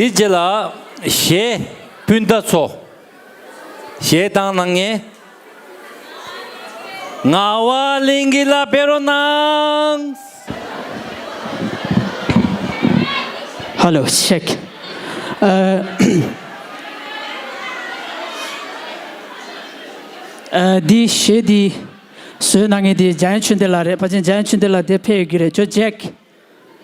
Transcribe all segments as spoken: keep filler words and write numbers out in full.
དེའི་རྗེས་ལ་གཞས་སྤུན་ཟླ་ཚོ། གཞས་བཏང་གནང་མཁན། ངག་དབང་གླིང་སྐྱིད་ལགས་ཕེབས་རོགས་གནང་། Hello, check. ཨ། ཨ། འདི་གཞས་འདི་བཟོས་གནང་མཁན་དེ་འཇམ་དབྱངས་ཆོས་ལྡན་ལགས་རེད། ཕལ་ཆེར་འཇམ་དབྱངས་ཆོས་ལྡན་ལགས་དེ་ཕེབས་ཡོད་ཀྱི་རེད། ཇོ་ཇེག་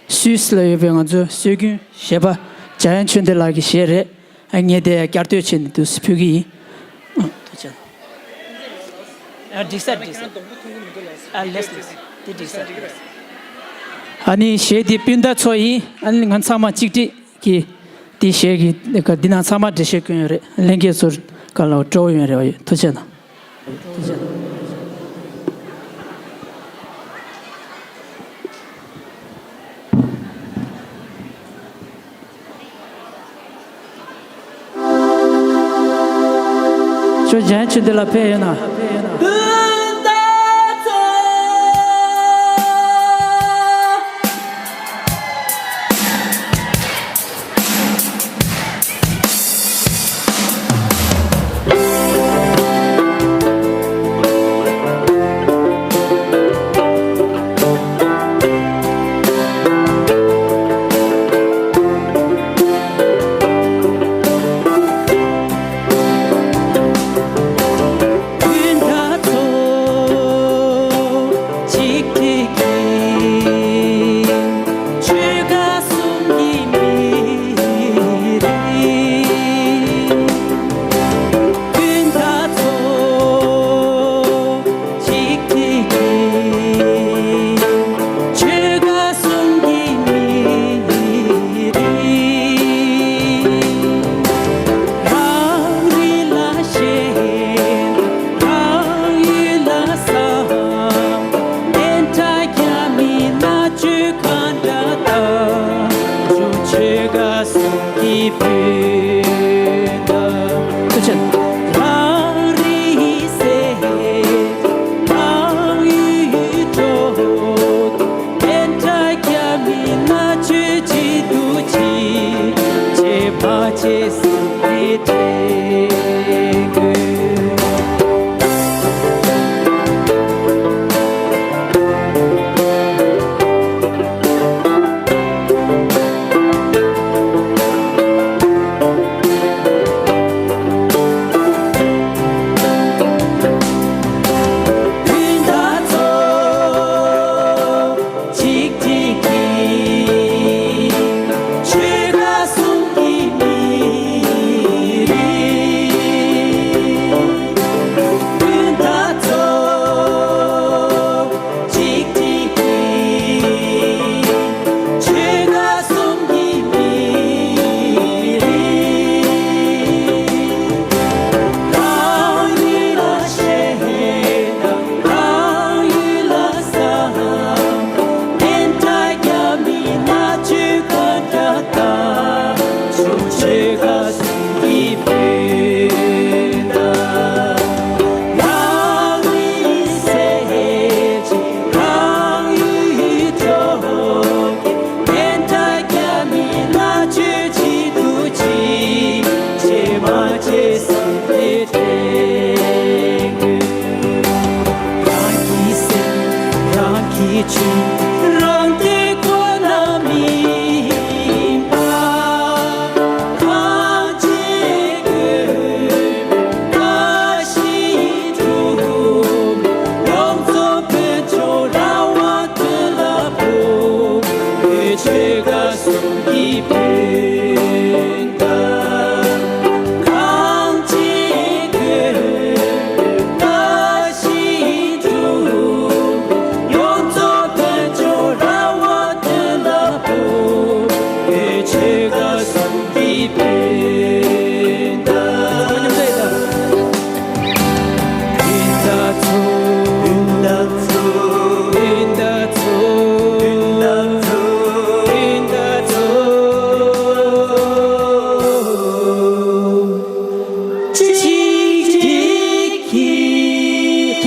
སུད་སི་ལ་ཡོད་པའི་ང་ཚོའི་སྲོལ་རྒྱུན་གཞས་པ་འཇམ་དབྱངས་ཆོས་ལྡན་ལགས་ཀྱི་གཞས་རེད། ཨ། ངས་དེ་བསྐྱར་ཟློས་བྱས་ནས་འདུག་སེ་ཕུལ་གྱི་ཡིན། ཨ། ཐུགས་རྗེ་ཆེ། ཨ། འགྲིག་ས་འགྲིག་ས། ཨ། ལེགས་ལེགས། དེ་འགྲིག་ས་འགྲིག་ས། ཨ་ནི་གཞས་འདི་སྤུན་ཟླ་ཚོ་ཡིན། ཨ་ནི་ང་ཚང་མ་གཅིག་སྒྲིལ་གྱིས་འདི་གཞས་ཀྱི་འདི་ནང་ཚང་མ་འགྲེལ་བཤད་སྐྱོན་ཡོད་རེད། ལྷན་རྒྱས་ཚོར་ག་ལ་སྤྲོ་བོ་ཡོད་རེད་བ། ཐུགས་རྗེ་གནང་། ཁྱོད་འཇམ་དབྱངས་ཆོས་ལྡན་ལགས་ཕེབས་ཡོད་ན།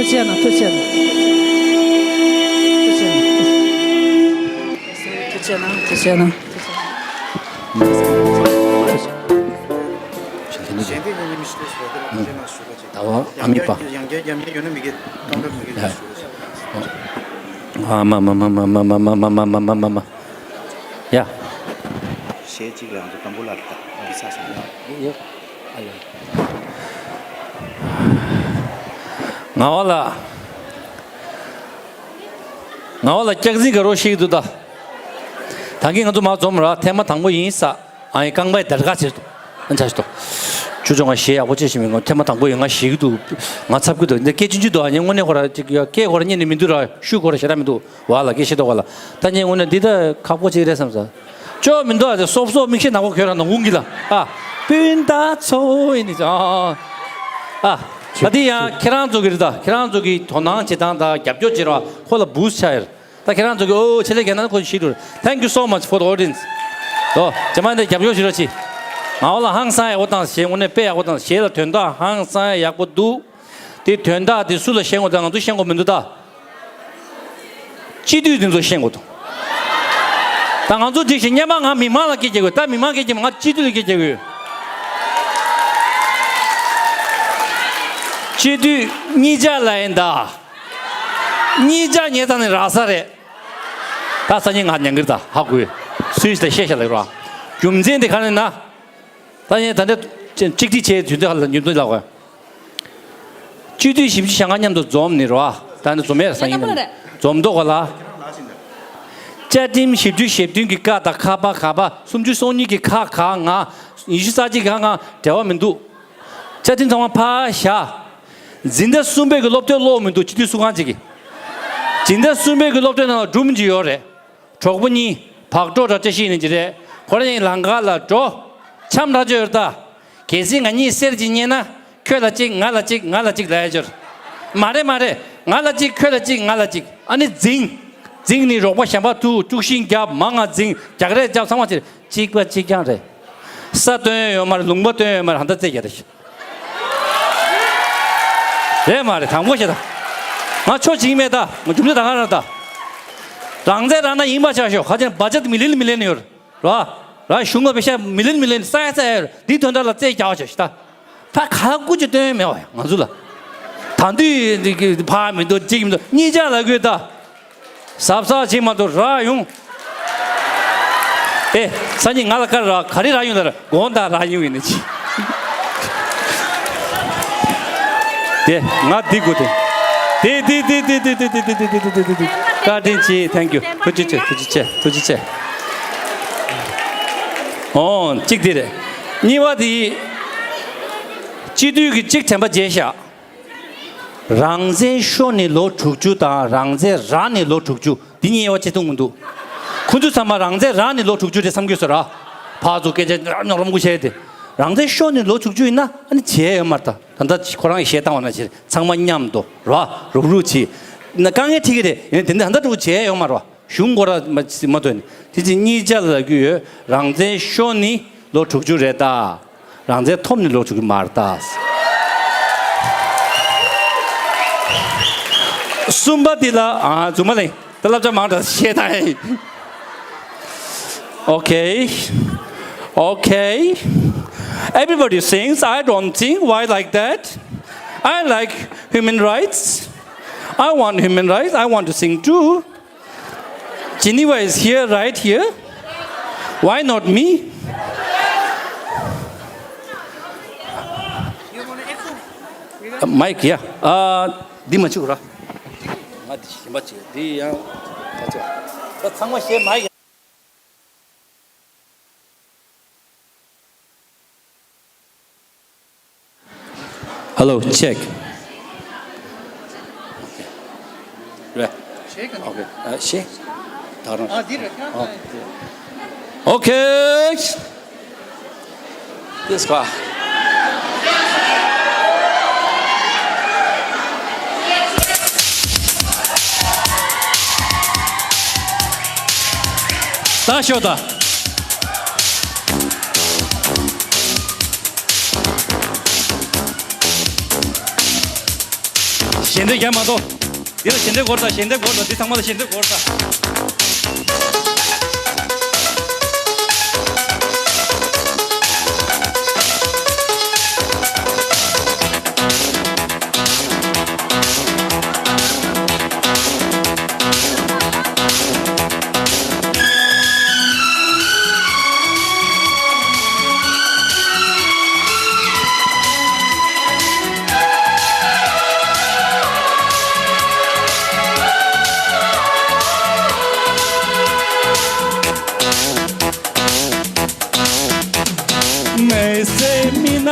ཐུགས་རྗེ་གནང་། ཐུགས་རྗེ་གནང་། ཐུགས་རྗེ་གནང་། ཐུགས་རྗེ་གནང་། ཐུགས་རྗེ་གནང་། ཨ་མི་པ། ཡང་བསྐྱར་རྒྱབ་གཉེར་ཡོད་ན་མི་སྒེར་གཏོང་གྲབས་མི་སྒེར། ཡ། ཨ་མ་མ་མ། ཡ། གཞས་གཅིག་ལ་ང་ཚོ་དང་པོ་ལ་རེད་ད། ང་གི་ས་ས་ཡ། ཡ། ཨ་ལེ། ངག་དབང་ལགས། ངག་དབང་ལགས་སྐྱག་རྫུན་ག་རོ་བཤད་ཀྱི་འདུག་ད། ད་གིན་ང་ཚོ་མར་འཛོམས་ར་ཐེངས་མ་དང་པོ་ཡིན་ས། ཨ་ཡི་རྐང་པའི་དར་ཁ་ཆེ་ཏོ། ཨ་ཆ་ཞིག་ཏོ། ཆུ་ཆུང་ང་གཞས་ཡག་པོ་བྱེད་བཞིན་མི་ངོ་ཐེངས་མ་དང་པོ་ཡིན། ང་གཞས་ཀྱི་འདུག། ང་འཚབ་ཀྱི་འདུག། འདི་སྐད་ཆུང་ཆུང་འདུག། ཨ་ཉན་དངོས་གནས་ཁོ་ར་ཅིག་ཡ་སྐད་ཁོ་ར་ཉན་ནི་མི་འདུག་ར། ཤུགས་ཁོ་ར་ཞེ་དྲག་མི་འདུག། བ་ལ་སྐད་ཤེས་འདུག་བ་ལ། ད་ཉན་དངོས་གནས་འདི་ད་ཁག་པོ་ཅིག་རེད་བསམ་ས། ཅོ་མི་འདུག་ཨ། དེ་སོབ་སོབ་མིག་ཤེལ་ནག་པོ་གྱོན་ར་ནག་ཁུང་གི་ལ། ཨ། སྤུན་ཟླ་ཚོ་ཡིན་ནི་ཨ། ཨ། ད་འདི་ཡང་ཁྱེད་རང་ཚོ་གི་རེད་ད། ཁྱེད་རང་ཚོ་གི་དོ་སྣང་བྱེད་སྟངས་དང་རྒྱབ་སྐྱོར་བྱེད་ར་ཁོ་ལ་བུ་སི་ཆགས་ཡོད། ད་ཁྱེད་རང་ཚོ་གི་ཨོ་ཆེ་ལེ་རྒན་ན་ཁོ་ཤི་རུ། Thank you so much for the audience. ལོ། ཇེ་མ་འདི་རྒྱབ་སྐྱོར་ཞུ་རོགས་གྱིས། ང་བ་ལ་ཧང་སང་ཡག་པོ་དང་གཞས་དངོས་གནས་དཔེ་ཡག་པོ་དང་གཞས་ལ་དོན་དག་ཧང་སང་ཡག་པོ་འདུག། དེ་དོན་དག་དེ་སུ་ལ་ཤེས་དགོས་ད། ང་ཚོ་ཤེས་དགོས་མི་འདུག་ད། སྤྱི་འཐུས་དེ་ཚོ་ཤེས་དགོས་འདུག། ད་ང་ཚོ་འགྲིག་ཞིང་སྙན་པ་ང་མི་མང་ལ་སྐད་རྒྱག་དགོས། ད་མི་མང་སྐད་རྒྱག་མ་ང་སྤྱི་འཐུས་ལ་སྐད་རྒྱག་དགོས། སྤྱི་འཐུས་གཉིས་ཆ་ལ་ཡིན་ད། གཉིས་ཆ་ཉེ་ཚང་ནས་རག་ས་རེད། ད་སང་ཉིན་ང་ཉན་གི་རེད་ད། ཧ་གོ། སུས་ད་བཤད་བཤད་ལ་ཡོད་ར། རྒྱུ་མཚན་དེ་ག་རེ་ན། ད་ཡིན་ད་འདི་གཅིག་སྒྲིལ་བྱས་དུས་འདི་ཧ་ལ་རྒྱུ་མཚན་ལ་གོ། སྤྱི་འཐུས་བཞི་བཅུ་ཞེ་ལྔ་མཉམ་དུ་འཛོམས་ནི་ར། ད་འདི་འཛོམས་ཡས་སང་ཉིན་རེད། འཛོམས་ཐོག་ག་ལ། བཅའ་ཁྲིམས་བཞི་བཅུ་ཞེ་བདུན་གྱི་ཀ་དང་ཁ་པ་ག་པ། སུམ་ཅུ་སོ་གཉིས་ཀྱི་ཁ་ག་ང་། ཉི་ཤུ་རྩ་གཅིག་གི་ཁ་ང་འབྲེལ་བ་མི་འདུག། བཅའ་ཁྲིམས་ཚང་མ་ཕར་བཞག། འཛིན་གྲྭ་གསུམ་པའི་གི་སློབ་དེབ་ཀློག་མི་འདུག། སྤྱི་འཐུས་སུ་གང་ཅིག་གིས། འཛིན་གྲྭ་གསུམ་པའི་གི་སློབ་དེབ་ནང་ལ་སྒྲུང་ཅིག་ཡོད་རེད། གྲོགས་པོ་གཉིས་བག་གྲོ་ར་བཀྲ་ཤིས་ནི་ཅི་རེད། ཁོ་རང་གཉིས་ལམ་ཁ་ལ་འགྲོ། འཆམ་ར་ཅོ་ཡོད་ད། གལ་སྲིད་ང་གཉིས་གསེར་གཅིག་རྙེད་ན། ཁྱོད་ལ་གཅིག་ང་ལ་གཅིག་ང་ལ་གཅིག་ལབ་ཡ་ཅོ། མ་རེད་མ་རེད། ང་ལ་གཅིག་ཁྱོད་ལ་གཅིག་ང་ལ་གཅིག། ཨ་ནི་འཛིང་། འཛིང་ནི་རོགས་པ་གཞན་པ་ཐུག། དཀྲུག་ཤིང་རྒྱབ། མང་ང་འཛིང་། རྒྱག་རེས་རྒྱབ། ཚང་མ་ཅིག་གཅིག་པ་གཅིག་རྐྱང་རེད། ས་སྟོན་ཡོད་མ་རེད། ལུང་པ་སྟོན་ཡོད་མ་རེད། ཧ་ད་རྩེ་རྒྱག་རེད། རེད་མ་རེད། དང་པོ་བཤད་ད། ང་ཆོ་བྱིངས་མེད་ད། ང་རྒྱུ་མཚན་ད་ག་ར་ད། རང་བཙན་རང་ན་ཡིན་པ་ཆ་ཤོག། ཁ་ཅན་བ་ཅད་མི་ལེན་མི་ལེན་ཡོད་ར། ར་གཞུང་ལ་པེ་ཤ་མི་ལེན་མི་ལེན་ས་ཡ་ས་ཡ་ཡོད་ར། འདི་དོན་དག་ལ་རྩེ་རྒྱག་བ་ཆ་ཤི་ད། ཕ་ཁ་ཀུ་ཅི་སྟོན་མེད་བ་ཡ་ང་ཚོ་ལ། ད་འདི་འདི་ཕ་མི་འདུག་གཅིག་མི་འདུག་གཉིས་ཆ་ལ་དགོས་ད། གཟབ་གཟབ་བྱེད་མ་གཏོགས་རག་ཡོང་། ཨེ། སང་ཉིན་ང་ལ་བཀའ་རག་ག་རེ་རག་ཡོང་ལ་ར་དགོང་དག་རག་ཡོང་ཡིན་ནི་ཅི། དེ་ང་འདི་དགོས་དེ། དེ་དེ་དེ་བཀའ་དྲིན་ཆེ། Thank you། ཐུགས་རྗེ་ཆེ། ཐུགས་རྗེ་ཆེ། ཐུགས་རྗེ་ཆེ། ཨོ་གཅིག་དེ་རེད། གཉིས་པ་དེ། སྤྱི་འཐུས་ཀྱི་གཅིག་དྲན་པ་བརྗེད་བཞག། རང་བཙན་ཤོར་ནས་ལོ་དྲུག་ཅུ་དང་རང་བཙན་རག་ནས་ལོ་དྲུག་ཅུ་འདི་གཉིས་དབྱེ་བ་ཕྱེ་ཐུབ་མི་འདུག། ཁོ་ཚོ་ཚང་མ་རང་བཙན་རག་ནས་ལོ་དྲུག་ཅུ་རེད་བསམ་གྱི་ཡོད་ས་ར། ཕར་ཚུར་སྐད་ཆ་ཉོག་རོམ་གུ་བྱས་ཏེ། རང་བཙན་ཤོར་ནས་ལོ་དྲུག་ཅུ་ཡིན་ན་ཨ་ནི་བྱས་ཡོད་མ་རེད་ད། ད་ལྟ་ཁོ་རང་གིས་བཤད་སྟངས་བ་ན་བྱས་ཚང་མ་མཉམ་དུ་ར་རུག་རུག་བྱས། ན་དཀའ་ངལ་འཕྲད་ཀྱི་རེད། ཡིན་ནའི་དེ་འདྲ་ད་ལྟ་དྲུག་བྱས་ཡོད་མ་རེད་བ། གཞུང་སྐོར་ར་མ་མ་ཐོན་ནས་དེ་ཅི་གཉིས་ཆ་ལ་རྒྱུ་ཡོད། རང་བཙན་ཤོར་ནི་ལོ་དྲུག་ཅུ་རེད་ད། རང་བཙན་ཐོབ་ནི་ལོ་དྲུག་ཅུ་མ་རེད་ད། གསུམ་པ་འདི་ལ་ཨ་རྫུན་མ་ལེན་ད་བསླབ་བྱ་མང་དྲགས་བཤད་ད། Okay. Okay. Everybody sings. I don't sing. Why like that? I like human rights. I want human rights. I want to sing too. Geneva is here, right here. Why not me? Mic, yeah. ཨ། འདི་མ་བྱུག་ར། ང་འདི་ཞིམ་པ་བྱེད། འདི་ཡང་ད་ཚང་མ་ཤེས་མ་ཡིན། Hello, check. རེད། Okay. ཨ་ཤེས། ད་རང་། ཨ་འདི་རེད། Okay. This one. ད་ཤོད་ད། ཞལ་འདེབས་རྒྱག་མ་གཏོགས། འདི་ལ་ཞལ་འདེབས་དགོས་རེད་ད། ཞལ་འདེབས་དགོས་རེད་ད། འདི་ཚང་མ་ལ་ཞལ་འདེབས་དགོས་རེད་ད།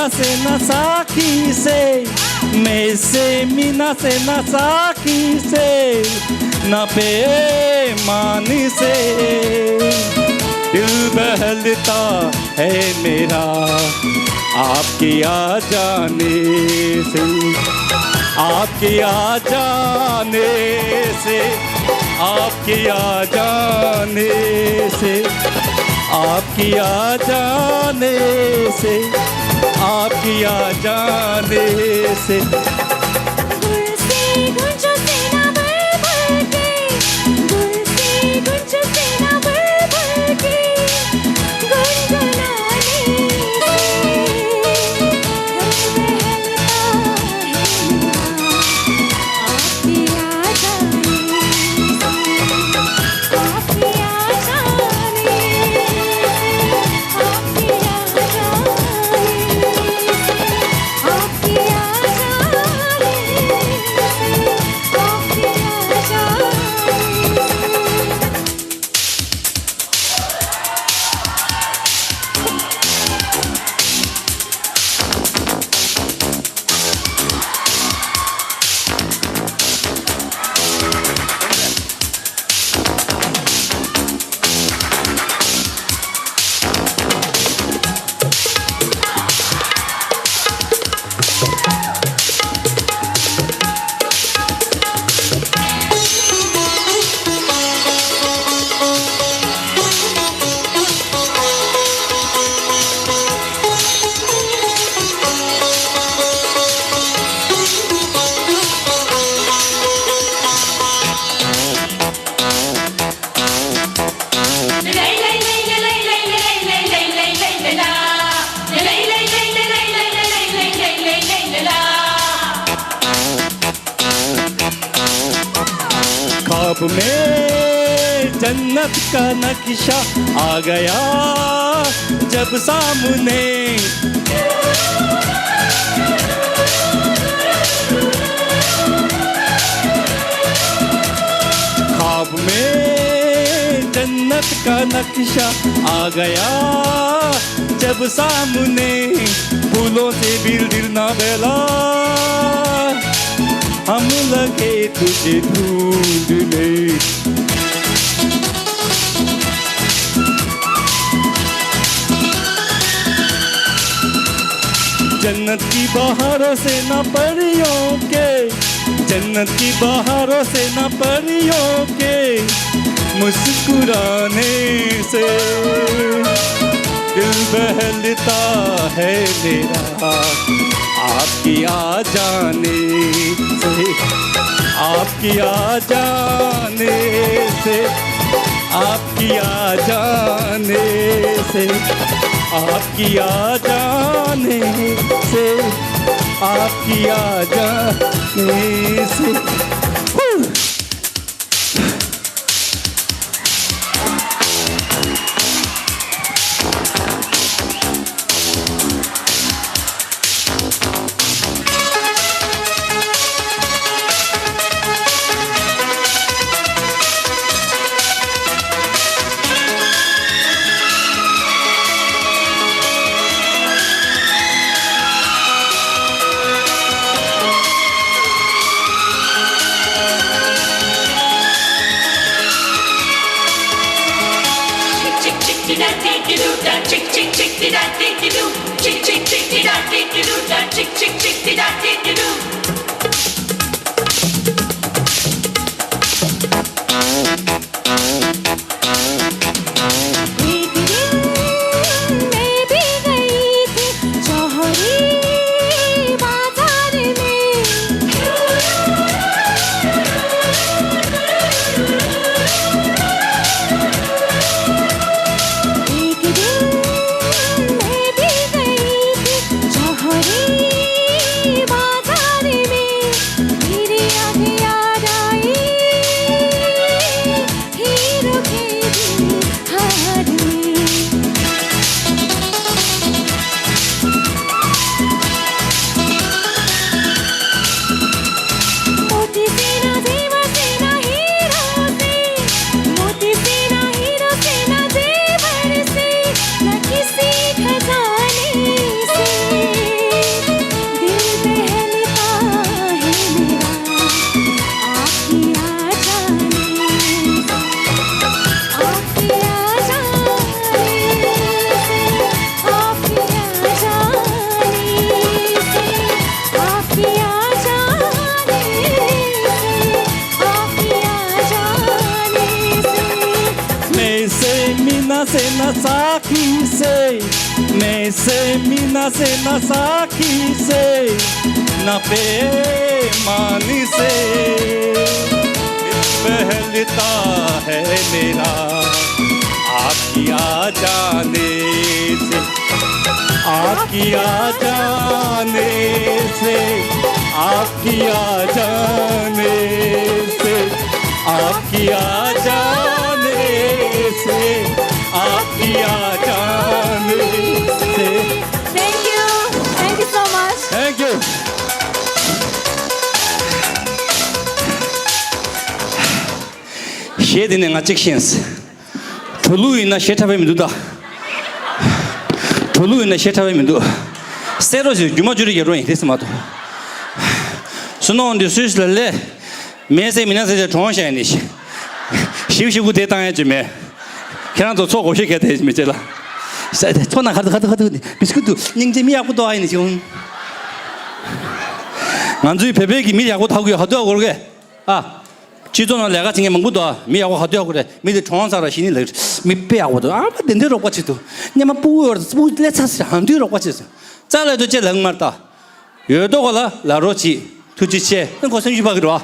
से ना साखी से, मैं से मीना से ना साखी से, ना पे मानी से। दिल बहलता है मेरा आपके आ जाने से, आपके आ जाने से, आपके आ जाने से, आपके आ जाने से, आपके आ जाने से। गुल से गुंजो सेना बुलबुल के, गुल से गुंजो सेना बुलबुल के, गुनगुनाने से। ख्वाब में जन्नत का नक्शा आ गया जब सामने। ख्वाब में जन्नत का नक्शा आ गया जब सामने। फूलों से भी दिल ना बहला, हम लगे तुझे ढूंढने। जन्नत की बहारों से ना परियों के, जन्नत की बहारों से ना परियों के मुस्कुराने से दिल बहलता है मेरा आपके आ जाने से, आपके आ जाने से, आपके आ जाने से, आपके आ जाने से, आपके आ जाने से। एक दिन मैं भी गई थी जौहरी बाजार में। एक दिन मैं भी गई थी जौहरी बाजार में। ना से ना साखी से, मैं से मीना से ना साखी से, ना प्रेमानी से। दिल बहलता है मेरा आपकी आ जाने से, आपकी आ जाने से, आपकी आ जाने से, आपकी आ जाने से, आपकी आ जाने से। Thank you. Thank you so much. Thank you. གཞས་འདི་ནས་ང་གཅིག་ཤེས། འགྲོ་ལུགས་ཡིན་ན་གཞས་འཁྲབ་པ་མི་འདུག་ད། འགྲོ་ལུགས་ཡིན་ན་གཞས་འཁྲབ་པ་མི་འདུག། གསན་རོགས་ཞེས་རྒྱུ་མ་བཅུ་རེ་རྒྱག་རོགས་ཡིན་དེ་སེམས་མ་གཏོགས། སུ་ནོ་འདི་སུས་ལ་ལས། མེ་སེ་མི་ན་སེ་དེ་གྲོངས་ཤག་ནི། ཞིབ་ཞིབ་ཀུ་དེ་བཏང་ཡ་ཅི་མེད། ཁྱེད་རང་ཚོ་ཚོགས་སྒོ་ཤེས་གལ་དེ་མི་བྱེད་ལ། ས་དེ་ཚོགས་ན་ཁ་ཐུ་ཁ་ཐུ་ཁ་ཐུ་ནི་བི་སྐུ་དུ་སྙིང་རྗེ་མི་ཡག་པོ་འདུག་ཨ་ཡིན་ནི་ཞིག་འོང་། ང་ཚོའི་བོད་པའི་གི་མི་ཡག་པོ་ཐག་གུ་ཡ་ཧ་དུ་ཨ་གོར་གེ། ཨ། སྤྱི་ཚོགས་ནང་ལས་ཀ་བྱེད་མཁན་མང་པོ་འདུག་ཨ། མི་ཡག་པོ་ཧ་དུ་ཡག་པོ་རེད། མི་དེ་གྲོངས་ཚར་ར་ཤི་ནི་ལགས། མི་དཔེ་ཡག་པོ་འདུག་ཨ། མ་དེ་འདྲའི་རོགས་པ་བྱེད་དུ། སྙེ་མ་སྤུ་གུ་ཡོད་རེད། སྤུ་གུ་ལས་ཚ་ཟེར་ཧ་དུ་རོགས་པ་བྱེད་ཟེར། རྩ་ལས་དུ་ཅེ་ལགས་མར་ལྟ། ཡོད་དོ་ག་ལ་ལ་རོགས་གྱིས་ཐུགས་རྗེ་ཆེ། ཨ་ཁོ་སེམས་ཤུགས་ཕ་གི་རོ།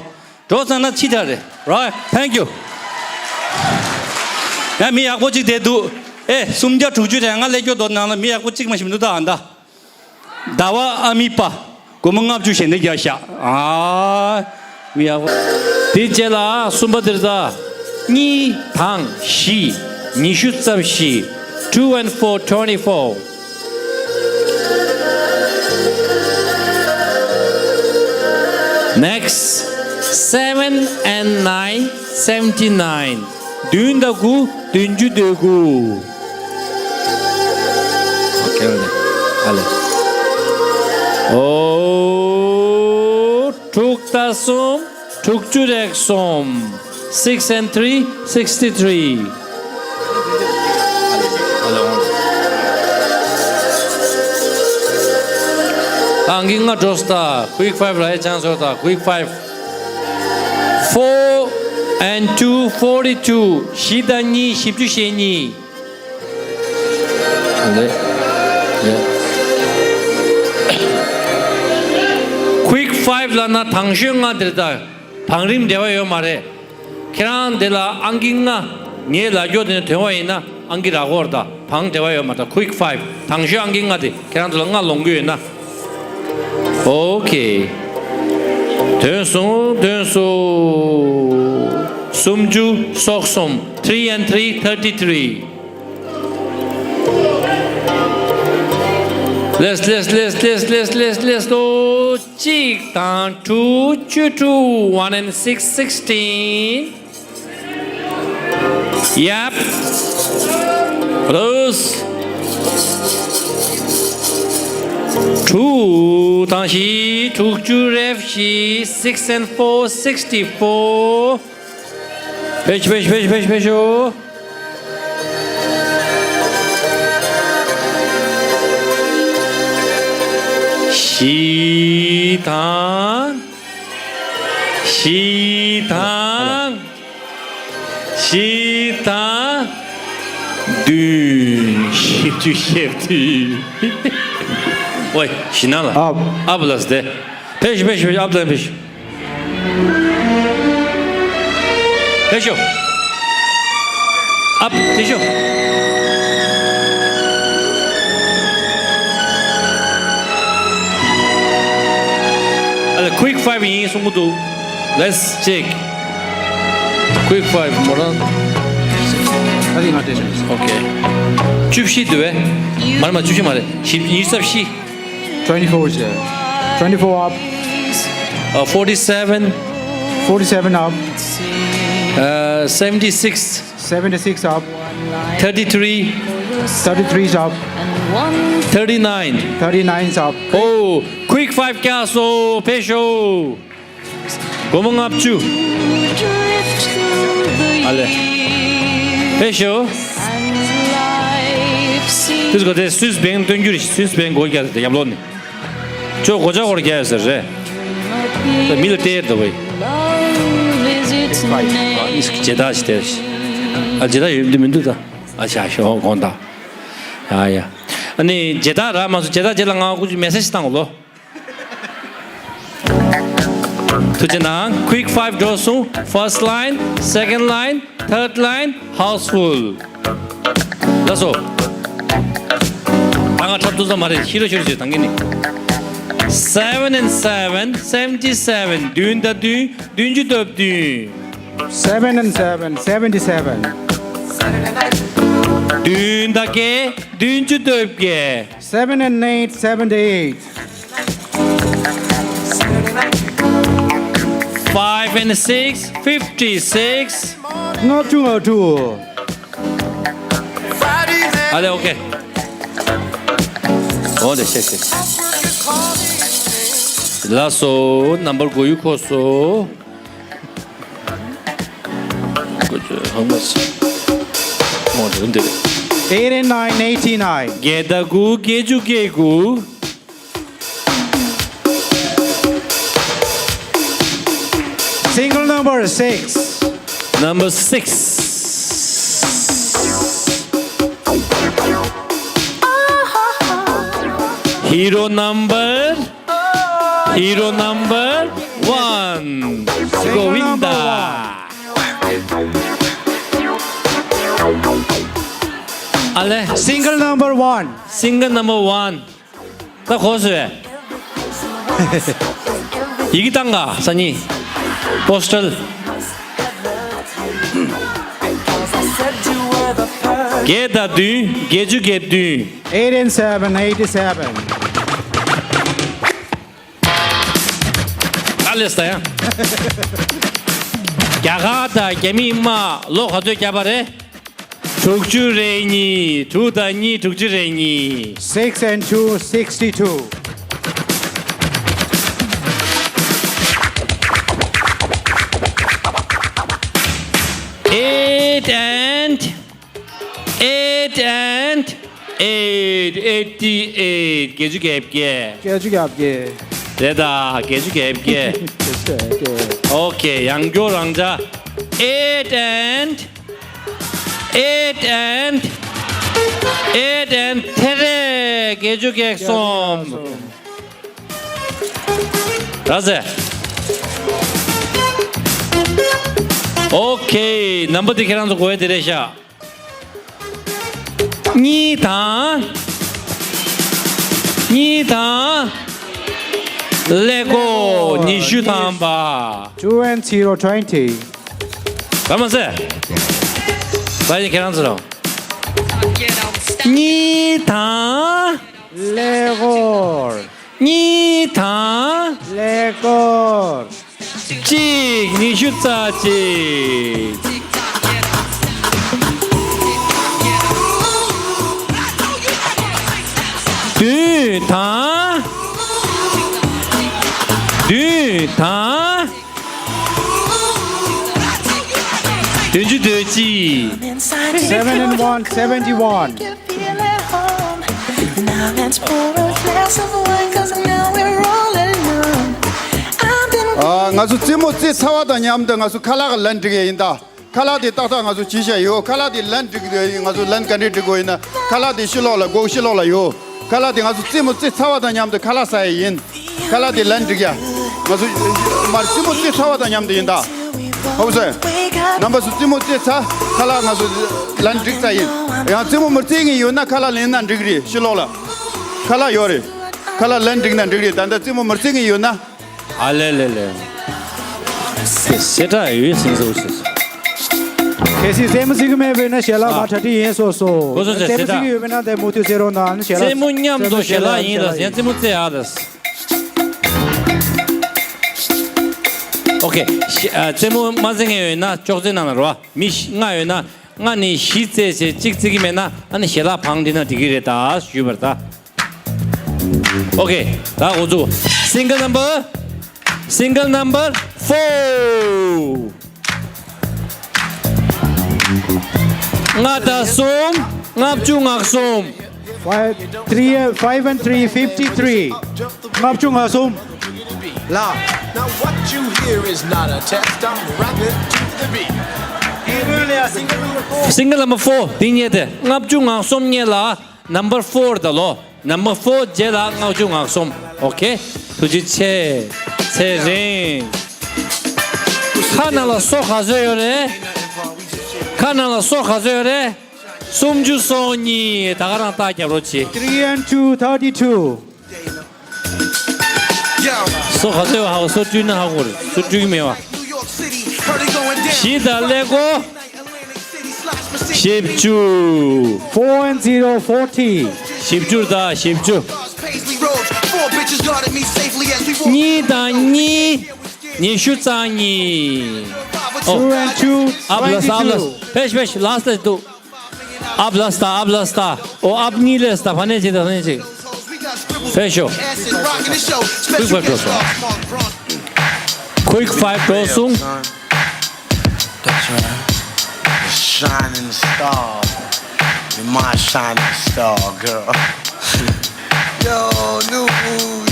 འགྲོ་ཚར་ན་ཕྱི་དྲག་རེད། Right, thank you. ཡང་མི་ཡག་པོ་གཅིག་དེ་འདུག། ཨེ་སུམ་བརྒྱ་དྲུག་ཅུ་རེད། ང་ལས་སྐྱོ་དོ་ནང་ལ་མི་ཡག་པོ་གཅིག་མ་ཞིག་མི་འདུག་ད་ཨ་ད། ཟླ་བ་ཨ་མི་པ། སྒོར་མོ་ལྔ་བཅུ་ཞལ་འདེབས་རྒྱག་ཤག། ཨ། མི་ཡག་པོ། དེ་རྗེས་ལ་གསུམ་པ་དེར་ད། གཉིས་དང་བཞི། ཉི་ཤུ་རྩ་བཞི། Two and four, twenty-four. Next, seven and nine, seventy-nine. བདུན་དང་དགུ། བདུན་ཅུ་དོན་དགུ། ཨོ། དྲུག་དང་གསུམ། དྲུག་ཅུ་རེ་གསུམ། Six and three, sixty-three. ཨང་ཀི་ལྔ་འགྲོ་སྟ། Quick five ར་ཡེ་ཆང་སོ་ད། Quick five. Four and two, forty-two. བཞི་དང་གཉིས། བཞི་བཅུ་ཞེ་གཉིས། ཨ་ལེ། ཡ། Quick five ལབ་ན་དང་ཤོས་ལྔ་དེར་ད། བང་རིམ་འབྲེལ་བ་ཡོད་མ་རེད། ཁྱེད་རང་དེ་ལ་ཨང་ཀི་ལྔ། ངའི་ལ་རྒྱོ་དེ་ནས་ཐོན་པ་ཡིན་ན་ཨང་ཀི་རག་གོ་ར་ད། བང་འབྲེལ་བ་ཡོད་མ་རེད་ད། Quick five དང་ཤོས་ཨང་ཀི་ལྔ་དེ་ཁྱེད་རང་ཚོ་ལ་ལྔ་ལོངས་ཀྱི་ཡོད་ན། ཨོ་ཁེ། ཐོན་སོང་། ཐོན་སོང་། སུམ་ཅུ་སོ་གསུམ། Three and three, thirty-three. Let's, let's, let's, let's, let's, let's, let's go. གཅིག་དང་དྲུག་བཅུ་དྲུག། One and six, sixteen. Yep. Plus. དྲུག་དང་བཞི། དྲུག་ཅུ་རེ་བཞི། Six and four, sixty-four. ཕེབས་ཤོག། ཕེབས་ཤོག། ཕེབས་ཤོག། ཕེབས་ཤོག། བཞི་དང་། བཞི་དང་། བཞི་དང་། བདུན། བཞི་བཅུ་ཞེ་བདུན། ཨོའི། ཞི་ན་ལ། ཨབ། ཨབ་ལ་སྟེ། ཕེབས་ཤོག། ཕེབས་ཤོག། ཕེབས་ཤོག། ཨབ་ལ་ཕེབས་ཤོག། ཕེབས་ཤོག། ཨབ་ཕེབས་ཤོག། ཨ་ལ། Quick five ཡིན་གསུང་གི་འདུག། Let's check. Quick five མོ་རང་། ཨ་ལི་ང་དེ་བཞིན། Okay. བཅུ་བཞི་འདུག་བས། མ་རེད་མ། བཅུ་བཞི་མ་རེད། བཞི། ཉི་ཤུ་རྩ་བཞི། Twenty-four is there. Twenty-four up. Uh, forty-seven. Forty-seven up. Uh, seventy-six. Seventy-six up. Thirty-three. Thirty-three is up. Thirty-nine. Thirty-nine is up. Oh, Quick five རྒྱག་སོང་། ཕེབས་ཤོག། སྒོར་མོ་ལྔ་བཅུ། ཨ་ལེ། ཕེབས་ཤོག། དེ་ཚོ་ག་དེ་སུས་བེང་སྟོན་རྒྱུ་རེད། སུས་བེང་སྒོ་རྒྱག་དེ་ཡབ་ལོ་ནི། ཅོ་གོ་ཅོ་གོར་རྒྱག་ཟེར་རེད། ད་མི་ལ་སྟེར་ད་བས། ཨ་ནི་ཇེ་ད་ཞིག་སྟེར་ཞིག། ཨ་ཇེ་ད་ཡོད་འདི་མི་འདུག་ད། ད་བཞག་ཤོག་གོང་དང་། ཡ་ཡ། ཨ་ནི་མཇལ་དར་རག་མ་སོང་། མཇལ་དར་རྗེས་ལ་ང་ཁུ་ཅིག་མེ་སེ་ཇི་བཏང་གོ་ལོ། ཐུགས་རྗེ་གནང་། Quick five འགྲོ་སོང་། First line, second line, third line, house full. ལགས་སོ། ད་ང་འཁྲབ་ཐུབ་ས་མ་རེད། ཤི་རོ་ཤི་རོ་བྱོས་དང་གི་ནི། Seven and seven, seventy seven. བདུན་དང་བདུན། བདུན་ཅུ་དོན་བདུན། Seven and seven, seventy seven. བདུན་དང་བརྒྱད། བདུན་ཅུ་དོན་བརྒྱད། Seven and eight, seventy eight. Five and six, fifty six. ལྔ་བཅུ་ང་དྲུག། ཨ་ལེ། ཨོ་ཁེ། ཨོ་ལེ། ཤེས་ཤེས། ལགས་སོ། ནམ་བར་གོ་ཡུ་ཁོ་སོ། Eighty nine, eighty nine. བརྒྱད་དང་དགུ། བརྒྱད་ཅུ་གྱ་དགུ། Single number six. Number six. Hero number, hero number one. Govinda. ཨ་ལེ། Single number one. Single number one. ད་གོ་སོང་། ཡི་གེ་བཏང་ག་སང་ཉིན། པོ་སི་ཊལ། བརྒྱད་དང་བདུན། བརྒྱད་ཅུ་གྱ་བདུན། Eight and seven, eighty seven. ཨ་ལེ་ས་ཡ། རྒྱ་གར་དང་རྒྱ་མི་དམག་ལོ་ག་ཚོད་བརྒྱབ་པ་རེད། དྲུག་ཅུ་རེ་གཉིས། དྲུག་དང་གཉིས། དྲུག་ཅུ་རེ་གཉིས། Six and two, sixty two. Eight and eight and eight, eighty eight. བརྒྱད་ཅུ་གྱ་བརྒྱད། བརྒྱད་ཅུ་གྱ་བརྒྱད། རེད་ད། བརྒྱད་ཅུ་གྱ་བརྒྱད། བརྒྱད་ཅུ་གྱ་བརྒྱད། ཨོ་ཁེ། ཡང་སྐྱར་རང་འཇགས། Eight and eight and eight and ཐེ་རེ། བརྒྱད་ཅུ་གྱ་གསུམ། ར་ཟེ། ཨོ་ཁེ། ནམ་བར་དེ་ཁྱེད་རང་ཚོ་གོ་ཡ་དེ་རེད་ཤག་གཉིས་དང་། གཉིས་དང་། ཀླད་ཀོར་ཉི་ཤུ་ཐམ་པ། Two and zero, twenty. ར་མ་ཟེ། ད་ཡིན་ཁྱེད་རང་ཚོ་རང་། གཉིས་དང་། ཀླད་ཀོར། གཉིས་དང་། ཀླད་ཀོར། གཅིག་ཉི་ཤུ་རྩ་གཅིག་བདུན་དང་། བདུན་དང་། བདུན་ཅུ་དོན་གཅིག Seven and one, seventy one. ཨ། ང་ཚོ་རྩེད་མོ་རྩེ་ཚར་བ་དང་མཉམ་དུ་ང་ཚོ་ཁ་ལག་ལན་སྒྲིག་ཡ་ཡིན་ད། ཁ་ལག་དེ་ཏག་ཏག་ང་ཚོ་བྱས་བཞག་ཡོད། ཁ་ལག་དེ་ལན་སྒྲིག་ང་ཚོ་ལན་ག་འདྲས་སྒྲིག་དགོས་ཡིན་ན། ཁ་ལག་དེ་ཕྱི་ལོགས་ལ། སྒོ་ཕྱི་ལོགས་ལ་ཡོད། ཁ་ལག་དེ་ང་ཚོ་རྩེད་མོ་རྩེ་ཚར་བ་དང་མཉམ་དུ་ཁ་ལག་ཟ་ཡ་ཡིན། ཁ་ལག་དེ་ལན་སྒྲིག་ཡ། ང་ཚོ་མར་རྩེད་མོ་རྩེ་ཚར་བ་དང་མཉམ་དུ་ཡིན་ད། ཧོབ་སེ། རྣམ་པ་ཚོ་རྩེད་མོ་རྩེ་ཚར། ཁ་ལག་ང་ཚོ་ལན་སྒྲིག་ཚར་ཡིན། ཡང་རྩེད་མོ་མི་རྩེ་མཁན་ཡོད་ན་ཁ་ལག་ལེན་ན་འགྲིག་རེད། ཕྱི་ལོགས་ལ་ཁ་ལག་ཡོད་རེད། ཁ་ལག་ལན་སྒྲིག་ན་འགྲིག་རེད། ད་ལྟ་རྩེད་མོ་མི་རྩེ་མཁན་ཡོད་ན། ཨ་ལེ་ལེ་ལེ། དེ་ཞེ་དྲག་ཡོད་སྲིད་འཛུགས་སྲིད། གལ་སྲིད་རྩེད་མོ་རྩེ་གི་མེད་པ་ཡིན་ན་ཞལ་ལག་མར་གྲ་སྒྲིག་ཡིན་སོ་སོ། གོ་སོང་། རྩེད་མོ་རྩེ་གི་ཡོད་པ་ཡིན་ན་དེ་མུ་མཐུད་རྩེ་རོགས་གནང་། ཞལ་ལག་རྩེད་མོ་མཉམ་དུ་ཞལ་ལག་ཡིན་ལ། ཡང་རྩེད་མོ་རྩེ་ཨ་ད། ཨོ་ཁེ། ཞི། ཨ། རྩེད་མོ་མ་རྩེ་མཁན་ཡོད་ན་ཅོག་ཙེ་ནང་ལ་རོ། མི་ལྔ་ཡོད་ན་ལྔ་ནས་བཞི་རྩེས་བྱས་གཅིག་རྩེ་གི་མེད་ན་ཨ་ནི་ཞལ་ལག་བང་སྒྲིག་ན་འགྲིག་གི་རེད་ད་ཞུས་པར་ད། ཨོ་ཁེ། ད་འགོ་བཙུགས། Single number, single number four. ལྔ་དང་གསུམ། ལྔ་བཅུ་ང་གསུམ། Five, three, five and three, fifty three. ལྔ་བཅུ་ང་གསུམ། ལ། Now what you hear is not a test, I'm rapping to the beat. Single number four འདི་རྙེད་དེ། ལྔ་བཅུ་ང་གསུམ་རྙེད་ལ་number four ད་ལོ། Number four རྗེས་ལ་ལྔ་བཅུ་ང་གསུམ། Okay, ཐུགས་རྗེ་ཆེ། ཚེ་རིང་། ཁ་ནང་ལ་སོ་ག་ཚོད་ཡོད་རེད། ཁ་ནང་ལ་སོ་ག་ཚོད་ཡོད་རེད། སུམ་ཅུ་སོ་གཉིས། ད་ག་རང་རྟགས་རྒྱབ་རོགས་གྱིས། Three and two, thirty-two. སོ་ག་ཚོད་ཡོད་ཧ་གོ། སོ་བཅུ་ན་ཧ་གོ་རེད། སོ་བཅུ་གི་མེད་བ། བཞི་དང་ཀླད་ཀོར། བཞི་བཅུ། Four and zero, forty. བཞི་བཅུ་དང་བཞི་བཅུ། གཉིས་དང་གཉིས། ཉི་ཤུ་རྩ་གཉིས། ཨོ། Two and two, ཨབ་ལ་ས། ཨབ་ལ་ས། twenty-two. ཕེབས་ཕེབས། ལ་སི་ཊི་ལ་འདུག་ཨབ་ལ་སི་ཊ། ཨབ་ལ་སི་ཊ། ཨོ། ཨབ་གཉིས་ལ་སི་ཊ། ཕ་ནས་ཅིག་དང་ཕ་ནས་ཅིག་ཕེབས་ཤོག Quick five འགྲོ་སོང་། Quick five འགྲོ་སོང་། That's right. Shining star. You're my shining star, girl. Yo, New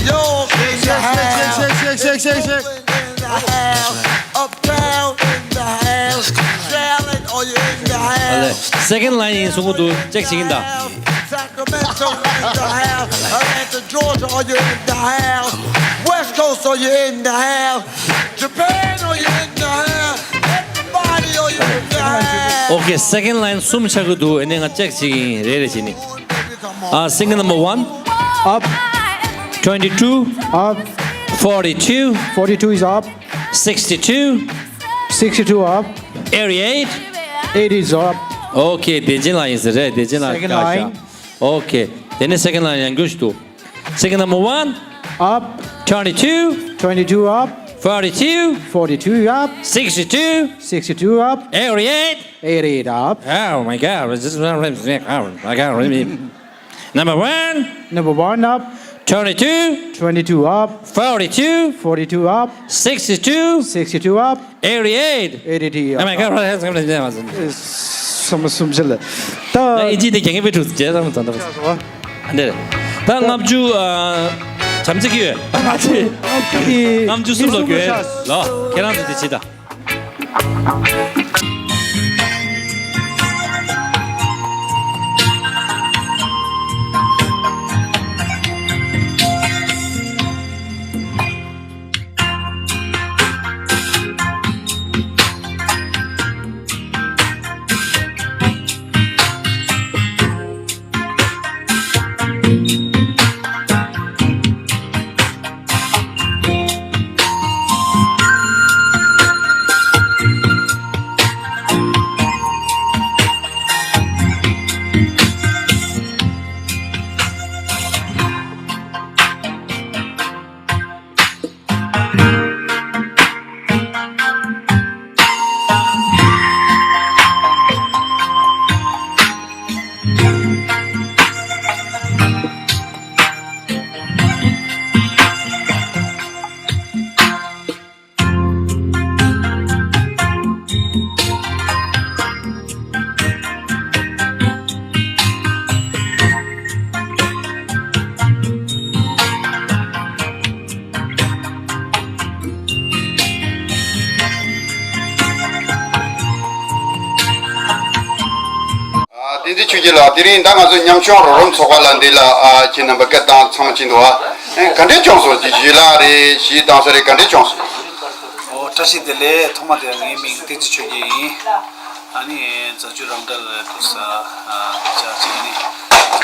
York in the house. Shake, shake, shake, shake, shake. In the house. Uptown in the house. Charlotte, are you in the house? Second line ཡིན་གསུང་གི་འདུག་ཅེག་བྱེད་ཀྱིན་གདའ། Sacramento in the house. Atlanta, Georgia, are you in the house? West Coast, are you in the house? Japan, are you in the house? Everybody, are you in the house? Okay, second line གསུམ་ཆགས་ཀྱི་འདུག་ཨ་ནི་ང་ཅེག་བྱེད་ཀྱིན་རེ་རེ་བྱེད་ནི། Uh, single number one. Up. Twenty-two. Up. Forty-two. Forty-two is up. Sixty-two. Sixty-two up. Eighty-eight. Eighty is up. Okay, བདེ་ཆེན་ལགས་ཡིན་ཟེར་རེད། བདེ་ཆེན་ལགས། Second line. Okay, དེ་ནས་second line ཡང་འགྱུར་ཞིག་འདུག Single number one. Up. Twenty-two. Twenty-two up. Forty-two. Forty-two up. Sixty-two. Sixty-two up. Eighty-eight. Eighty-eight up. Oh my God. This is, I got really. Number one. Number one up. Twenty-two. Twenty-two up. Forty-two. Forty-two up. Sixty-two. Sixty-two up. Eighty-eight. Eighty-eight up. Oh my God. What has happened? Some, some. ད་ཨིན་ཇི་དེ་རྒྱ་ངེས་པའི་གྲུབ་རྗེས་ཙམ་དང་འདྲ། ཨ་འདྲ། ད་ལྔ་བཅུ། ཨ། བྱམས་བརྩེ་གི་ཡོད། ལྔ་བཅུ་གི། ལྔ་བཅུ་གསུམ་ལ་གི་ཡོད། ལོ། ཁྱེད་རང་ཚོ་དེ་བྱེད་དང་། བསྟན་འཛིན་ཆོས་རྒྱལ་ལགས། དེ་རིང་ད་ང་ཚོ་ཉམ་ཆུང་རོགས་རམ་ཚོགས་པ་ལ་འདི་ལ་ཨ་ཁྱེད་རྣམ་པ་སྐད་བཏང་ཚང་མ་ཕྱིན་འདུག་ཨ་ག་འདྲས་བྱུང་སོང་། ཅིག་ཞུས་ལ་རེད། གཞས་བཏང་ས་རེད། ག་འདྲས་བྱུང་སོང་། ཨོ། བཀྲ་ཤིས་བདེ་ལེགས། ཐོག་མ་དེ་ངའི་མིང་བསྟན་འཛིན་ཆོས་རྒྱལ་ཡིན། ཨ་ནི་རྫ་ཆུ་རང་འདྲ་ལ་དུ་ས་ཨ་ཅག་ཅིག་ནི་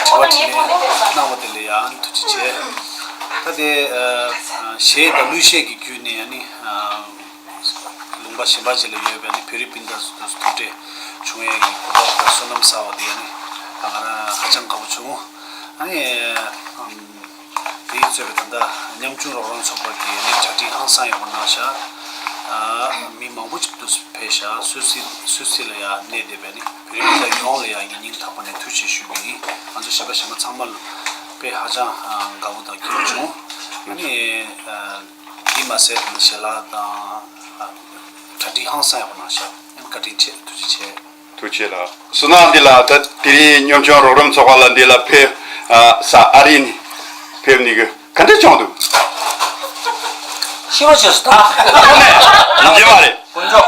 དྲི་བ་དྲིས་ལན་གནང་བ་དེ་ལ་ཡང་ཐུགས་རྗེ་ཆེ། ད་དེ་ཨ་གཞས་དང་གླུ་གཞས་ཀྱི་བརྒྱུད་ནས་ཨ་ནི་ཨ་ལུང་པ་གཞན་པ་ཅིག་ལ་ཡོད་པའི་ཨ་ནི་བོད་རིགས་སྤུན་ཟླ་ཚོ་ཐུག་འཕྲད་བྱུང་ཡས་ཀྱི་གོ་སྐབས་དང་བསོད་ནམས་བསགས་པ་དེ་ཨ་ནི་ང་རང་ཧ་ཅང་དགའ་པོ་བྱུང་། ཨ་ནི་ཨམ། དེས་གཙོས་པའི་ད་ལྟ་ཉམ་ཆུང་རོགས་རམ་ཚོགས་པ་གི་ནི་གྲ་སྒྲིག་ཧང་སང་ཡག་པོ་གནང་ཤག་ཨ། མི་མང་པོ་ཅིག་ཏུ་ཕེབས་ཤག་སུད་སི། སུད་སི་ལ་ཡང་གནས་བསྡད་པའི་ནི་བོད་རིགས་སྤུན་ཟླ་ཡོངས་ལ་ཡང་ངས་སྙིང་ཐག་པ་ནས་ཐུགས་རྗེ་ཆེ་ཞུ་གི་ཡིན། ང་ཚོ་གཞས་པ་གཞས་མ་ཚང་མ་ལ་དཔེ་ཧ་ཅང་དགའ་པོ་དང་སྐྱིད་པོ་བྱུང་། ཨ་ནི་ཨ། འདི་མ་ཟད་ཞལ་ལག་དང་ཨ། གྲ་སྒྲིག་ཧང་སང་ཡག་པོ་གནང་ཤག་ཨ་ནི་བཀའ་དྲིན་ཆེ། ཐུགས་རྗེ་ཆེ། ཐུགས་རྗེ་ཆེ་ལགས། བསོད་ནམས་འདི་ལ་ད་དེ་རིང་ཉམ་ཆུང་རོགས་རམ་ཚོགས་པ་ལ་འདི་ལ་ཕེབས་ཨ་ས་ཨ་རི་ནས་ཕེབས་ནི་གི་ག་འདྲ་བྱུང་འདུག་ཤི་བ་བྱས་སོ་ད། ནམ་རྒྱུན་མ་རེད། དཀོན་མཆོག་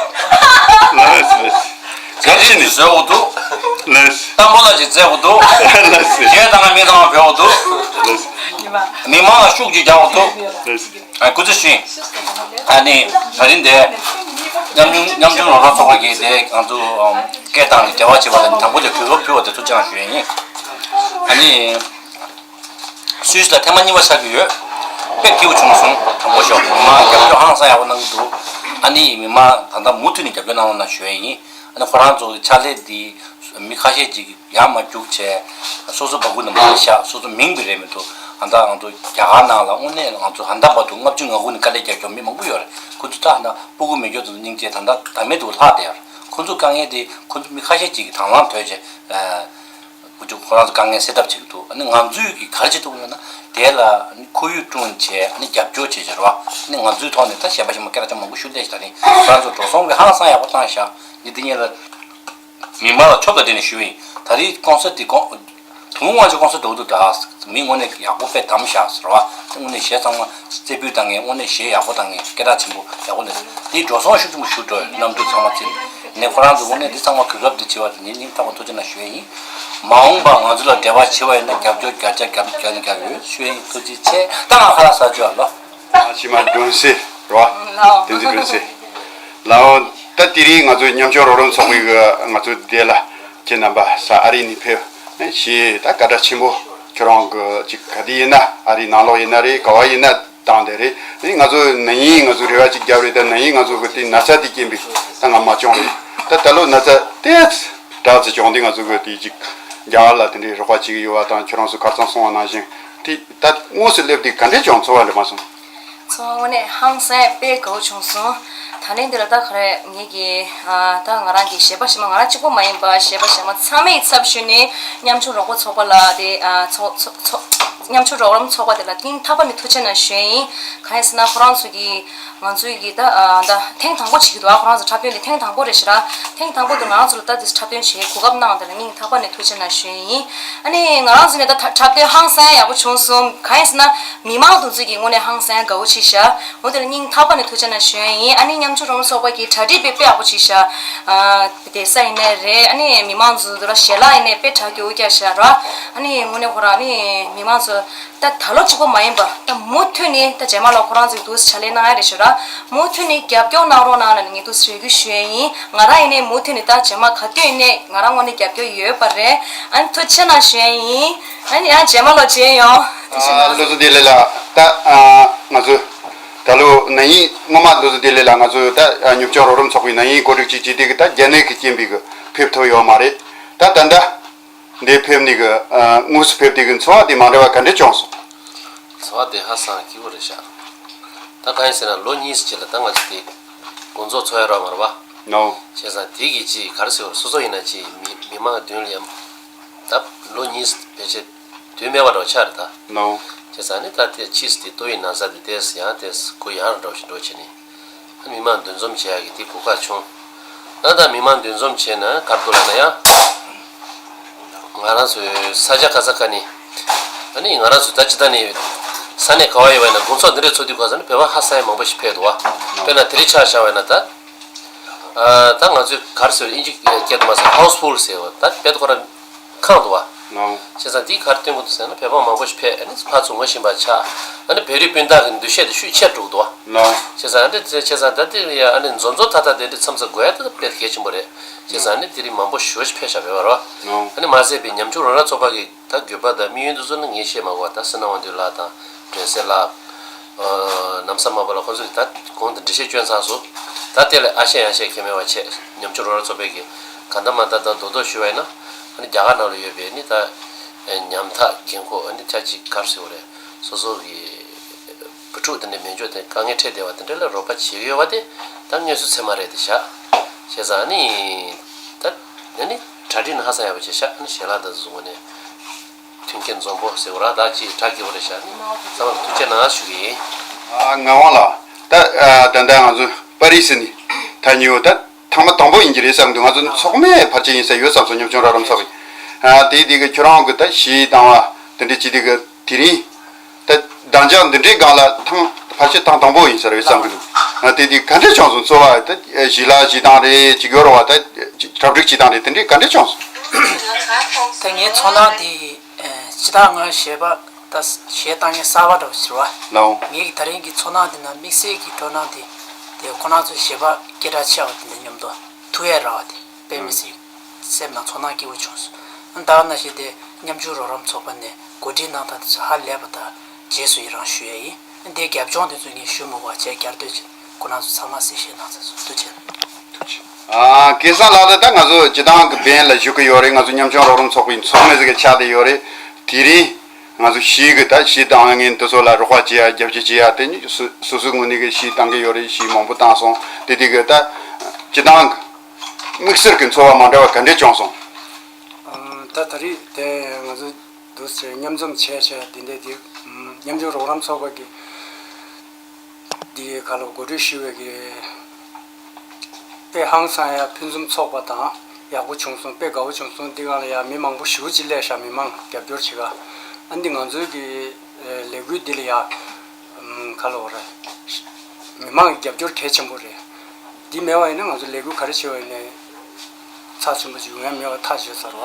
ལགས་སོ། ག་ ཅི་ནས་བཟོས་འོ་འདུག་ལགས། སྟག་མོ་ལ་ཅིག་བཙལ་འོ་འདུག་ལགས། གཞས་བཏང་ན་མི་བཏང་བ་བེད་འོ་འདུག་ལགས། མི་མང་ལ་ཤུགས་ཅིག་རྒྱག་འོ་འདུག་ལགས། ཨ། སྐུ་ཚེ་ཞུ་ཡིན། ཨ་ནི་ད་རིང་འདི་ཉམ་ཆུང་ཉམ་ཆུང་རོགས་རམ་ཚོགས་པ་གིས་འདི་ང་ཚོ་སྐད་བཏང་ནས་འབྲེལ་བ་བྱེད་པ་ལ་དང་པོ་དེ་གོ་སྐབས་ཕུལ་བ་དེ་ཐུགས་རྗེ་གནང་ཞུ་ཡ་ཡིན། ཨ་ནི། སུད་སི་ལ་ཐེངས་མ་གཉིས་པ་ཆགས་ཀྱི་ཡོད། དཔེ་སྐྱིད་པོ་བྱུང་སོང་། དྲང་པོ་ཞུ་བ་མི་མང་རྒྱབ་སྐྱོར་ཧང་སང་ཡག་པོ་གནང་གི་འདུག་ཨ་ནི་མི་མང་ད་ལྟ་མུ་མཐུད་ནས་རྒྱབ་སྐྱོར་གནང་རོགས་གནང་ཞུ་ཡ་ཡིན། ཨ་ནི་ཁོ་རང་ཚོ་གི་ཕྱག་ལས་འདི་མི་ཁ་ཤས་ཅིག་ཡར་མར་རྒྱུགས་བྱས། སོ་སོ་སྦ་ཁུག་ནང་མར་བཞག་སོ་སོ་མིང་དེ་རེད་མི་འདུག་ཨ་ད་ང་ཚོ་རྒྱ་གར་ནང་ལ་དངོས་གནས་ང་ཚོ་ཧ་ད་བར་དུ་ལྔ་བཅུ་ང་དགུ་ནས་དཀའ་ལས་རྒྱག་མཁན་མི་མང་པོ་ཡོད་རེད། ཁོ་ཚོ་ད་ཧ་ད་སྤུ་གུ་མེད་རྒྱུ་ཚོ་སྙིང་རྗེ། ད་ད་ད་མེད་དུ་ལྷག་བསྡད་ཡོད་རེད། ཁོ་ཚོ་དཀའ་ངལ་དེ་ཁོ་ཚོ་མི་ཁ་ཤས་ཅིག་གིས་དང་བླངས་དོད་བྱས། ཨ། ཁོ་ཚོ་ཁོ་རང་ཚོ་དཀའ་ངལ་སེལ་ཐབས་བྱེད་ཀྱི་འདུག་ཨ་ནི་ང་ཚོས་ཀྱིས་ག་རེ་བྱེད་ཐུབ་ཀྱི་ཡོད་ན། དེ་ལ་ཨ་ནི་ཁོར་ཡུག་བསྐྲུན་བྱས། ཨ་ནི་རྒྱབ་སྐྱོར་བྱེད་བྱེད་རོགས། ཨ་ནི་ང་ཚོའི་ཐོག་ནས་ད་གཞན་པ་གཞན་པ་སྐད་གྲགས་ཅན་མང་པོ་ཞུ་བསྡད་ཤག་ད་ནི་ཁོ་རང་ཚོ་འགྲོ་སོང་གི་ཧང་སང་ཡག་པོ་བཏང་ཤག་འདི་དེ་ཉིད་ལ་མི་མང་ལ་ཆོབ་དང་འབྲེལ་ནས་ཞུ་བ་ཡིན། ད་རེས་ཀོན་སར་དེ་ཀོན་དུང་དབང་ཆེ་ཀོན་སར་འགྲོ་འདུག་ད་མི་དངོས་གནས་ཡག་པོ་དཔེ་བདམས་ཤག་ཟེར་བ། དངོས་གནས་གཞས་ཚང་མ་རྩེ་ཕུད་བཏང་མཁན། དངོས་གནས་གཞས་ཡག་པོ་བཏང་མཁན། སྐད་གྲགས་ཆེན་པོ་ཡག་པོ་ལས། དེའི་འགྲོ་སོང་ཤུགས་ཆེན་པོ་ཞུ་འགྲོ་ཡོད། གནམ་གྲུ་ཚང་མ་བརྩིས་ནས། ཁོ་རང་ཚོ་དངོས་གནས་འདི་ཚང་མ་གོ་སྐབས་འདི་བྱེད་པ་དེ་ངས་སྙིང་ཐག་པ་ཐུགས་རྗེ་གནང་ཞུ་ཡ་ཡིན། མ་འོངས་པ་ང་ཚོ་ལ་འབྲེལ་བ་བྱེད་པ་ཡིན་ན་རྒྱབ་སྐྱོར་བརྒྱ་ཆ་བརྒྱ་བརྒྱ་ནས་བརྒྱ་ཡོད་ཞུ་ཡ་ཡིན། ཐུགས་རྗེ་ཆེ། ད་ང་ཁ་ལག་ཟ་རྒྱུ་ཨ་ལོ། ཨ་ཕྱི་མ་སྒྲོན་གསལ་རོ། ལའོ། བསྟན་འཛིན་སྒྲོན་གསལ། ལའོ། ད་དེ་རིང་ང་ཚོ་ཉམ་ཆུང་རོགས་རམ་ཚོགས་པའི་གི་ང་ཚོ་འདི་ལ་ཁྱེད་རྣམ་པ་ས་ཨ་རི་ནས་ཕེབས་ཞེས་ད་བཀའ་དྲིན་ཆེན་པོ། ཁྱོད་རང་གི་ཅིག་ག་དུས་ཡིན་ན་ཨ་རིའི་ནང་ལོགས་ཡིན་ན་རེད། ག་བ་ཡིན་ན་དང་དེ་རེད། ཨ་ནི་ང་ཚོ་ན་ཡིན་ང་ཚོ་རེ་བ་ཅིག་བརྒྱབ་རེད། ད་ན་ཡིན་ང་ཚོ་གི་དེ་ན་ཚ་དེ་རྐྱེན་པས་ད་ང་མ་བྱུང་རེད། ད་ད་ལོ་ན་ཚ་དེ་དྲག་ཙམ་བྱུང་དུས་ང་ཚོ་གི་དེ་ཅིག་རྒྱ་གར་ལ་དེ་འདྲའི་རོགས་པ་བྱེད་ཀྱི་ཡོད་པ་དང་། ཁྱོད་རང་ཚོ་གར་སང་སོང་བ་ནང་བཞིན་དེ་ད་དངོས་སུ་སླེབས་དུས་ག་འདྲས་བྱུང་། ཚོར་བ་འདྲ་མ་སོང་། ཚོར་བ་དངོས་གནས་ཧང་སང་དཔེ་དགའ་བོ་བྱུང་སོང་། ད་ནས་འདི་ལ་ད་ག་རེ་ངེད་ཀྱི་ཨ་ད་ང་རང་གི་གཞས་པ་གཞས་མ་ང་རང་གཅིག་པོ་མ་ཡིན་པ་གཞས་པ་གཞས་མ་ཚང་མའི་ཚབ་ཞུས་ནས་ཉམ་ཆུང་རོགས་པ་ཚོགས་པ་ལ་དེ་ཨ་ཚོགས་ཚོགས་ཚོགས་ཉམ་ཆུང་རོགས་རམ་ཚོགས་པ་དེ་ལ་སྙིང་ཐག་པ་ནས་ཐུགས་རྗེ་གནང་ཞུ་ཡ་ཡིན། གང་ཡིན་ཟེར་ན་ཁོ་རང་ཚོ་གིས་ང་ཚོའི་གི་ད་ཨ་ད་ཐེངས་དང་པོ་བྱེད་ཀྱི་འདུག་ཨ་ཁོ་རང་ཚོ་འཁྲབ་སྟོན་དེ་ཐེངས་དང་པོ་རེད་ཤག་ར། ཐེངས་དང་པོ་དེ་ང་རང་ཚོ་ལ་ད་དེ་འཁྲབ་སྟོན་བྱེད་གོ་སྐབས་གནང་བ་དེ་ལ་སྙིང་ཐག་པ་ནས་ཐུགས་རྗེ་གནང་ཞུ་ཡ་ཡིན། ཨ་ནི་ང་རང་ཚོ་ནས་ད་འཁྲབ་སྟོན་ཧང་སང་ཡག་པོ་བྱུང་སོང་། གང་ཡིན་ཟེར་ན་མི་མང་དེ་ཚོ་གིས་དངོས་གནས་ཧང་སང་དགའ་བོ་བྱས་ཤག་འོ་དེ་ལ་སྙིང་ཐག་པ་ནས་ཐུགས་རྗེ་གནང་ཞུ་ཡ་ཡིན། ཨ་ནི་ཉམ་ཆུང་རོགས་རམ་ཚོགས་པ་གིས་གྲ་སྒྲིག་དཔེ་དཔེ་ཡག་པོ་བྱས་ཤག་ཨ་བདེ་ས་ཡིན་ནའི་རེད། ཨ་ནི་མི་མང་ཚོ་དེ་ལ་ཞལ་ལག་ཡིན་ནའི་དཔེ་གྲ་རྒྱས་པོ་བཀལ་ཤག་ར། ཨ་ནི་དངོས་གནས་ཁོ་རང་ཨ་ནི་མི་མང་ཚོ་ད་ད་ལོ་གཅིག་པོ་མ་ཡིན་པ་ད་མུ་མཐུད་ནས་ད་རྗེས་མ་ལ་ཁོ་རང་ཚོ་གིས་འདུག་སེ་ཕྱག་ལས་གནང་ཡ་རེད་ཤག་ར། མུ་མཐུད་ནས་རྒྱབ་སྐྱོར་གནང་རོགས་གནང་ལབ་ནས་ངས་འདུག་སེ་རེ་སྐུལ་ཞུ་ཡ་ཡིན། ང་རང་ཡིན་ནའི་མུ་མཐུད་ནས་ད་རྗེས་མ་ག་དུས་ཡིན་ནའི་ང་རང་དངོས་གནས་རྒྱབ་སྐྱོར་ཡོད་པ་རེད། ཨ་ནི་ཐུགས་རྗེ་གནང་ཞུ་ཡ་ཡིན། ཨ་ནི་ཡང་རྗེས་མ་ལོ་མཇལ་ཡོང་། ཐུགས་རྗེ་གནང་། བློ་བཟང་བདེ་ལེགས་ལགས། ད་ང་ཚོ་ད་ལོ་ན་ཡིན་སྔོན་མ་བློ་བཟང་བདེ་ལེགས་ལགས་ང་ཚོ་ད་ཉམ་ཆུང་རོགས་རམ་ཚོགས་པའི་ན་ཡིན་གོ་སྒྲིག་ཅིག་བྱས་དུས་ཀྱི་ད་རྒྱ་ནད་ཀྱི་རྐྱེན་པས་ཀྱི་ཕེབས་ཐུབ་ཡོད་མ་རེད། ད་ད་ལྟ་འདིར་ཕེབས་ནས་ཀྱི་དངོས་སུ་ཕེབས་དུས་ཀྱི་ཚོར་བ་དེ་མ་འདྲ་བ་ག་འདྲ་བྱུང་སོང་། ཚོར་བ་དེ་ཧ་སང་སྐྱིད་པོ་རེད་ཤག་ད་གང་ཡིན་ཟེར་ན་ལོ་གཉིས་ཅིག་ལ་ད་ང་ཚོ་དེ་དགོང་ཚོགས་ཚོགས་ཡ་རོགས་མ་རེད་པ། ནོ། བྱས་ཙང་དེ་གི་ཅིག་ག་རེ་ཟེར་བ་སོ་སོ་ཡིན་ན་ཅིག་མི་མི་མང་མདུན་ལ་ཡང་ད་ལོ་གཉིས་ཕལ་ཆེར་དུས་མེད་པ་འདྲ་བོ་ཆགས་རེད་ད། ནོ། བྱས་ཙང་ནི་ད་དེ་ཕྱིས་སུ་དེ་ལྟོ་ཡི་ན་ཚ་དེ་ཏོག་ཙམ་ཡང་ཏོག་ཙམ་གུ་ཡངས་རུ་འགྲོ་བཞིན་འགྲོ་བྱས་ནས། མི་མང་འདུ་འཛོམས་བྱེད་ཡག་གི་དེ་གོ་སྐབས་བྱུང་། ཨ་ད་མི་མང་འདུ་འཛོམས་བྱས་ན་ག་རེ་འདུག་ལབ་ན་ཡང་། ང་རང་ཚོའི་ས་ཆ་ག་ས་ག་ནས། ཨ་ནི་ང་རང་ཚོ་ད་ཅི་ད་ནས་ས་གནས་ག་བ་ཡོད་པ་ཡིན་ན་དགོང་ཚོགས་འདི་འདྲ་ཚོགས་དུས་ག་ས་ནས་བོད་པ་ཧ་སང་ཡ་མང་པོ་ཞིག་ཕེབས་འདུག་བ། དཔེར་ན་དེ་རིང་ཆ་བཞག་པ་ཡིན་ན་ད། ཨ་ད་ང་ཚོས་ག་རེ་ཟེར་ཨིན་ཇི་སྐད་དུ་མ་ཟེར་ཧའུ་སི་ཕུལ་ཟེར་བ་ད་དཔེ་ཁོ་རང་། ཁང་དུ་བ། ནོ། བྱས་ཙང་འདིས་ག་རེ་སྟོན་གྱི་འདུག་ཟེར་ན་བོད་པ་མང་པོ་ཞིག་ཕེབས་ཨ་ནི་ཕར་ཚུར་ངོ་ཤེས་པ་ཆགས། ཨ་ནི་བོད་རིགས་སྤུན་ཟླ་གི་འདུ་ཤེས་དེ་ཤུགས་ཆེར་འགྲོ་གི་འདུག་བ། ནོ། བྱས་ཙང་ཨ་ནི་བྱས་ཙང་ད་འདི་ཡ་ཨ་ནི་འཛོམས་འཛོམས་ཐག་ཐག་དེ་འདྲ་མཚམས་མཚམས་དགོས་ཡ་དེ་དཔེ་གལ་ཆེན་པོ་རེད། བྱས་ཙང་ཨ་ནི་དེ་རིང་མང་པོ་ཞེ་པོ་ཞིག་ཕེབས་བཞག་བོད་པ་རེད་བ། ནོ། ཨ་ནི་མ་ཟད་པའི་ཉམ་ཆུང་རོགས་རམ་ཚོགས་པ་གི་ད་དགོས་པ་དང་དམིགས་ཡུལ་འདི་ཚོ་ནི་ངས་བཤད་མ་དགོས་པ་ད་བསོད་ནམས་དབང་འདུས་ལགས་དང་སྒྲོན་གསལ་ལགས། ཨ་ནམ་བཟའ་མ་པ་ལ་ཁོང་ཚོ་གིས་ད་གོང་དུ་འགྲེལ་བཤད་བསྐྱོན་ཚར་སོང་། ད་དེ་ལས་ཨ་ཤེས་ཡང་ཤེས་ཁྱད་མེད་པ་བྱས་ཉམ་ཆུང་རོགས་རམ་ཚོགས་པའི་གི་གང་ལྟར་མ་ལྟར་ད་རྡོག་རྡོག་ཞུ་བ་ཡིན་ན་ཨ་ནི་རྒྱ་གར་ནང་ལ་ཡོད་པའི་ནི་ད་ཉམ་ཐག་འགན་ཁུར་ཨ་ནི་ཆ་གཅིག་ག་རེ་ཟེར་དགོས་རེད། སོ་སོ་གི་བུ་ཕྲུག་དེ་འདྲ་མེད་འཇོག་དེ་དཀའ་ངལ་འཕྲད་བསྡད་པ་དེ་འདྲ་ལ་རོགས་པ་བྱེད་ཀྱི་ཡོད་པ་དེ་ད་དངོས་སུ་ཚད་མ་རེད་དེ་བཞག་བྱས་ཙང་ཨ་ནི་ད་ཨ་ནི་གྲ་སྒྲིག་ནི་ཧ་སང་ཡག་པོ་བྱས་ཤག་ཨ་ནི་ཞལ་ལག་དང་བཟོ་བ་ནས། མཐུན་རྐྱེན་འཛོམས་པོ་ཟེར་བ་ར་ད་ཅིག་གྲ་རྒྱས་པོ་རེད་ཤག་ནི་ཚང་མར་ཐུགས་རྗེ་གནང་ཞུ་གི་ཡིན། ཨ་ངག་དབང་ལགས། ད་ཨ་ད་ལྟ་ང་ཚོ་པ་རི་སི་ནས་ཐ་སྙད་ད་ཐེངས་མ་དང་པོ་ཡིན་གྱི་རེད་བསམ་འདུག་ང་ཚོ་ཚོགས་མི་ཕལ་ཆེར་ཡིན་ས་ཡོད་བསམ་སོང་། ཉམ་ཆུང་རོགས་རམ་ཚོགས་ཀྱི། ཨ་དེ་དེ་གི་ཁྱོད་རང་གི་ད་གཞས་བཏང་བ་དེ་འདྲ་ཅིག་དེ་གི་དེ་རིང་ད་གདངས་འཇགས་འདི་འདྲའི་སྒང་ལ་ཐེངས་ཕལ་ཆེར་ཐེངས་དང་པོ་ཡིན་ས་རེད་བསམ་གི་འདུག་དེ་དེ་ག་འདྲས་བྱུང་སོང་། འཚོ་བ་ད་ཞི་ལ་ཞི་སྟངས་རེད་ཅིག་ཡོད་རེད་བ། ད་གྲ་སྒྲིག་བྱེད་སྟངས་རེད། དེ་འདྲས་ག་འདྲས་བྱུང་སོང་། ད་ངའི་ཚོར་སྣང་དེ་ཨ་སྤྱིར་བཏང་ང་གཞས་པ་ད་གཞས་བཏང་མཁན་གསར་པ་འདྲ་བོ་ཞིག་རེད་བ། ལའོ། ངའི་གི་ད་རིང་གི་ཚོར་སྣང་དེ་ན་དམིགས་བསལ་གྱི་སྤྲོ་སྣང་དེ་དེ་ཁོ་རང་ཚོ་གཞས་པ་སྐད་གྲགས་ཆེ་བ་དེ་འདྲ་མཉམ་དུ་ཐུག་ཡས་རེད་བ། དེ་དཔེ་མི་སྲིད་སེམས་ནང་ཚོར་སྣང་སྐྱིད་པོ་བྱུང་སོང་། ད་ག་ནང་བཞིན་དེ་ཉམ་ཆུང་རོགས་རམ་ཚོགས་པ་ནས་གོ་སྒྲིག་གནང་སྟངས་དེ་ཚོ་ཧ་ལས་པ་དང་རྗེས་སུ་ཡི་རང་ཞུ་ཡས་ཡིན། དེ་རྒྱབ་ལྗོངས་དེ་ཚོ་ངས་ཞུ་མི་དགོས་པ་བྱས་བསྐྱར་ཟློས་བྱས་ཁོ་རང་ཚོ་ཚང་མ་གསལ་བཤད་གནང་ཚར་སོང་། ཐུགས་རྗེ་ཆེ། ཨ། སྐལ་བཟང་ལགས། ད་ད་ང་ཚོ་སྤྱིར་བཏང་གི་འབེན་ལ་བཞུགས་ཀྱི་ཡོད་རེད། ང་ཚོ་ཉམ་ཆུང་རོགས་རམ་ཚོགས་པའི་ཚོགས་མི་ཟིག་གི་ཆགས་བསྡད་ཡོད་རེད། དེ་རིང་ང་ཚོ་གཞས་ཀྱི་ད་གཞས་བཏང་མཁན་དེ་ཚོ་ལ་རོགས་པ་བྱེད་ཡ་རྒྱབ་སྐྱོར་བྱེད་ཡ་དེ་ནི་སོ་སོ་སོའི་ངོས་ནས་གི་གཞས་བཏང་གི་ཡོད་རེད། གཞས་མང་པོ་བཏང་སོང་། དེ་དེ་གི་ད་སྤྱིར་བཏང་གི་དམིགས་བསལ་གྱི་ཚོར་བ་མ་འདྲ་བ་ག་འདྲས་བྱུང་སོང་། ཨ། ད་ད་རེས་དེ་ང་ཚོ་འདུག་ཟེར་མཉམ་འཛོམས་བྱས་བྱས་དེ་འདྲས་དེ་ཉམ་ཆུང་རོགས་རམ་ཚོགས་པ་གི་འདི་ག་ལ་གོ་སྒྲིག་ཞུས་པའི་གི་དཔེ་ཧང་སང་ཡ་ཕུན་སུམ་ཚོགས་པ་དང་ཡག་པོ་བྱུང་སོང་། དཔེ་དགའ་བོ་བྱུང་སོང་། འདི་གང་ལ་ཡ་མི་མང་པོ་ཞེ་པོ་ཅིག་སླེབས་ཤག་མི་མང་རྒྱབ་སྐྱོར་བྱེད་ག་ཨ་འདི་ང་ཚོའི་གི་ལས་འགུལ་འདི་ལ་ཡ་ག་ལ་བ་རེད། མི་མང་གི་རྒྱབ་སྐྱོར་གལ་ཆེན་པོ་རེད། འདི་མེད་པ་ཡིན་ན་ང་ཚོ་ལས་འགུལ་ག་རེ་བྱེད་པ་ཡིན་ནའི་ཚགས་ཆེན་པོ་ཅིག་ཡོང་ཡ་མེད་པ་ཐག་ཆོད་ཚར་བ།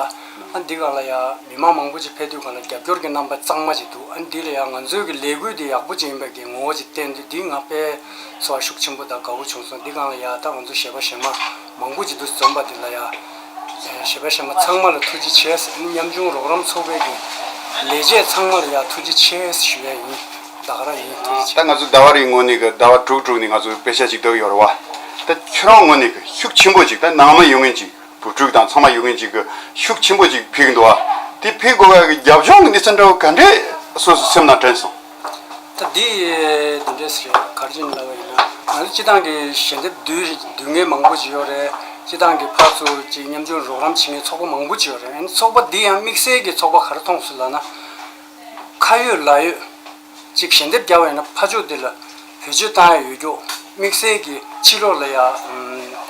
ཨ་འདི་ག་ལ་ཡ་མི་མང་མང་པོ་ཅིག་ཕེབས་དུས་ག་ལ་རྒྱབ་སྐྱོར་གྱི་རྣམ་པ་གཙང་མ་ཅིག་འདུག་ཨ་འདི་ལ་ཡ་ང་ཚོའི་གི་ལས་འགུལ་འདི་ཡག་པོ་ཅིག་ཡིན་པའི་གི་ངོ་བོ་ཅིག་བསྟན་དུས་འདི་ང་དཔེ་ཚོར་བ་ཤུགས་ཆེན་པོ་དང་དགའ་བོ་བྱུང་སོང་། འདི་ག་ལ་ཡ་ད་ང་ཚོ་གཞས་པ་གཞས་མ་མང་པོ་ཅིག་འདུག་འཛོམས་པ་འདི་ལ་ཡ་གཞས་པ་གཞས་མ་ཚང་མ་ལ་ཐུགས་རྗེ་ཆེ། ཉམ་ཆུང་རོགས་རམ་ཚོགས་པའི་གི་ལས་བྱེད་ཚང་མ་ལ་ཡ་ཐུགས་རྗེ་ཆེ་ཞུ་ཡ་ཡིན། ད་ག་རང་ཡིན། ཐུགས་རྗེ་ཆེ། ད་ང་ཚོ་ཟླ་བ་རེའི་ངོས་ནས་གི་ཟླ་བ་དྲུག་དྲུག་ནས་ང་ཚོ་དཔེ་ཆ་ཅིག་བཏོན་ཡོད་རེད་བ། ད་ཁྱོད་རང་ངོས་ནས་གི་ཤུགས་ཆེན་པོ་ཅིག་ད་ནང་མི་ཡོང་མཁན་ཅིག་བུ་ཕྲུག་དང་ཚང་མ་ཡོང་མཁན་ཅིག་གི་ཤུགས་ཆེན་པོ་ཅིག་ཕུལ་གི་འདུག་བ། དེ་ཕུལ་དགོས་པའི་གི་རྒྱབ་ལྗོངས་ཀྱི་གནས་ཚུལ་འདྲ་བོ་ག་འདྲས་སོ་སོ་སེམས་ནང་དྲན་སོང་། ད་འདི་འདི་འདྲས་རེད། ག་རེ་བྱས་ནས་ལབ་པ་ཡིན་ན་ང་ཚོ་སྤྱི་བཏང་གི་ཞལ་འདེབས་བསྡུས་བསྡུས་མཁན་མང་པོ་ཅིག་ཡོད་རེད། སྤྱི་བཏང་གི་ཕར་ཚུར་ཅིག་ཉམ་ཆུང་རོགས་རམ་བྱེད་མཁན་ཚོགས་པ་མང་པོ་ཅིག་ཡོད་རེད། ཨ་ནི་ཚོགས་པ་འདི་ཡང་དམིགས་བསལ་གྱི་ཚོགས་པ་ག་རེ་མཐོང་སོང་ལབ་ན། ཁ་ཡོད་ལག་ཡོད་ཅིག་ཞལ་འདེབས་རྒྱག་པ་ཡིན་ན་ཕར་ཕྱོགས་འདི་ལ་བེད་སྤྱོད་བཏང་ཡ་ཡོད་རྒྱུ། དམིགས་བསལ་གྱི་ཕྱི་ལོགས་ལ་ཡ་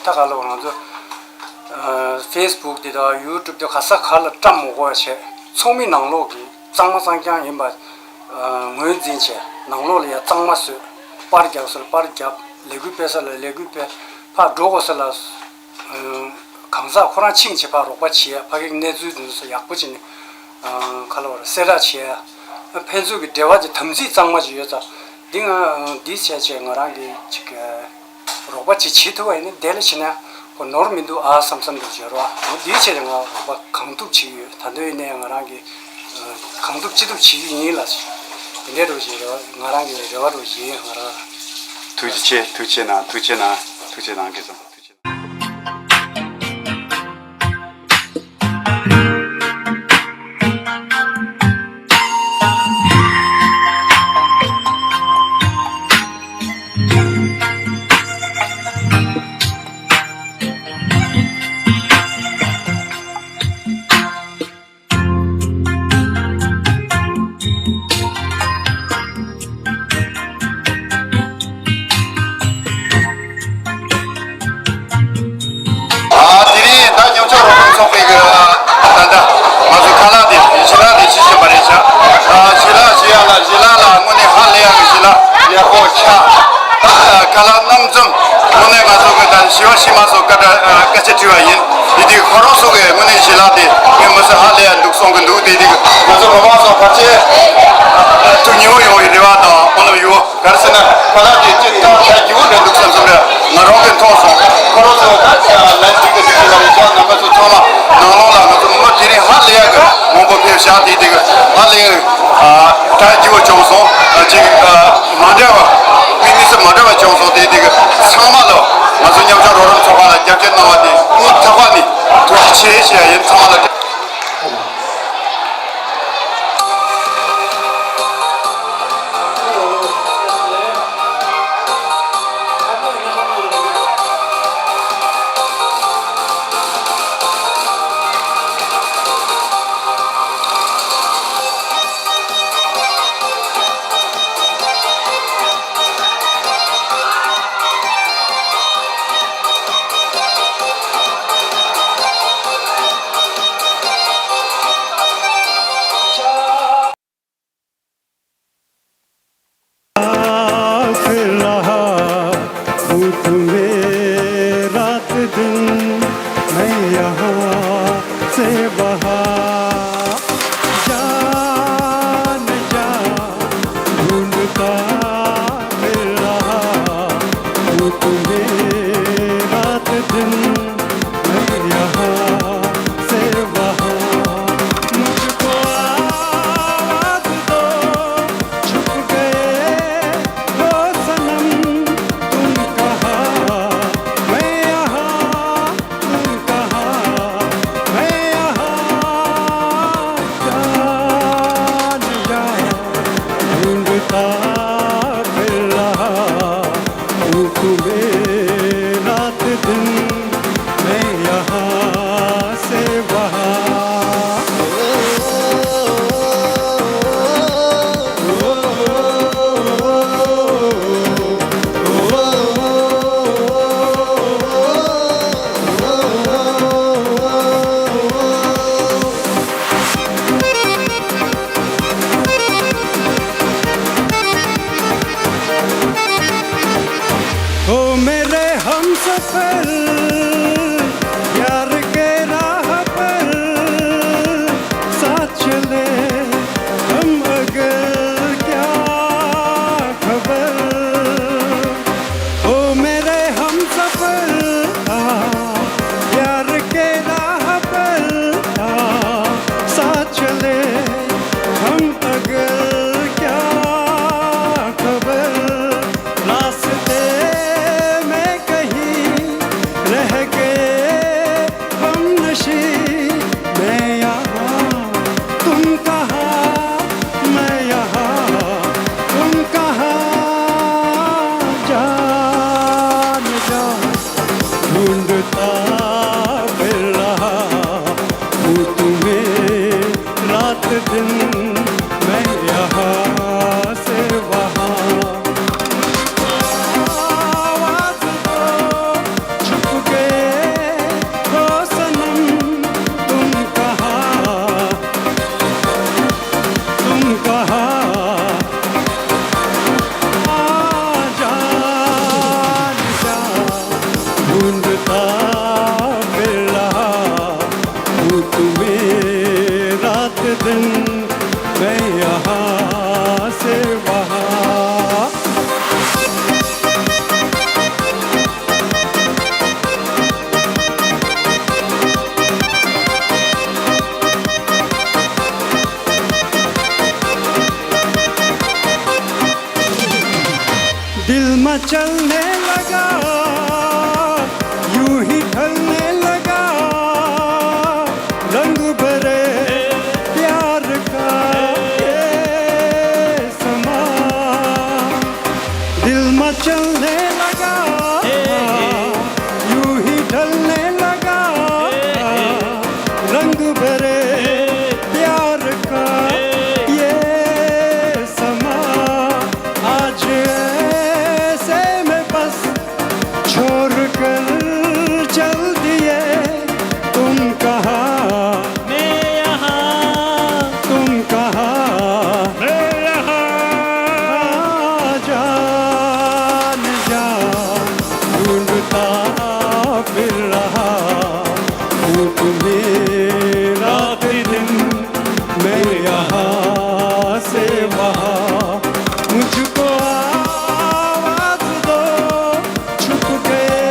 ད་ག་ལ་ང་ཚོ་ཕེ་སི་བུག་འདི་དང་ཡུ་ཊུབ་འདི་ག་ས་ག་ལ་བཀྲམ་མི་དགོས་པ་བྱས། ཚོགས་མི་ནང་ལོགས་ཀྱི་གཙང་མ་གཙང་རྐྱང་ཡིན་པ་ངོས་འཛིན་བྱས། ནང་ལོགས་ལ་ཡ་གཙང་མ་བཟོས། པར་རྒྱག་སར་པར་རྒྱབ། ལས་འགུལ་སྤེལ་ས་ལ་ལས་འགུལ་སྤེལ། ཕར་འགྲོ་དགོས་ས་ལ་གང་ཟག་ཁོ་རང་ཕྱིན་བྱས་ཕར་རོགས་པ་བྱེད་ཡ། ཕ་གིའི་གནས་ཚུལ་འདི་ཚོ་ཡག་པོ་བྱས་ནས་ག་ལ་བར་གསལ་བསྒྲགས་བྱེད་ཡ། ཕན་ཚུན་གྱི་འབྲེལ་བ་དེ་དམ་ཚིག་གཙང་མ་ཞིག་ཡོད་ཙང་། འདི་ང་འདི་བྱས་བྱས་ང་རང་གི་ཅིག་རོགས་པ་ཅིག་བྱེད་ཐུབ་པ་ཡིན་ན་དེ་ལ་བྱེད་ན་ཁོ་ནོར་མི་འདུག་ཨ་བསམ་བསམ་འདུག་བརྗོད་རོགས། འོ་འདི་བྱས་ནས་ང་རོགས་པ་གང་ཐུབ་བྱེད་ཀྱི་ཡོད། ད་དུང་ཡིན་ནའི་ང་རང་གི་གང་ཐུབ་ཅི་ཐུབ་བྱེད་ཀྱི་ཡིན་ལ། དེ་འདྲའི་རོགས་བྱེད་རོགས། ང་རང་གི་རེ་བ་རོགས་བྱེད་ཡིན་ང་རང་། ཐུགས་རྗེ་ཆེ། ཐུགས་རྗེ་གནང་། ཐུགས་རྗེ་གནང་། ཐུགས་རྗེ་གནང་གི་སོང་། ཐུགས་རྗེ་གནང་། ཨ། དེ་རིང་ད་ཉམ་ཆུང་རོགས་རམ་ཚོགས་པའི་གི་ད་ལྟ་ང་ཚོ་ཁ་ལག་དེ་ཞལ་ལག་དེ་ཞིག་བྱིན་པ་རེད་ཤག་ཨ། ཞལ་ལག་ཞུ་ཡ་ལ་ཞལ་ལག་ལ་དངོས་གནས་ཧ་ལས་ཡ་གི་ཞལ་ལག་ཡག་པོ་ཆགས། ད་ཁ་ལག་རྣམ་འཛོམས་དངོས་གནས་ང་ཚོ་གི་ད་ཞི་བ་ཞི་མ་སོགས་བཀའ་དྲ་ཨ། བཀའ་ཆད་དྲི་བ་ཡིན། དེ་དུས་ཁོ་རང་ཚོ་གི་དངོས་གནས་ཞལ་ལག་དེ་ངས་མི་ཚེ་ཧ་ལས་ཡ་འདུག་གསུང་གི་འདུག་དེ་དུས་ང་ཚོ་མི་མང་ཚོ་ཕལ་ཆེར་ཐུགས་མཉེས་པོ་ཡོང་བའི་རེ་བ་དང་སྨོན་ལམ་ཡོད། ག་རེ་ཟེར་ན་ཁ་ལག་དེ་ཅི་ལྟར་ད་རྒྱུ་བོ་འདྲ་འདུག་བསམ་བསམ་རེད། ང་རང་གིས་མཐོང་སོང་། ཁོ་རང་ཚོ་ད་ལན་འགྲིག་གི་འགྲིག་གི་མ་རེད་ཤག་རྣམ་པ་ཚོ་ཚང་མ་ནང་ལོགས་ལ་ང་ཚོ་མི་དེ་རིང་ཧ་ལས་ཡ་གི་མང་པོ་ཕེབས་ཤག་དེ་དེ་གི་ཧ་ལས་ཡ་གི་ཨ། གྲ་རྒྱས་པོ་བྱུང་སོང་། ཨ། ཅིག་ཨ། མ་འདྲ་བ་དམིགས་དམིགས་བསལ་མ་འདྲ་བ་བྱུང་སོང་། དེ་དེ་གི་ཚང་མ་ལ་ང་ཚོ་ཉམ་ཆུང་རོགས་རམ་ཚོགས་པ་ལ་རྒྱབ་སྐྱོར་གནང་བ་དེ་སྙིང་ཐག་པ་ནས་ཐུགས་རྗེ་ཆེ་ཞུ་ཡ་ཡིན། ཚང་མ་ལ། से वहाँ जान जा, ढूंढता फिर रहा हूँ तुम्हें रात दिन, मैं यहाँ से वहाँ। मुझको आवाज़ दो, छुप गए हो सनम तुम कहाँ, मैं यहाँ तुम कहाँ, मैं यहाँ, जान जा, ढूंढता फिर रहा हूँ तुम्हें रात दिन, मैं यहाँ से वहाँ। ओ मेरे हमसफर, प्यार के राह पर साथ चले हम अगर, क्या खबर। ओ मेरे हमसफर, प्यार के राह पर साथ चले हम अगर, क्या खबर। रास्ते में कहीं रह गए हमनशीं, मैं यहाँ तुम कहाँ, मैं यहाँ तुम कहाँ, जान जा, ढूंढता फिर रहा हूँ तुम्हें रात दिन, मैं यहाँ से वहाँ। आवाज़ दो, छुप गए हो सनम तुम कहाँ, तुम कहाँ। आ जान जा, ढूंढता फिर रहा हूँ तुम्हें रात दिन, मैं यहाँ से वहाँ। दिल मचलने लगा, यूं ही ढलने लगा, रंग भरे प्यार का ये समा। दिल मचलने लगा, यूं ही ढलने लगा, रंग भरे प्यार का ये समा। आज ऐसे में बस छोड़ कर चल दिए तुम कहाँ, मैं यहाँ तुम कहाँ, मैं यहाँ। आ जान जा, ढूंढता फिर रहा हूँ तुम्हें रात दिन, मैं यहाँ से वहाँ। मुझको आवाज़ दो, छुप गए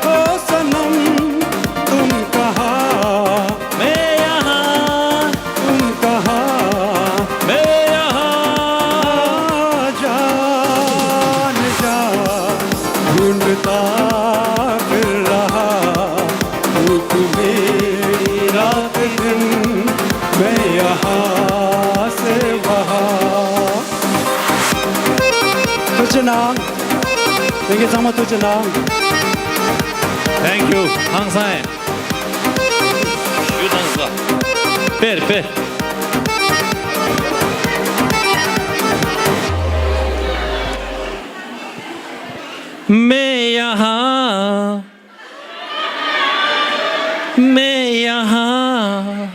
हो सनम तुम कहाँ, मैं यहाँ तुम कहाँ, मैं यहाँ। जान जा, ढूंढता फिर रहा हूँ तुम्हें रात दिन, मैं यहाँ से वहाँ। ཐུགས་རྗེ་གནང་། ལྷན་རྒྱས་ཚང་མ་ཐུགས་རྗེ་གནང་། Thank you. ཧང་སང་ཡིན། ཞུ་དང་ས། དཔེར་དཔེར། मैं यहाँ, मैं यहाँ,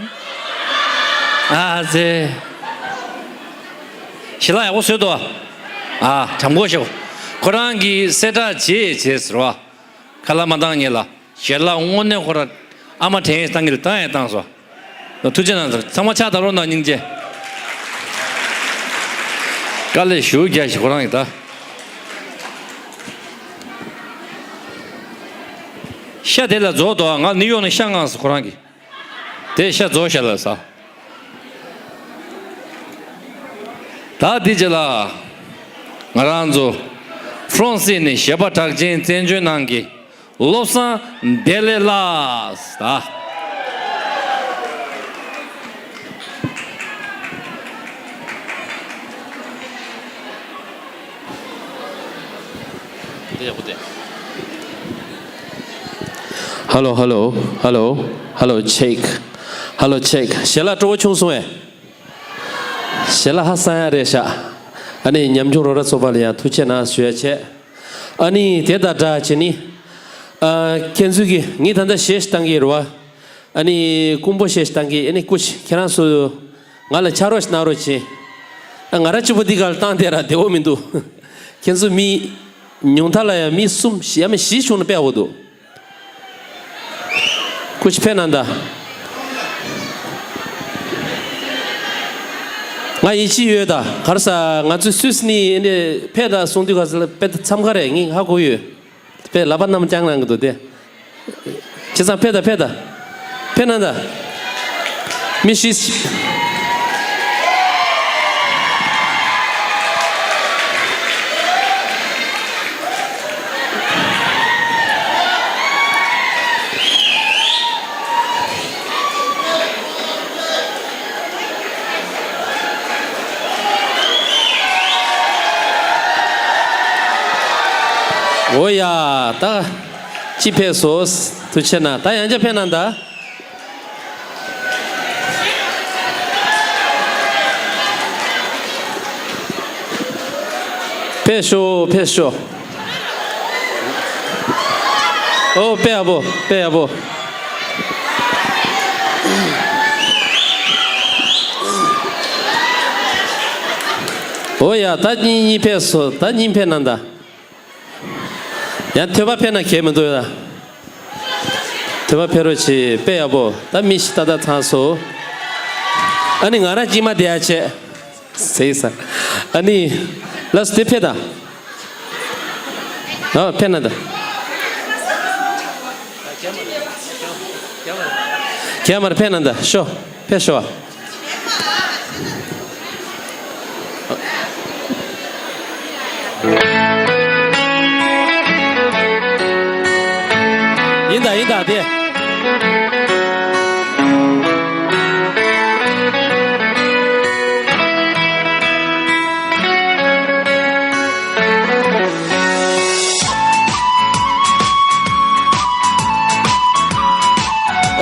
आ जे। ཞལ་ལག་ཡག་པོ་བཟོས་འདུག་ཨ། དྲང་པོ་ཞུ། ཁོ་རང་གིས་གསལ་བསྒྲགས་བྱེད་བྱེད་ཟེར་བ། ཁ་ལག་མ་བཏང་ཉེ་ལ། ཞལ་ལག་དངོས་གནས་ཁོ་རང་ ཨ་མ་དྲན་བཏང་གི་ལ་བཏང་ཡང་བཏང་སོང་། ཐུགས་རྗེ་གནང་། ཚང་མ་ཕྱག་བརྡབ་རོགས་གནང་། སྙིང་རྗེ། དཀའ་ལས་ཞེ་པོ་རྒྱག་ཤག་ཁོ་རང་གིས་ད། ཤ་དེ་ལ་རྫོགས་འདུག་ང་ནིའུ་ཡོག་ནས་ཤ་མངགས་སོང་ཁོ་རང་གིས། དེ་ཤ་རྫོགས་ཤག་ལབ་ས། ད་འདི་རྗེས་ལ་ང་རང་ཚོ་ཧྥ་རན་སི་ནས་གཞས་པ་གྲགས་ཅན་བཙན་བྱོལ་ནང་གི་བློ་བཟང་བདེ་ལེགས་ལགས་ད། ཧ་ལོ་ཧ་ལོ་ཧ་ལོ་ཧ་ལོ། ཆེག་ཧ་ལོ། ཆེག་གཞས་ལ་སྤྲོ་བོ་ཆུང་སོང་ངས། གཞས་ལ་ཧ་སང་ཡ་རེད་ཤག་ཨ་ནི་ཉམ་ཆུང་རོགས་ར་ཚོགས་པ་ལ་ཡང་ཐུགས་རྗེ་གནང་ཞུ་ཡ་བྱས། ཨ་ནི་དེ་དང་སྦྲགས་བྱས་ནི། ཨ། ཁྱེད་ཚོས་ཀྱི་ངས་ད་ལྟ་གཞས་ཤིག་བཏང་གི་རེད་བ། ཨ་ནི་རྐུན་པོ་གཞས་ཤིག་བཏང་གི། ཨ་ནི་སྐུ་མཁྱེན་ཁྱེད་རང་ཚོ་ང་ལ་ཕྱག་རོགས་ཤིག་གནང་རོགས་བྱེད། ཨ། ང་རང་གཅིག་པོ་འདི་གར་བཏང་བསྡད་ར་བདེ་བོ་མི་འདུག་ཁྱེད་ཚོ་མི་ཉུང་མཐའ་ལ་ཡང་མི་གསུམ་བཞི་ཡ་མི་བཞི་བྱུང་ན་དཔེ་ཡག་པོ་འདུག་སྐུ་མཁྱེན་ཕེབས་གནང་དང་། ང་ཡིད་ཆེས་ཡོད་ད། ག་རེ་ཟེར་ང་ཚོའི་སུད་སི་ནས་ཨ་ནི་ཕེབས་དང་གསུང་དུས་ག་ཚོད་ལ་དཔེ་མཚམས་ཁ་རེད། ངས་ཧ་གོ་ཡོད། དཔེ་ལག་པ་གནམ་བརྐྱངས་གནང་གི་འདུག་སྟེ། བྱས་ཙང་ཕེབས་དང་། ཕེབས་དང་། ཕེབས་གནང་དང་། མི་ཤི། འོ་ཡ། ད་ཅི་ཕེབས་སོང་། ཐུགས་རྗེ་གནང་། ད་ཡང་བསྐྱར་ཕེབས་གནང་དང་། ཕེབས་ཤོག་ཕེབས་ཤོག་ཨོ་དཔེ་ཡག་པོ། དཔེ་ཡག་པོ། ཨོ་ཡ། ད་གཉིས་གཉིས་ཕེབས་སོང་། ད་གཉིས་ཕེབས་གནང་དང་། ཡང་ཐོས་པ་ཕེབས་ན་གལ་མི་འདུག་ཡ། ཐོས་པ་ཕེབས་རོགས་བྱེད། དཔེ་ཡག་པོ། ད་མི་ཤི་ཏག་ཏག་ཚང་སོང་། ཨ་ནི་ང་རང་གཅིག་མ་བསྡད་ཡ་བྱས། ཟེར་ས། ཨ་ནི། ལགས་སོ་དེ་ཕེབས་དང་། ཨ་ཕེབས་གནང་དང་། རྒྱ་མར་ཕེབས་གནང་དང་། ཤོག་ཕེབས་ཤོག་ཡིན་ད་ཡིན་ད་དེ།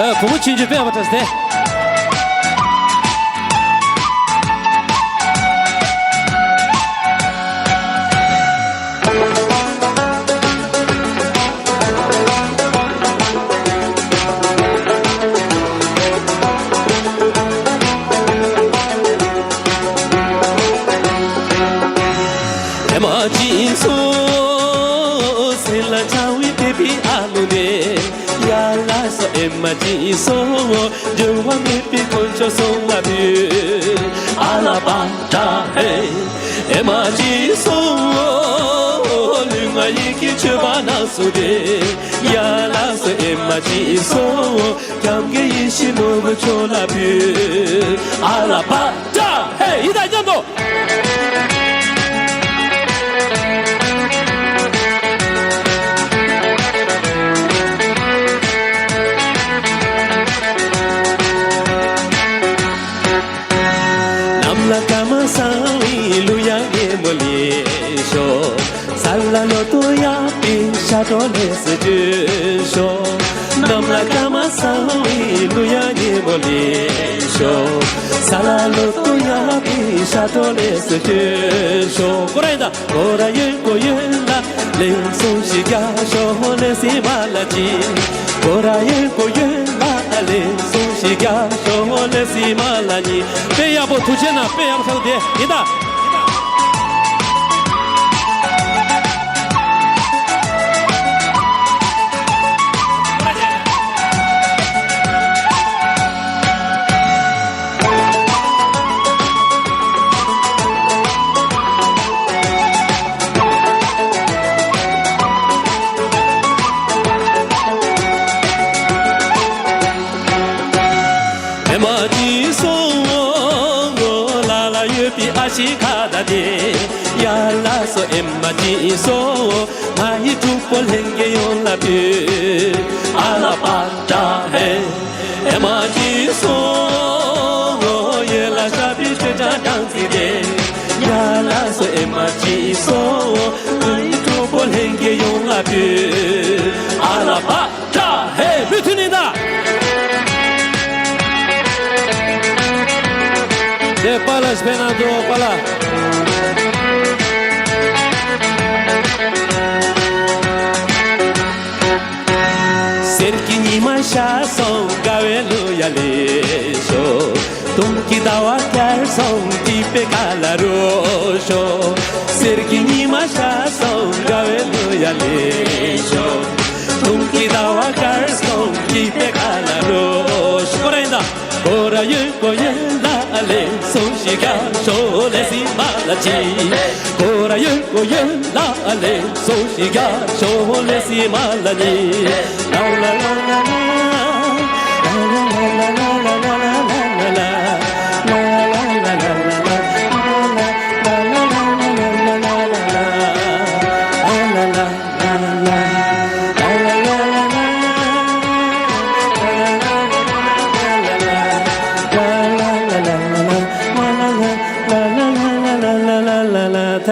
ཨ། བུ་མོ་ཆུང་ཆུང་དཔེ་ཡག་པོ་འཁྲབ་སྟེ། ཨེ་མ་ཅི་སོ་སེ་ལ་ཆ་བི་དེ་བི་ཨ་ལུ་ནེ་ཡ་ལ་སོ། ཨེ་མ་ཅི་སོ་འགྱུར་བ་མེད་པའི་དཀོན་མཆོག་གསུམ་ལ་འབུལ། ཨ་ལ་པ་ཏྲ་ཧེ། ཨེ་མ་ཅི་སོ་ལུས་ངག་ཡིད་ཀྱི་མཆོད་པ་ནང་སུ་དེ་ཡ་ལ་སོ། ཨེ་མ་ཅི་སོ་སྐྱབས་མགོན་ཡེ་ཤེས་ནོར་བུ་མཆོག་ལ་འབུལ། ཨ་ལ་པ་ཏྲ་ཧེ། ཡི་དྭགས་མཉམ་དུ། གནམ་ལ་སྐར་མ་བསང་བའི་གླུ་དབྱངས་སྙན་མོ་ལེན་ཤོག་ས་ལ་ལོ་ཏོག་ཡག་པའི་ཤ་སྒྲོ་ལེགས་སུ་གྱོན་ཤོག་གནམ་ལ་སྐར་མ་བསང་བའི་གླུ་དབྱངས་སྙན་མོ་ལེན་ཤོག་ས་ལ་ལོ་ཏོག་ཡག་པའི་ཤ་སྒྲོ་ལེགས་སུ་གྱོན་ཤོག་ཀོ་ར་ཡིན་ད། ཀོ་ར་ཡོན་ཀོ་ཡོན་ལ་ལེགས་སོང་ཞིག་རྒྱག་ཤོག་ལེགས་སི་མ་ལ་ཅི། ཀོ་ར་ཡོན་ཀོ་ཡོན་ལ་ལེགས་སོང་ཞིག་རྒྱག་ཤོག་ལེགས་སི་མ་ལ་ཉི། དཔེ་ཡག་པོ། ཐུགས་རྗེ་གནང་། དཔེ་ཡག་པོ་ཆགས་འདུག་དེ་ཡིན་ད། ཤི་ཁ་ད་དེ། ཡ་ལ་སོ་ཨེ་མ་ཅི་སོ། ང་ཡི་གྲོགས་པོ་ལྷན་རྒྱས་ཡོངས་ལ་ཕུལ། ཨ་ལ་པ་ཏྲ་ཧེ། ཨེ་མ་ཅི་སོ། ཡེ་ལ་ཤ་པི་ཤེ་ཅ་ཀྲང་ཙི་དེ། ཡ་ལ་སོ་ཨེ་མ་ཅི་སོ། ང་ཡི་གྲོགས་པོ་ལྷན་རྒྱས་ཡོངས་ལ་ཕུལ། ཨ་ལ་པ། ཧེ། མུ་མཐུད་ནས་ད། དེ་པཱ་ལགས་ཕེབས་གནང་འདུག་པཱ་ལགས། གསེར་གྱི་ཉི་མ་ཤར་སོང་དགའ་བའི་གླུ་ཡ་ལེན་ཤོག། སྟོན་གྱི་ཟླ་བ་འཆར་སོང་སྐྱིད་པའི་ཁ་ལ་རོལ་ཤོག། གསེར་གྱི་ཉི་མ་ཤར་སོང་དགའ་བའི་གླུ་ཡ་ལེན་ཤོག། སྟོན་གྱི་ཟླ་བ་འཆར་སོང་སྐྱིད་པའི་ཁ་ལ་རོལ་ཤོག། ཁོ་ར་ཡིན་ད། ཁོ་ར་ཡོད་ཁོ་ཡོད་ལ་ལེ་སོ་ཤི་ག་ཤོ་ལེ་སི་མ་ལ་ཅི། ཁོ་ར་ཡོད་ཁོ་ཡོད་ལ་ལེ་སོ་ཤི་ག་ཤོ་ལེ་སི་མ་ལ་ཉི། ལ་ལ་ལ་ལ་ལ།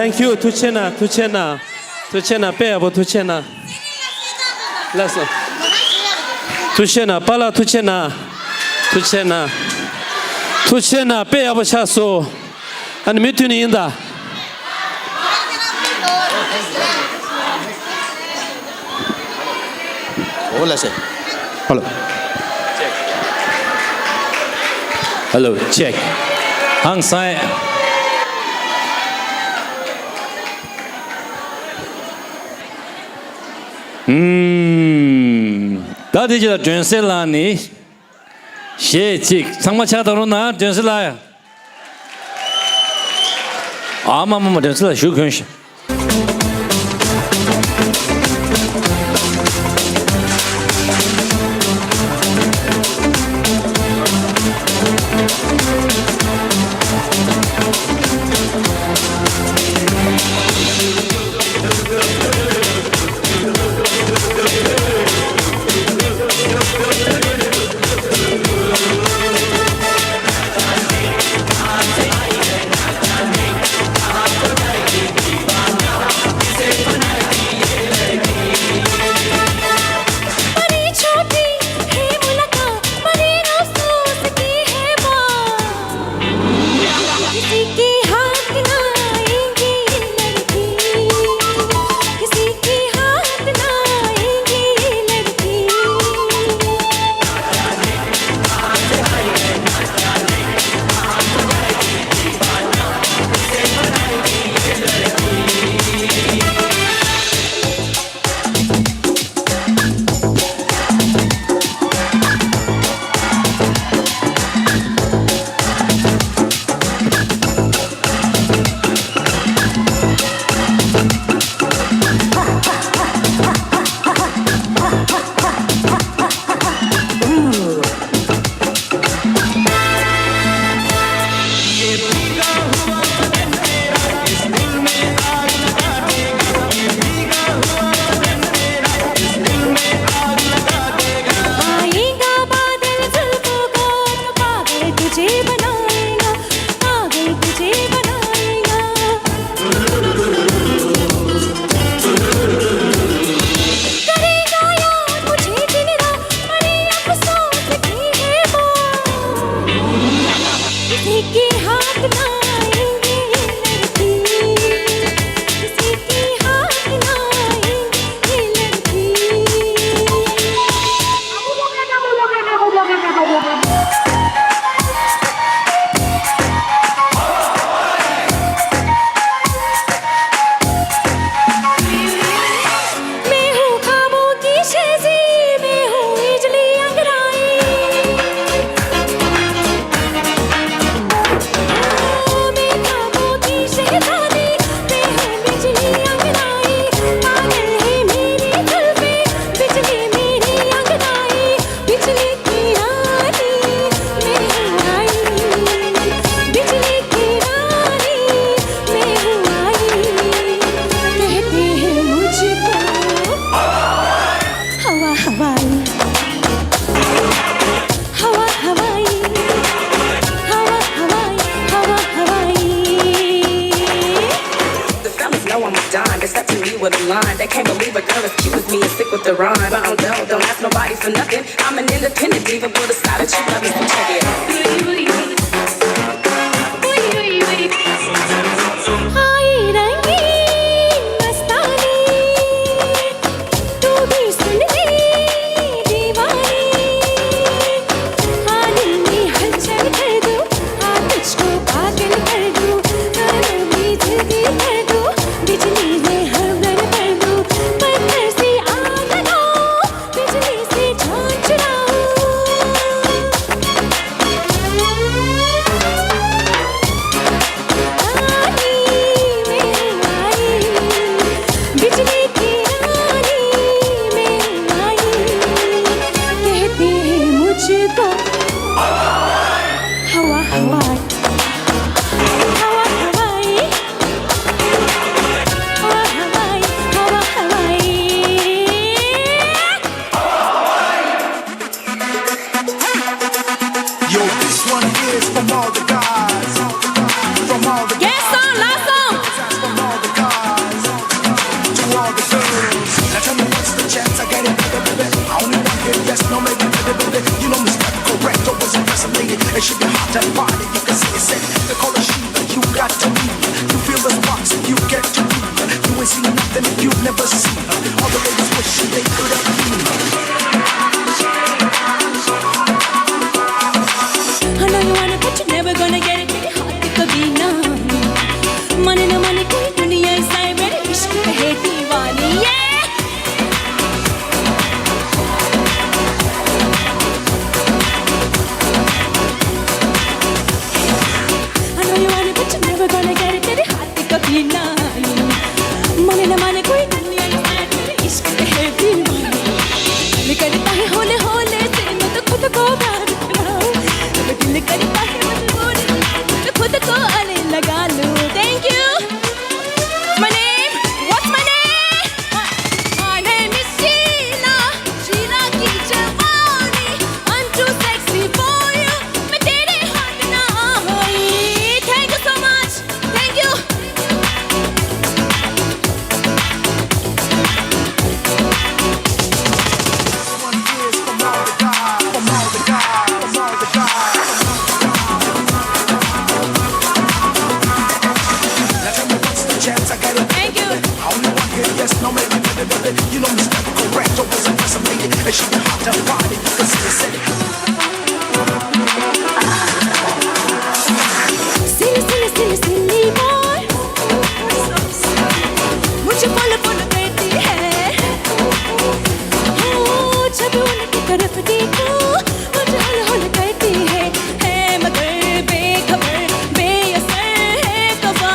Thank you. ཐུགས་རྗེ་གནང་། ཐུགས་རྗེ་གནང་། ཐུགས་རྗེ་གནང་། དཔེ་ཡག་པོ། ཐུགས་རྗེ་གནང་། ལགས་སོ། ཐུགས་རྗེ་གནང་། པཱ་ལགས་ཐུགས་རྗེ་གནང་། ཐུགས་རྗེ་གནང་། ཐུགས་རྗེ་གནང་། དཔེ་ཡག་པོ་ཆགས་སོང་། ཨ་ནི་མུ་མཐུད་ནས་ཡིན་ད། འོ་ལགས་སེ། Hello. Hello, check. ཧང་སང་། ཨུམ། ད་དེ་རྗེས་ལ་སྒྲོན་གསལ་ལགས་ནི། གཞས་གཅིག་ཚང་མ་ཕྱག་བཏང་རོགས་གནང་། སྒྲོན་གསལ་ལགས། ཨ་མ་མ་མ། སྒྲོན་གསལ་ལགས་བཞུགས་དགོས་ཤག། किसी के हाथ ना आएंगे ये लड़की, किसी के हाथ ना आएंगे ये लड़की। आएगा बादल जुल्फों का, पागल तुझे बनाएगा, पागल तुझे बनाएगा। करेगा याद मुझे दिन रात, बड़े अफसोस की है वो। किसी के हाथ ना आएंगे ये लड़की, किसी के हाथ ना आएंगे ये लड़की। मैं हूँ ख्वाबों की शेजी, मैं हूँ बिजली अंगड़ाई। With the rhyme, I don't, don't, don't ask nobody for nothing. I'm an independent diva, but the style that you love is contagious. आई रंगीन मस्तानी, तू भी सुन ले दीवानी। हाँ, दिल में हलचल कर दूँ, हाँ, तुझको पागल कर दूँ, कानों में जल्दी कर दूँ, बिजली में हलचल कर दूँ, पत्थर से आग लाऊँ, बिजली से जान चुराऊँ। रानी मैं आई, बिजली की रानी मैं आई, कहते हैं मुझको हवा हवाई, हवा हवाई, हवा हवाई, हवा हवाई। Yo, this one is from all the guys, from all the guys. Yes, song, last song. From all the guys to all the girls. Now tell me what's the chance I get it, baby, baby. I only want it, yes, no, maybe, baby, baby. You know me, step correct, always impersonated. And she be hot and body, you can see it set. They call her Sheila, you got to meet her. You feel the sparks, you get to meet her. You ain't seen nothing you've never seen her. All the ladies wish they could have been her. I know you want it, but you're never gonna get it. तेरे हाथ कभी ना माने ना माने कोई दुनिया इस time मेरे इश्क पे है दीवानी। Yeah. I know you want it, but you're never gonna get it. तेरे हाथ कभी ना माने ना माने कोई दुनिया इस time मेरे इश्क पे है दीवानी। दिल करता है होले होले से मैं तो खुद को बाहर निकालूं। दिल करता है होले होले से मैं खुद को आने लगा लूं। Thank you. My name? What's my name? My name is Sheila. Sheila की जवानी. I'm too sexy for you. मैं तेरे हाथ ना आई। Thank you so much. Thank you. Thank you. Silly, silly, silly, silly boy. मुझे follow, follow करती है। हो, जब उनकी तरफ देखूं, मुझे होले, होले करती है। है मगर बेखबर, बेअसर है कवा।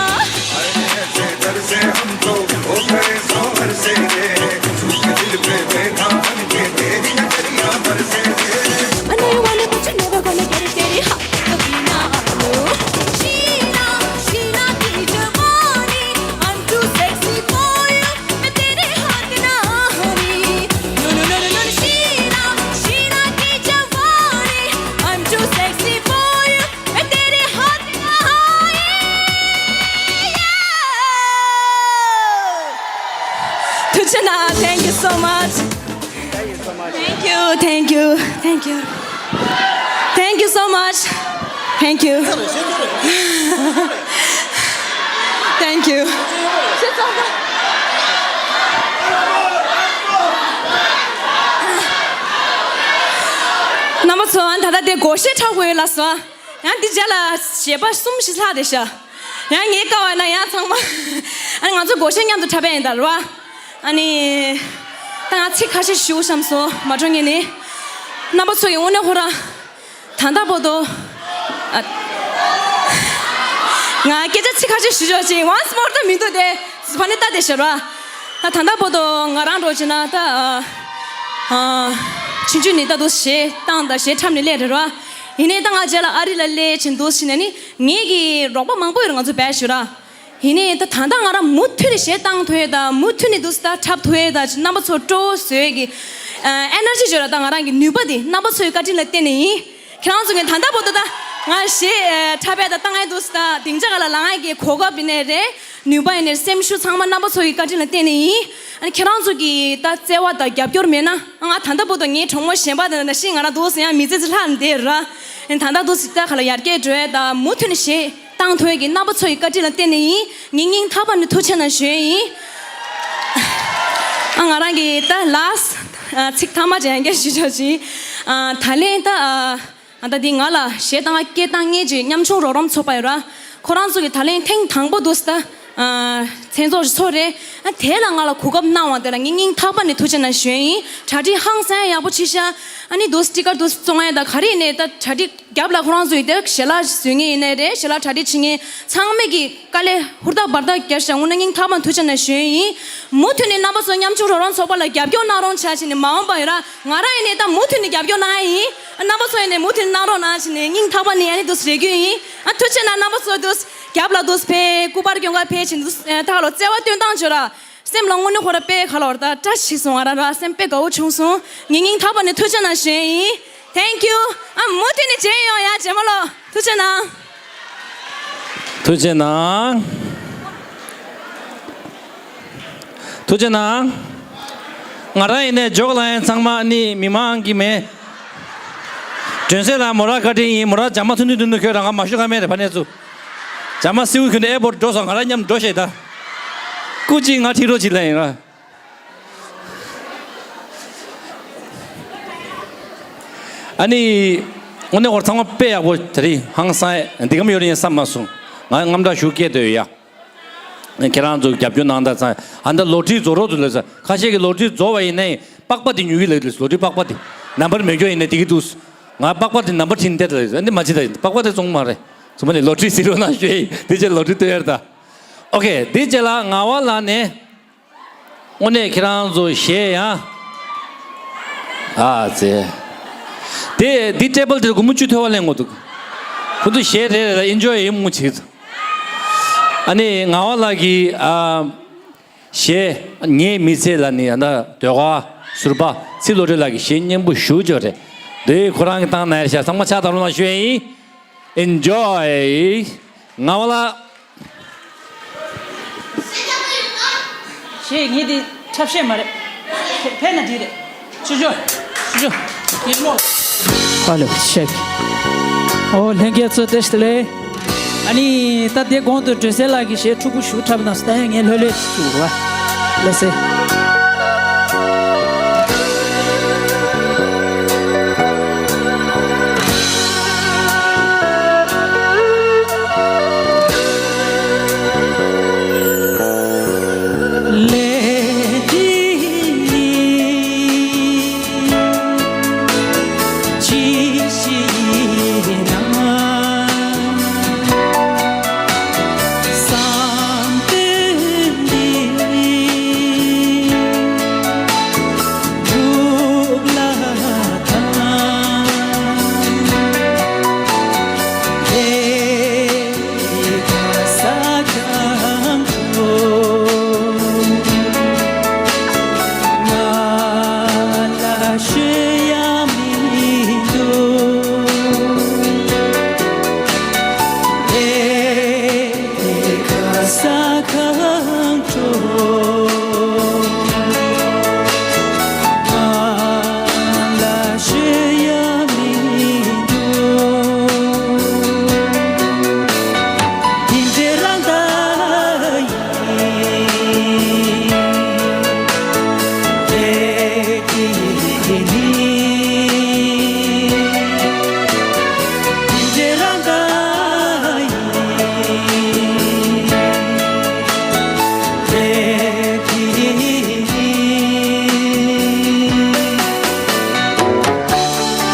अरे ऐसे दर से हम तो हो गए सो हर से रे। तू दिल पे बैठा बन के तेरी नजरिया बरसे रे। I know you want it, but you're never gonna get it. तेरे हाथ कभी ना आऊं। शीला, शीला की जवानी। I'm too sexy for you. मैं तेरे हाथ ना हारी। No, no, no, no, no, Sheila, शीला की जवानी। I'm too sexy for you. मैं तेरे हाथ ना हारी। Yeah! Tuchana, thank you so much. Thank you, thank you, thank you. Thank you so much. Thank you. Thank you. རྣམ་པ་ཚོ། ཨ་ད་ལྟ་དེ་སྒོར་གཞས་འཁྲབ་དགོས་ཡོད་ལབ་སོང་། ཡང་འདི་རྗེས་ལ་གཞས་པ་གསུམ་བཞི་ལྷག་བསྡད་ཤག་ཡང་ངའི་ཀ་བ་ན་ཡང་ཚང་མ། ཨ་ནི་ང་ཚོ་སྒོར་གཞས་མཉམ་དུ་འཁྲབ་པ་ཡིན་ད་རེད་བ། ཨ་ནི། ད་ང་ཚིག་ཁ་ཤས་ཞུ་བསམ་སོང་། མ་འགྲོ་ངེས་ནི། རྣམ་པ་ཚོ་ཡི་དངོས་གནས་ཁོ་རང་། ད་ལྟ་བར་དུ། ཨ། ང་སྐད་ཆ་ཚིག་ཁ་ཤས་ཞུ་ཆོག་ཅིང་། once more ད་མི་འདུག་སྟེ། ཕ་ནི་ལྟ་དེ་ཤར་བ། ད་ད་ལྟ་བར་དུ་ང་རང་འགྲོ་ཅི་ན་ད། ཨ། ཆུང་ཆུང་ནས་ད་དུ་གཞས་བཏང་དང་གཞས་འཁྲབ་ནས་སླེབས་རེད་བ། ཡིན་ནའི་ད་ང་རྗེས་ལ་ཨ་རི་ལ་སླེབས་ཕྱིན་དུས་ཕྱིན་ནས་ནི་ངེད་ཀྱི་རོགས་པ་མང་པོ་ཡོད་རེད། ང་ཚོ་བེད་ཞུ་ར། ཡིན་ནའི་ད་ད་ལྟ་ང་རང་མུ་མཐུད་ནས་གཞས་བཏང་ཐུབ་ཡས་དང་མུ་མཐུད་ནས་དུས་ད་འཁྲབ་ཐུབ་ཡས་དང་རྣམ་པ་ཚོ་སྤྲོ་བོ་བཟོ་ཡས་ཀྱི་ཨ་ཨེ་ནར་ཇི་བརྗོད་ར། ད་ང་རང་གི་ནུས་པ་དེ་རྣམ་པ་ཚོའི་བཀའ་དྲིན་ལ་བརྟེན་ནས་ཡིན། ཁྱེད་རང་ཚོ་གིས་ད་ལྟ་བར་དུ་ད་ང་གཞས་འཁྲབ་ཡས་དང་བཏང་ཡས་དུས་ད་སྡིངས་ཆ་སྒང་ལ་ལངས་ཡས་ཀྱི་གོ་སྐབས་ཡིན་ནའི་རེད། ནུས་པ་ཡིན་ནའི་སེམས་ཤུགས་ཚང་མ་རྣམ་པ་ཚོ་ཡི་བཀའ་དྲིན་ལ་བརྟེན་ནས་ཡིན། ཨ་ནི་ཁྱེད་རང་ཚོ་གི་ད་བརྩེ་བ་དང་རྒྱབ་སྐྱོར་མེད་ན་ང་ད་ལྟ་བར་དུ་ངའི་གྲོགས་མོ་གཞན་པ་དང་ནང་བཞིན་ང་རང་འདུག་ཟེར་ཡང་མི་ཚེ་ཚེ་ལྷག་ནས་བསྡད་ར། ཨ་ནི་ད་ལྟ་འདུག་ཟེར་ད་ག་ལ་ཡར་རྒྱས་འགྲོ་ཡ་ད་མུ་མཐུད་ནས་གཞས་བཏང་ཐུབ་ཡ་གི་རྣམ་པ་ཚོ་ཡི་བཀའ་དྲིན་ལ་བརྟེན་ནས་ཡིན། ངའི་སྙིང་ཐག་པ་ནས་ཐུགས་རྗེ་གནང་ཞུ་ཡ་ཡིན། ཨ་ང་རང་གི་ད་ལཱསི་ཚིག་ཐ་མ་དེ་ཡང་བསྐྱར་ཞུ་ཆོག་ཅིང་། ད་ལན་ད། ཨ་ད་འདི་ང་ལ་གཞས་བཏང་སྐད་བཏང་མཁན་གྱི་ཉམ་ཆུང་རོགས་རམ་ཚོགས་པ་ཡོད་ར། ཁོ་རང་ཚོ་གི་ད་ལན་ཐེངས་དང་པོ་འདུག་ད། ཨ་མཚན་ཚོགས་ཀྱི་ཚོགས་རེད། ཨ་དེ་ལ་ང་ལ་གོ་སྐབས་གནང་བ་དེ་ལ་ངས་སྙིང་ཐག་པ་ནས་ཐུགས་རྗེ་གནང་ཞུ་ཡ་ཡིན། གྲ་སྒྲིག་ཧང་སང་ཡག་པོ་བྱས་ཤག་ཨ་ནི་འདུག་སྤྲི་དཀར་འདུག་བཙོང་ཡ་ད་ག་རེ་ཡིན་ནའི་ད་གྲ་སྒྲིག་རྒྱབ་ལ་ཁོ་རང་ཚོ་ཡི་དེ་ཞལ་ལག་བཟོ་མཁན་ཡིན་ནའི་རེད། ཞལ་ལག་གྲ་སྒྲིག་བྱེད་མཁན་ཚང་མས་ཀྱི་དཀའ་ལས་ཧུར་ཐག་འབར་ཐག་བརྒྱབ་ཤག་དངོས་གནས་སྙིང་ཐག་པ་ནས་ཐུགས་རྗེ་གནང་ཞུ་ཡ་ཡིན། མུ་མཐུད་ནས་རྣམ་པ་ཚོ་ཉམ་ཆུང་རོགས་རམ་ཚོགས་པ་ལ་རྒྱབ་སྐྱོར་གནང་རོགས་བྱ་བྱས་ནས་མ་འོངས་པ་ཡོད་ར། ང་རང་ཡིན་ནའི་ད་མུ་མཐུད་ནས་རྒྱབ་སྐྱོར་གནང་ཡ་ཡིན། རྣམ་པ་ཚོ་ཡིན་ནའི་མུ་མཐུད་ནས་གནང་རོགས་གནང་བྱས་ནས་སྙིང་ཐག་པ་ནས་ཨ་ནི་འདུག་རེ་སྐུལ་ཡིན། ཨ་ཐུགས་རྗེ་གནང་། རྣམ་པ་ཚོ་འདུག་རྒྱབ་ལ་འདུག་ཕེབས་སྐུ་པར་སྐྱོན་ག་ཕེབས་བྱས་འདུག་ཨ་ད་ག་ལོ་བརྩེ་བ་སྟོན་སྟངས་བྱོས་ར། སེམས་ལ་དངོས་གནས་ཁོ་ར་དཔེ་ག་ལོ་ར་ད་བཀྲ་ཤིས་སོང་ང་ར་ར་སེམས་དཔེ་དགའ་བོ་བྱུང་སོང་། ངས་སྙིང་ཐག་པ་ནས་ཐུགས་རྗེ་གནང་ཞུ་ཡ་ཡིན། Thank you། ཨ་མུ་མཐུད་ནས་མཇལ་ཡོང་ཡ་རྗེས་མ་ལོ། ཐུགས་རྗེ་གནང་། ཐུགས་རྗེ་གནང་། ཐུགས་རྗེ་གནང་། ང་རང་ཡིན་ནའི་འཇོག་ལ་ཡན་ཚང་མ་ནི་མི་མང་གི་མེད། སྒྲོན་གསལ་ལ་མོ་ར་བཀའ་དྲིན་ཡིན། མོ་ར་ཇ་མ་ཚུན་ཚུན་དུ་ཁྱོད་རང་ང་མ་ཞུ་ཀ་མེད་རེད། ཕ་ནས་ཚུ་ཇ་མ་སེའུ་ཁྱོད་ནས་ཨེ་པོར་འགྲོ་སོང་། ང་རང་མཉམ་འགྲོ་ཤེས་ད། སྐུ་གཅིག་ང་ཁྲིད་རོགས་གྱིས་ལ་ཡིན་ར། ཨ་ནི། དངོས་གནས་ཁོར་ཚང་མ་དཔེ་ཡག་པོ་དེ་རིང་ཧང་སང་འདི་གམ་ཡོད་རེད་བསམ་མ་སོང་། ང་དངངས་སྐྲག་ཞུ་སྐད་དོད་ཡ། ཁྱེད་རང་ཚོ་རྒྱབ་སྐྱོར་གནང་དང་ཚང་ཨ་ད་ལོ་ཊི་རྫོགས་རོགས་ཚུ་ལས་ས་ཁ་ཤས་ཀྱི་ལོ་ཊི་རྫོགས་པ་ཡིན་ནའི་པགས་པ་དེ་ཉོ་གི་ལས་ལོ་ཊི་པགས་པ་དེ་ནམ་བར་མེད་སྐྱོ་ཡིན་ནའི་དེ་གི་འདུག་ང་པགས་པ་དེ་ནམ་བར་ཁྲིན་ཏེ་ལས་འདི་མ་བྱེད་ད་ཡིན་པགས་པ་དེ་བཙོང་མ་རེད། ཚོ་མ་ནི་ལོ་ཊི་ཟེར་རོགས་གནང་ཞུ་ཡ་ཡིན། དེ་ཆེད་ལོ་ཊི་སྟོན་ཡར་ད། ཨོ་ཁེ་དེ་རྗེས་ལ་ངག་དབང་ལགས་ནས། དངོས་གནས་ཁྱེད་རང་ཚོ་གཞས་ཡང་། ཨ་ཙེ། དེ་འདི་ཊེ་བལ་དེར་སྒོར་མོ་བཅུ་ཐོལ་བ་ལེན་དགོས་འདུག་ཁོ་ཚོ་གཞས་རེ་རེ་ལ་ཨེན་ཇོ་ཡི་མོ་བྱེད། ཨ་ནི་ངག་དབང་ལགས་ཀྱིས་ཨ། གཞས་ངའི་མི་ཚེ་ལ་ནི་ཡང་ན་ཟློས་གར་ཟུར་པ་ཚེ་བློ་གྲོས་ལགས་ཀྱི་གཞས་སྙན་པོ་ཞུ་འཇོག་རེད། འདི་ཁོ་རང་གིས་བཏང་གནང་ཡ་ཤག་ཚང་མ་ཕྱག་བརྡབ་རོགས་གནང་ཞུ་ཡ་ཡིན། Enjoy། ངག་དབང་ལགས། གཞས་ངས་འདི་འཁྲབ་ཤེས་མ་རེད། ཕེ་ཕེ་ན་འདི་རེད། ཆུ་ཆུ། ཆུ་ཆུ། ཡིན་ལོ། Hello, check. ཨོ་ལྷན་རྒྱས་ཚོ་བདེ་ལེགས། ཨ་ནི་ད་དེ་གོང་དུ་སྒྲོལ་གསལ་ལགས་ཀྱི་གཞས་ཕྲུ་གུ་ཞུ་འཁྲབ་གནང་སོང་། ད་ཡང་ངས་ལྷོད་ལྷོད་ཅིག་བྱུག་ར། ལགས་སེ།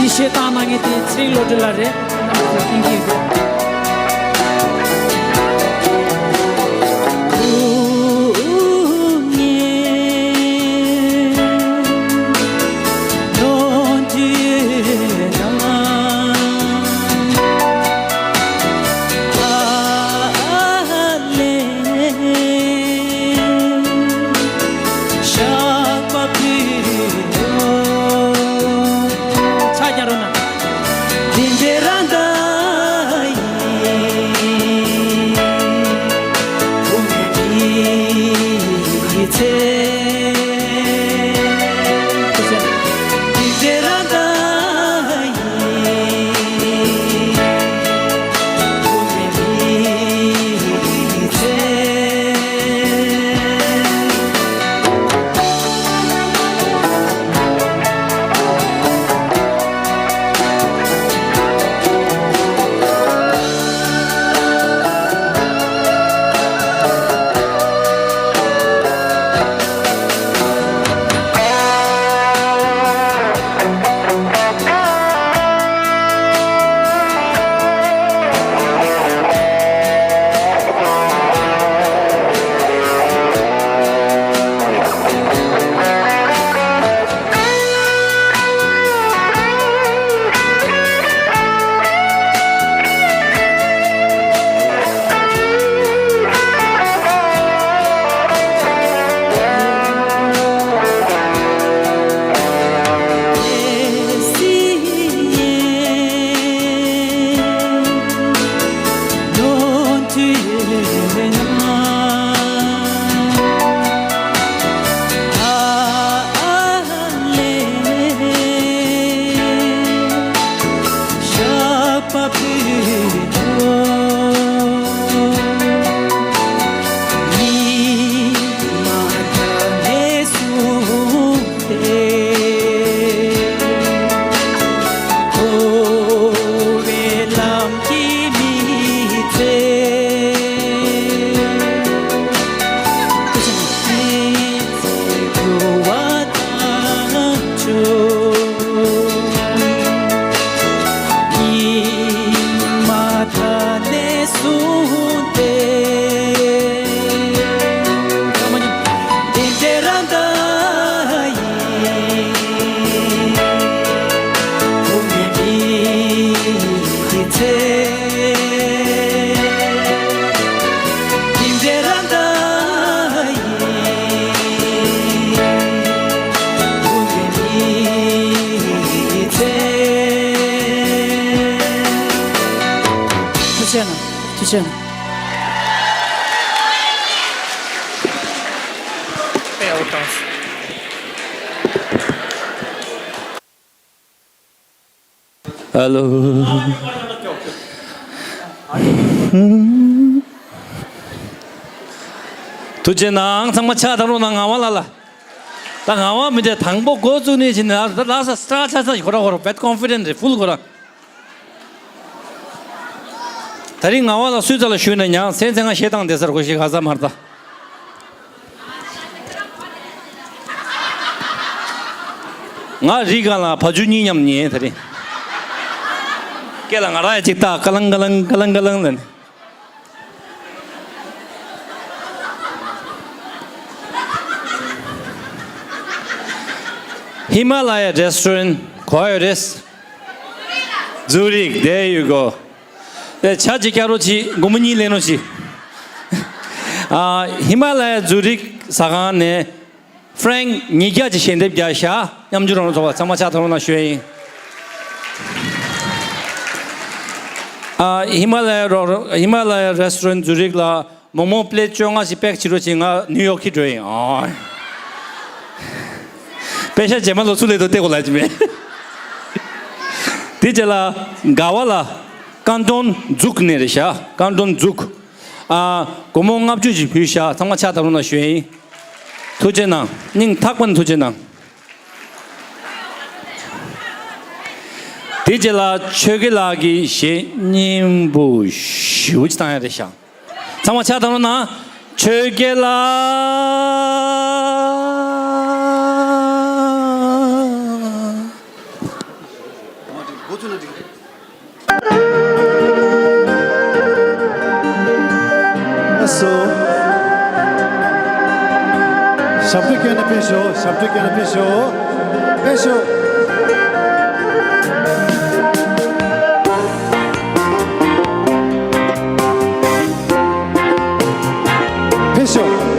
འདི་གཞས་བཏང་གནང་མཁན་དེ་ཚེ་རིང་བློ་གྲོས་ལགས་རེད། ཕྱག་རྒྱ་རོ་ན། འདི་འདྲའི་རང་ད། ཐུགས་རྗེ་གནང་། ཐུགས་རྗེ་གནང་། ཧ་ལོ། ཐུགས་རྗེ་གནང་། ཚང་མ་ཕྱག་བརྡབ་རོགས་གནང་། ངག་དབང་ལགས་ལ། ད་ངག་དབང་མི་འདྲ་དང་པོ་འགོ་བཙུགས་ནས་བྱས་ནས་ལ་ལ་ས་སི་ཊར་ཆ་ས་ཁོ་ར་ཁོ་ར་བེད་ཀོན་ཕི་ཌེན་ཊི་རེད། ཕུལ་ཁོ་ར། ད་རིང་ངག་དབང་ལགས་སུས་རྩ་ལ་ཞུས་ན་ཉང་སེམས་ཚེ་ང་བཤད་སྟངས་བསྡད་སར་གོ་ཞིག་ག་ས་མར་ད། ང་རི་ག་ལ་བ་ཇུ་གཉིས་མཉམ་ཉལ་ད་རིང་། སྐེ་ལ་ང་ར་ཡ་གཅིག་ཏག་ཀ་ལང་ཀ་ལང་ཀ་ལང་ཀ་ལང་ལ་ནི། ཧི་མ་ལ་ཡ་རེ་སི་ཊོ་རན་ག་པར་ཡོད་རེད། ཛུ་རིག་there you go། ཨེ་ཆ་ཅིག་སྐྱག་རོ་ཅིག་སྒོར་མོ་གཉིས་ལེན་རོགས་ཅིག། ཨ་ཧི་མ་ལ་ཡ་ཛུ་རིག་ཟ་ཁང་ནས་ཧྥ་རན་ཀི་ཉིས་བརྒྱ་ཅིག་ཞལ་འདེབས་བརྒྱབ་ཤག། མཉམ་འཇུག་རང་ཚོགས་པ་ཚང་མ་ཕྱག་ཐལ་རོགས་གནང་ཞུ་ཡ་ཡིན། ཨ་ཧི་མ་ལ་ཡ་རོ་ཧི་མ་ལ་ཡ་རེ་སི་ཊོ་རན་ཛུ་རིག་ལ་མོག་མོག་པི་ལེ་ཊི་བཅོ་ལྔ་ཞིག་པེག་བྱེད་རོགས་བྱེད། ང་ནིའུ་ཡོག་ཁྱེར་འགྲོ་ཡིན། ཨོ། པེ་ཤ་རྗེས་མ་ལོ་ཚུར་ལེན་དུ་སྟེར་དགོས་ལབ་ཀྱི་མེད། དེ་རྗེས་ལ་དགའ་བ་ལ་ཀན་ཊོན་ཛུག་ནས་རེད་ཤག། ཀན་ཊོན་ཛུག། ཨ་སྒོར་མོ་ལྔ་བཅུ་ཞིག་ཕུལ་ཤག། ཚང་མ་ཕྱག་ཐལ་རོགས་གནང་ཞུ་ཡ་ཡིན། ཐུགས་རྗེ་གནང་། སྙིང་ཐག་པ་ནས་ཐུགས་རྗེ་གནང་། དེ་རྗེས་ལ་ཆོས་དགེ་ལགས་ཀྱིས་གཞས་སྙན་པོ་ཞེ་པོ་ཅིག་བཏང་ཡ་རེད་ཤག། ཚང་མ་ཕྱག་བརྡབ་རོགས་གནང་། ཆོས་དགེ་ལགས། ལགས་སོ། ཞབས་བྲོ་སྐྱོན་ན་ཕེབས་ཤོག། ཞབས་བྲོ་སྐྱོན་ན་ཕེབས་ཤོག། ཕེབས་ཤོག། ཕེབས་ཤོག།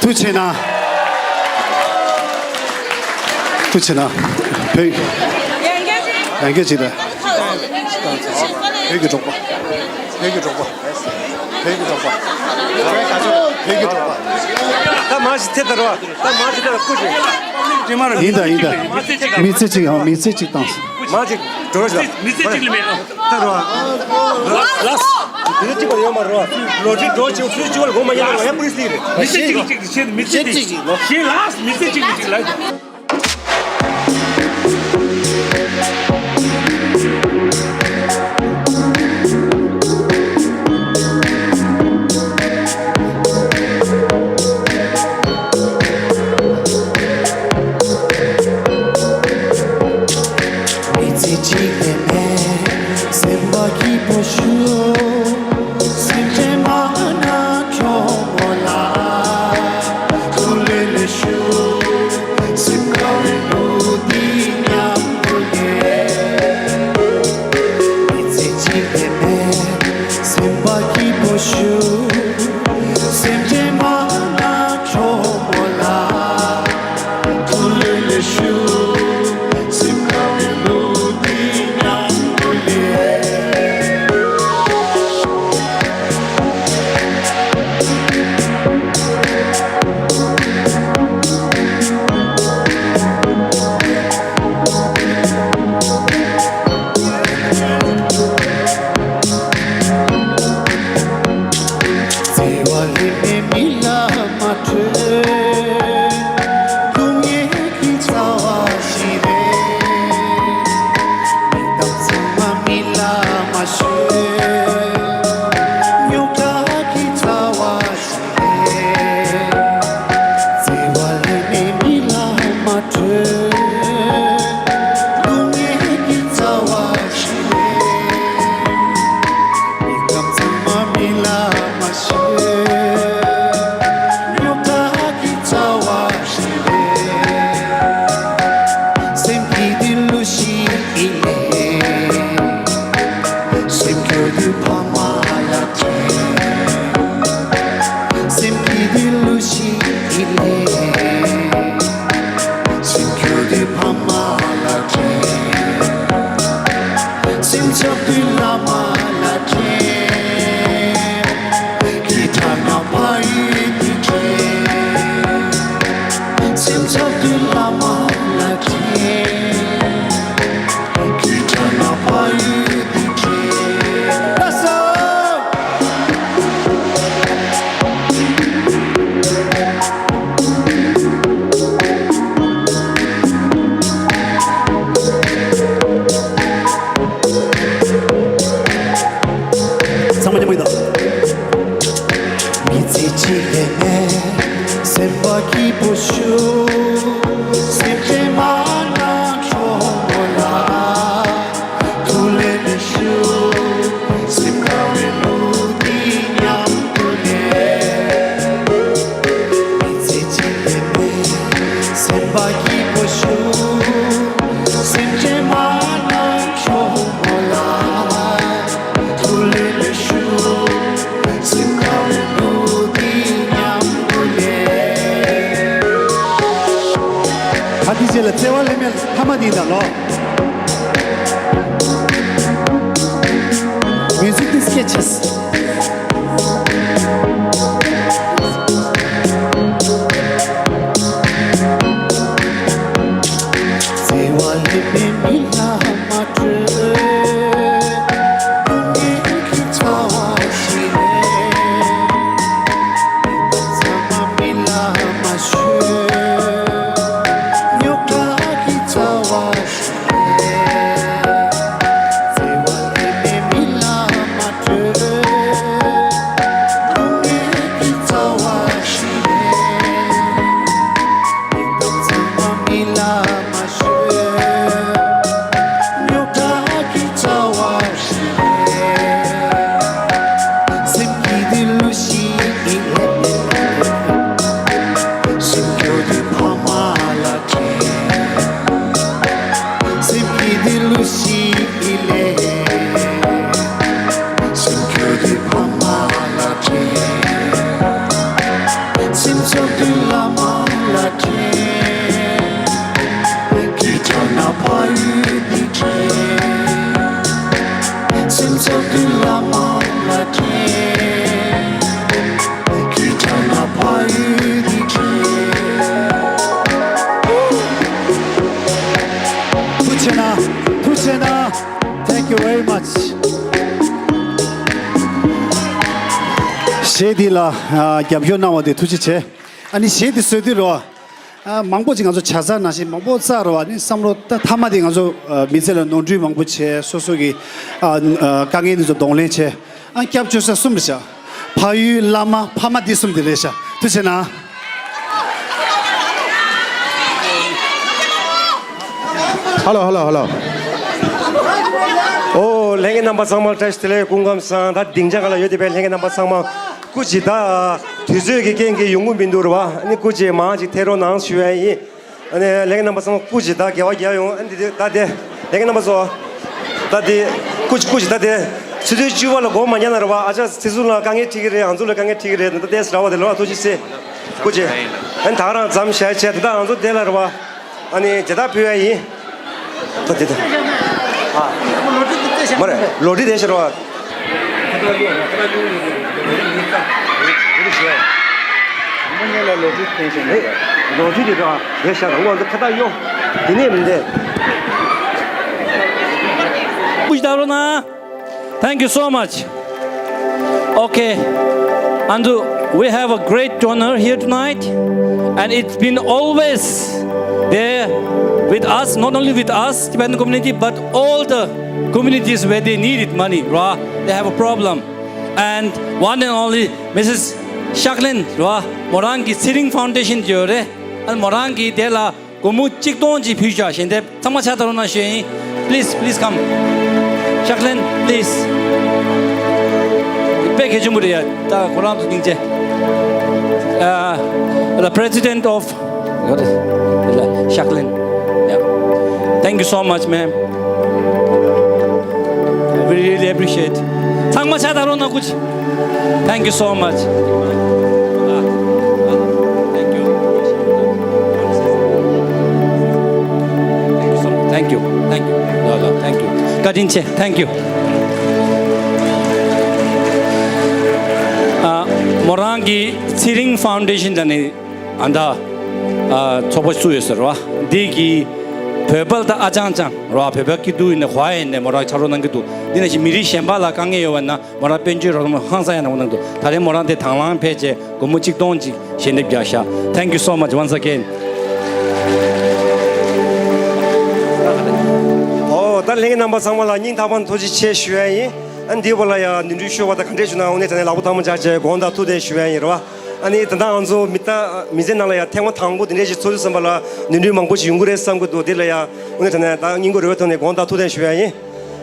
ཐུགས་ཆེ་གནང་། ཐུགས་ཆེ་གནང་། བོད། ཡང་བསྐྱར་ཅིག་ལ། བོད་ཀྱི་འབྲོག་པ། བོད་ཀྱི་འབྲོག་པ། བོད་ཀྱི་འབྲོག་པ། བོད་ཀྱི་འབྲོག་པ། ད་མ་ཞིག་ཐེབས་ད་རོ། ད་མ་ཞིག་ཐེབས་ད་སྐུ་ཞིག་ཡིན་ད་ཡིན་ད། མི་ཚེ་གཅིག་ཡང་མི་ཚེ་གཅིག་བཏང་སོང་། མ་ཞིག་འགྲོ་རོགས་ཞིག་མི་ཚེ་གཅིག་ལ་མེད་ད་རོ། ལགས། མི་ཚེ་གཅིག་པ་ཡོད་མ་རོ། ལོ་གཅིག་འགྲོ་ཆེ་ཚུལ་གཅིག་པ་ལ་སྒོ་མ་ཉལ་རོ། ཧེ་པོ་ལི་སི་ལི་རེད། མི་ཚེ་གཅིག་གཅིག་ཤེས། མི་ཚེ་གཅིག་ཤེས་ལགས། མི་ཚེ་གཅིག་གཅིག་ལ། མི་ཚེ་གཅིག་ལས་མེད་སེམས་པ་སྐྱིད་པོ་ཞུ། སེམས་ཅན་མ་ན་གྲོགས་པོ་ལ། ཐུགས་ལས་ལས་ཞུ། སེམས་དགའ་བའི་ལུས་འདི་མཉམ་དུ་ལས། མི་ཚེ་གཅིག་ལས་མེད་སེམས་པ་སྐྱིད་པོ་ཞུ། སེམས་ཅན་མ་ན་གྲོགས་པོ་ལ། ཐུགས་ལས་ལས་ཞུ། སེམས་དགའ་བའི་ལུས་འདི་མཉམ་དུ་ལས། བརྩེ་བ་ལྷད་མེད་མི་ལ་མ་འཕྲོད། སྡུག་བསྔལ་གྱི་ཚ་བ་ཞིག་རེད། མི་དང་ཚང་མ་མི་ལ་མ་ཤོད། རྙོག་དྲ་གི་ཚ་བ་ཞིག་རེད། བརྩེ་བ་ལྷད་མེད་མི་ལ་མ་འཕྲོད། སྡུག་བསྔལ་གྱི་ཚ་བ་ཞིག་རེད། མི་དང་ཚང་མ་མི་ལ་མ་ཤོད། རྙོག་དྲ་གི་ཚ་བ་ཞིག་རེད། སེམས་ཀྱི་འདི་གླུ་ཞིག་ཡིན་ནས། སེམས་ཁྱོད་འདི་ཕ་མ་ལ་དྲན། སེམས་ཀྱི་འདི་གླུ་ཞིག་ཡིན་ནས། སེམས་ཁྱོད་འདི་ཕ་མ་ལ་དྲན། སེམས་ཆགས་དུས་བླ་མ་ལ་དྲན། ཁྱེད་དྲན་ན་ཕ་ཡུལ་འདི་དྲན། སེམས་ཆགས་དུས་བླ་མ་ལ་དྲན། ཁྱེད་དྲན་ན་ཕ་ཡུལ་འདི་དྲན། ལགས་སོ། ཚང་མ་མཉམ་པོ་ཡིན་ད། མི་ཚེ་གཅིག་ལས་མེད་སེམས་པ་སྐྱིད་པོ་ཞུ། སེམས་ཅན་མ་ན་གྲོགས་པོ་ལ། ཐུགས་ལས་མི་ཞུ། སེམས་དགའ་བའི་ལུས་འདི་མཉམ་དུ་ལས། མི་ཚེ་གཅིག་ལས་མེད་སེམས་པ་སྐྱིད་པོ་ཞུ། སེམས་ཅན་མ་ན་གྲོགས་པོ་ལ། ཐུགས་ལས་མི་ཞུ། སེམས་དགའ་བའི་ལུས་འདི་མཉམ་དུ་ལས། ད་འདི་རྗེས་ལ་བརྩེ་བ་ལྷད་མེད་ཕ་མ་འདི་དང་ལོ། Music is sketches. བརྩེ་བ་ལྷད་མེད་མི་ལ་མ་འཕྲོད། སྡུག་བསྔལ་གྱི་ཚ་བ་ཞིག་རེད། མི་དང་ཚང་མ་མི་ལ་མ་ཤོད། རྙོག་དྲ་གི་ཚ་བ་ཞིག་རེད། བརྩེ་བ་ལྷད་མེད་མི་ལ་མ་འཕྲོད། ཐུགས་རྗེ་གནང་། ཐུགས་རྗེ་གནང་། Thank you very much. གཞས་འདི་ལ་ཨ་རྒྱབ་སྐྱོར་གནང་བ་དེ་ཐུགས་རྗེ་ཆེ། ཨ་ནི་གཞས་འདི་བཟོས་དུས་རོ། ཨ་མང་པོ་ཅིག་ང་ཚོ་བྱ་ཚང་ནང་བཞིན་མང་པོ་བཙལ་རོ། ཨ་ནི་བསམ་བློ་ད་མཐའ་མ་དེ་ང་ཚོ་ཨ་མི་ཚེ་ལ་ནོར་འཁྲུལ་མང་པོ་བྱས། སོ་སོ་གི་ཨ་ཨ་དཀའ་ངལ་འདི་ཚོ་གདོང་ལེན་བྱས། ཨ་སྐྱབས་བཅོལ་ས་གསུམ་རེད་ཤག་ཕ་ཡུལ། བླ་མ། ཕ་མ། འདི་གསུམ་དེ་རེད་ཤག་ཐུགས་རྗེ་གནང་། ཧ་ལོ་ཧ་ལོ་ཧ་ལོ། ཨོ་ལྷན་རྒྱས་རྣམ་པ་ཚང་མ་བཀྲ་ཤིས་བདེ་ལེགས། སྐུ་ཁམས་བཟང་། ད་སྡིངས་ཆ་སྒང་ལ་ཡོད་བསྡད་པའི་ལྷན་རྒྱས་རྣམ་པ་ཚང་མ་སྐུ་མཁྱེན། ད་དུས་ཚོད་ཀྱི་རྐྱེན་གྱིས་ཡོང་གི་མི་འདུག་རེད་བ། ཨ་ནི་སྐུ་མཁྱེན་མང་ཅིག་ཐེབས་རོགས་གནང་ཞུ་ཡ་ཡིན། ཨ་ནི་ལྷན་རྒྱས་རྣམ་པ་ཚང་མ་སྐུ་མཁྱེན་ད་དགེ་བ་རྒྱག་ཡོང་། ཨ་ནི་འདི་ད་དེ་ལྷན་རྒྱས་རྣམ་པ་ཚོ་ད་དེ་སྐུ་མཁྱེན་སྐུ་མཁྱེན་ད་དེ་ཆུ་ཚོད་བཅུ་པ་ལ་སྒོ་མ་བརྒྱབ་ན་རེད་བ། ཨ་ཅག་ཚེ་བཙུན་ལ་དཀའ་ངལ་འཕྲད་ཀྱི་རེད། ང་ཚོ་ལ་དཀའ་ངལ་འཕྲད་ཀྱི་རེད། ད་ལྟ་ཏེས་ར་བ་དེ་ལོ་ལ་ཐུགས་རྗེ་ཆེ་སྐུ་མཁྱེན། ཨ་ནི་ད་རང་མཚམས་བཞག་བྱས་ད་ལྟ་ང་ཚོ་དེ་ལ་རེད་བ། ཨ་ནི་མཇལ་དར་ཕུལ་ཡ་ཡིན། ད་དེ་ད། ཨ། མ་རེད། ལོ་ཊི་དེ་ཤར་བ། ལོ་ཊི་དེ་ད་དེ་ཤར་བ། འོ་འདི་ཁ་ད་ཡོ། དེ་ནས་མི་འདས། Thank you so much. Okay. And uh, we have a great donor here tonight. And it's been always there with us, not only with us, Tibetan community, but all the communities where they needed money, right? They have a problem. And one and only Missus Shaklin, right? མོ་རང་གི་Seeding Foundation ཡོད་རེད། ཨ་མོ་རང་གིས་དེ་ལ་སྒོར་མོ་གཅིག་སྟོང་ཅིག་ཕུལ་བཞག་ཞལ་འདེབས། ཚང་མ་ཕྱག་བརྡབ་རོགས་གནང་ཞུ་ཡིན། Please, please come. Shaklin, please. དཔེ་གལ་ཆེན་པོ་རེད་ཡ། ད་ཁོ་རང་ཚོ་སྙིང་རྗེ། Uh, the president of, what is, Shaklin. Yeah. Thank you so much, ma'am. We really appreciate. ཚང་མ་ཕྱག་བརྡབ་རོགས་གནང་། Thank you so much. Thank you. Thank you so much. Thank you. Thank you. Thank you. བཀའ་དྲིན་ཆེ། Thank you. ཨ། མོ་རང་གི་Seeding Foundation ལ་ནི་ཨ་ད་ཨ་ཚོགས་པ་བཙུགས་ཡོད་ཟེར་བ། འདི་གི་བོད་པ་ལ་ད་ཨ་ཅང་ཅང་ར་བ། བོད་པ་སྐྱིད་སྡུག་ཡིན་ནའི་ཧོ་ཡིན་ནའི་མོ་རང་ཕྱག་རོགས་གནང་གི་འདུག་འདི་ནང་བཞིན་མི་རིགས་གཞན་པ་ལ་དཀའ་ངལ་ཡོད་པ་ན་མོ་རང་དཔལ་འབྱོར་རོགས་རམ་ཧང་སང་ཡང་གནང་གི་འདུག་ད་རེས་མོ་རང་དེ་དང་བླངས་ཕེབས་བྱས་སྒོར་མོ་གཅིག་སྟོང་ཅིག་ཞལ་འདེབས་རྒྱག་ཤག Thank you so much once again. ཨོ། ད་ལྷན་རྒྱས་རྣམ་པ་ཚང་མ་ལ་སྙིང་ཐག་པ་ནས་ཐུགས་རྗེ་ཆེ་ཞུ་ཡ་ཡིན། ཨ་འདིའི་བར་ལ་ཡང་ནོར་འཁྲུལ་ཤོར་བ་དང་ག་འདྲས་བྱུང་ན་དངོས་གནས་དྲང་གནས་ལག་པ་ཐལ་མོ་སྦྱར་བྱས་དགོངས་དག་ཐུགས་བདེན་ཞུ་ཡ་ཡིན་རེད་བ། ཨ་ནི་ད་ལྟ་ང་ཚོ་མི་ད་མི་ཚེ་ནང་ལ་ཡང་ཐེངས་མ་དང་པོ་འདི་འདྲས་ཞིག་འཚོགས་དུས་ཙམ་པ་ལ་ནོར་འཁྲུལ་མང་པོ་ཞིག་ཡོང་གི་རེད་བསམ་གྱི་འདུག་འདི་ལ་ཡང་དངོས་གནས་དྲང་གནས་ད་སྙིང་ཁོང་རུས་པའི་ཐོག་ནས་དགོངས་དག་ཐུགས་བདེན་ཞུ་ཡ་ཡིན།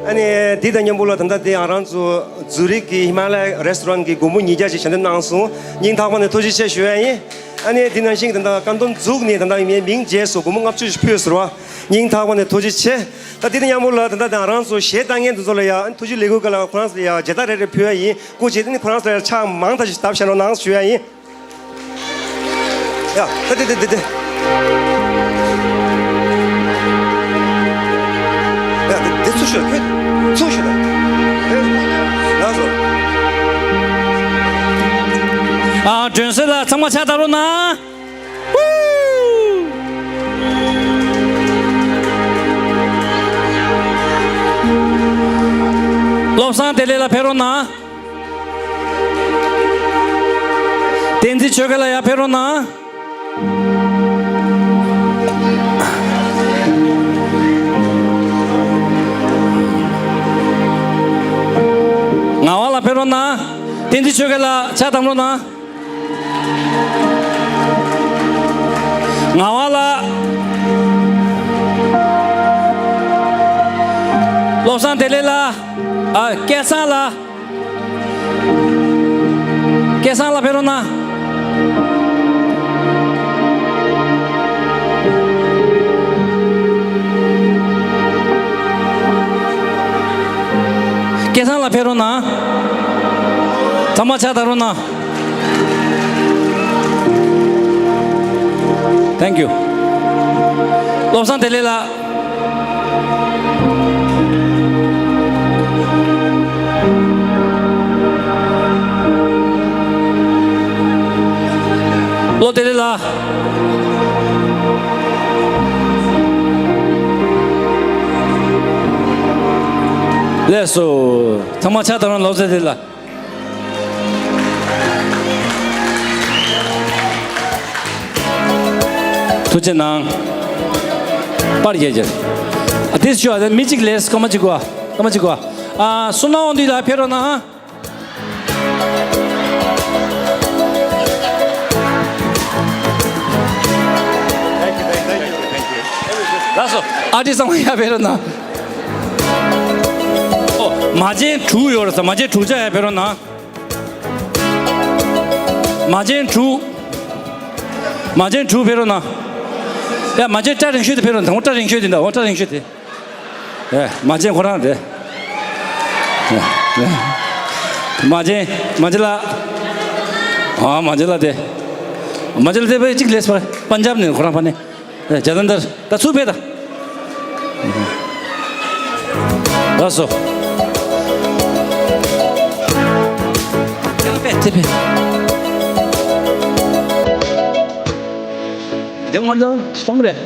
ཨ་ནི་འདི་དང་མཉམ་པོ་ལ་ད་ལྟ་དེ་ང་རང་ཚོ་ཛུ་རིག་གི་ཧི་མ་ལ་ཡ་རེ་སི་ཊོ་རན་གྱི་སྒོར་མོ་ཉིས་བརྒྱ་ཞིག་ཞལ་འདེབས་གནང་སོང་། སྙིང་ཐག་པ་ནས་ཐུགས་རྗེ་ཆེ་ཞུ་ཡ་ཡིན། ཨ་ནི་འདི་ནང་བཞིན་ད་ལྟ་ཀ་འདོན་འཛུགས་ནས་ད་ལྟ་ངའི་མིང་བརྗེས་སོང་། སྒོར་མོ་ལྔ་བཅུ་ཞིག་ཕུལ་ཟེར་བ། སྙིང་ཐག་པ་ནས་ཐུགས་རྗེ་ཆེ། ད་དེ་དང་མཉམ་པོ་ལ་ད་ལྟ་ང་རང་ཚོ་གཞས་བཏང་མཁན་དེ་ཚོ་ལ་ཡ་ཐུགས་རྗེ་ལེགས་འབུལ་སྒང་ལ་ཁོ་རང་ཚོ་ལ་ཡ་མཇལ་དར་རེ་རེ་ཕུལ་ཡ་ཡིན། སྐུ་མཁྱེན། དེ་ནི་ཁོ་རང་ཚོ་ལ་ཡ་ཕྱག་མང་ཐག་ཞིག་བརྡབས་བཞག་རོགས་གནང་ཞུ་ཡ་ཡིན། ཡ། ད་དེ་དེ་དེ་དེ། ཡ། དེ་དེ་ཚུར་ཤོག་ཁྱོད་ཚུར་ཤོག་ད། ཨེ། ལགས་སོ། ཨ། སྒྲོན་གསལ་ལགས་ཚང་མ་ཕྱག་བརྡབ་རོགས་གནང་། བློ་བཟང་བདེ་ལེགས་ལགས་ཕེབས་རོགས་གནང་། བསྟན་འཛིན་ཆོས་སྐྱིད་ལགས་ཡར་ཕེབས་རོགས་གནང་། ངག་དབང་ལགས་ཕེབས་རོགས་གནང་། བསྟན་འཛིན་ཆོས་སྐྱིད་ལགས་ཕྱག་བརྡབ་རོགས་གནང་། ངག་དབང་ལགས། བློ་བཟང་བདེ་ལེགས་ལགས། ཨ། སྐལ་བཟང་ལགས། སྐལ་བཟང་ལགས་ཕེབས་རོགས་གནང་། སྐལ་བཟང་ལགས་ཕེབས་རོགས་གནང་། ཚང་མ་ཕྱག་བརྡབ་རོགས་གནང་། Thank you. བློ་བཟང་བདེ་ལེགས་ལགས། བློ་བདེ་ལེགས་ལགས། ལགས་སོ། ཚང་མ་ཕྱག་བརྡབ་རོགས། བློ་བཟང་བདེ་ལེགས་ལགས། ཐུགས་རྗེ་གནང་། པར་རྒྱག་རྒྱུ། ཨ། དེ་ཞུ་བ་མི་གཅིག་ལས་སྐར་མ་གཅིག་གོ། སྐར་མ་གཅིག་གོ། ཨ། བསོད་ནམས་དབང་འདུས་ལགས་ཕེབས་རོགས་གནང་། ལགས་སོ། ཨ་ཏི་ཚང་མ་ཡར་ཕེབས་རོགས་གནང་། ཨོ། མ་བྱན་དྲུག་ཡོད་རེད་ས། མ་བྱན་དྲུག་ཅག་ཡར་ཕེབས་རོགས་གནང་། མ་བྱན་དྲུག་མ་བྱན་དྲུག་ཕེབས་རོགས་གནང་། ཡ། མ་བྱན་སྐྲ་རིང་ཤོས་དེ་ཕེབས་རོགས་གནང་། འོ། སྐྲ་རིང་ཤོས་དེ་འདྲ། འོ། སྐྲ་རིང་ཤོས་དེ། ཡ། མ་བྱན་ཁོ་རང་རེད། ཡ། ཡ། མ་བྱན། མ་བྱན་ལགས། ཨ། མ་བྱན་ལགས་དེ། མ་བྱན་ལགས་དེ་ཕ་གཅིག་ལས་པ། པན་ཇབ་ནས། ཁོ་རང་ཕ་ནས། ཇ་ལན་དར། ད་ཚུར་ཕེབས་ད། ལགས་སོ། ཡང་ཕེབས། དེ་ཕེབས། དེ་ང་ཚོ་སོང་རེད།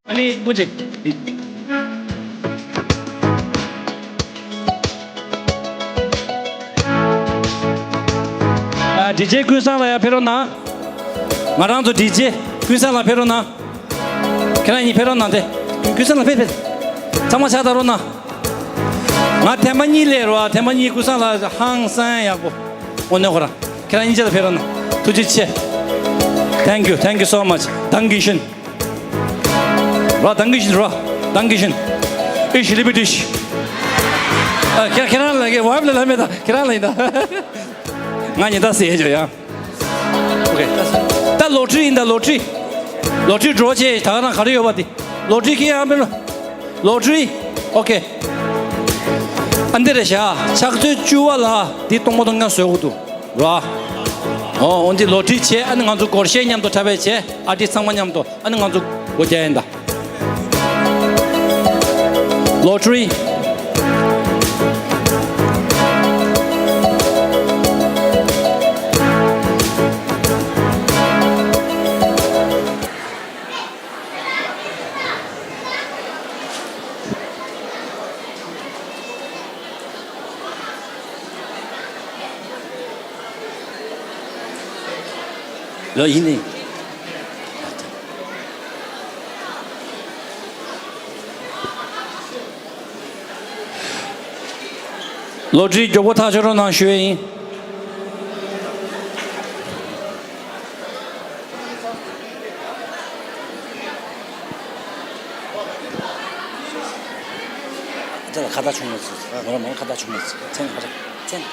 ཨ་ནི་པུ་ཅིག་ཨ། ཌི་ཇེ་ཀུན་བཟང་ལགས་ཡར་ཕེབས་རོགས་གནང་། ང་རང་ཚོ་ཌི་ཇེ་ཀུན་བཟང་ལགས་ཕེབས་རོགས་གནང་། ཁྱེད་རང་གཉིས་ཕེབས་རོགས་གནང་སྟེ། ཀུན་བཟང་ལགས་ཕེབས་ཕེབས། ཚང་མ་ཕྱག་བརྡབ་རོགས་གནང་། ང་ཐེངས་མ་གཉིས་སླེབས་རོགས། ཐེངས་མ་གཉིས་ཀུན་བཟང་ལགས་ཧང་སང་ཡག་པོ། དངོས་གནས་ཁོ་རང་། ཁྱེད་རང་གཉིས་ཆ་ལ་ཕེབས་རོགས་གནང་། ཐུགས་རྗེ་ཆེ། Thank you, thank you so much. Dankeschön. རོ། Dankeschön རོ། Dankeschön. Ich liebe dich. ཨ། ཁྱེད་ཁྱེད་རང་ལ་གི་ཝའིཕ་ལ་ལབ་མེད་ད། ཁྱེད་རང་ལ་ཡིན་ད། ང་ཉིན་ད་ཟེར་ཡ་ཅོ་ཡ། ཨོ་ཁེ། ད་ལོ་ཊི་རི་ཡིན་ད། ལོ་ཊི་རི། ལོ་ཊི་རི་ཌྲོ་བྱས། ད་ག་རང་ག་རེ་ཡོད་པ་དེ། ལོ་ཊི་རི་ཁྱེད་ཡང་ཕེབས་རོགས། ལོ་ཊི་རི། ཨོ་ཁེ། ཨ་འདི་རེད་ཤག་ཕྱག་ཚོད་བཅུ་པ་ལ་འདི་སྟོང་པ་སྟོང་རྐྱང་བཟོ་དགོས་འདུག་ར། ཨོ། འོ་འདི་ལོ་ཊི་རི་བྱས། ཨ་ནི་ང་ཚོ་སྒོར་གཞས་མཉམ་དུ་འཁྲབ་པ་བྱས། ཨ་ཊིསི་ཚང་མ་མཉམ་དུ། ཨ་ནི་ང་ཚོ་སྒོ་རྒྱག་ཡིན་ད། ལོ་ཊི་རི། ལོ་ཡིན་ནི། ལོ་ཊི་རི་མགྱོགས་པོ་ཐག་ཆོད་རོགས་གནང་ཞུ་ཡས་ཡིན། ཁ་བཏགས་ཆུང་མ་ཟིག་ང་རང་མང་ཁ་བཏགས་ཆུང་མ་ཟིག་མཚན་ཁ་བཏགས་མཚན།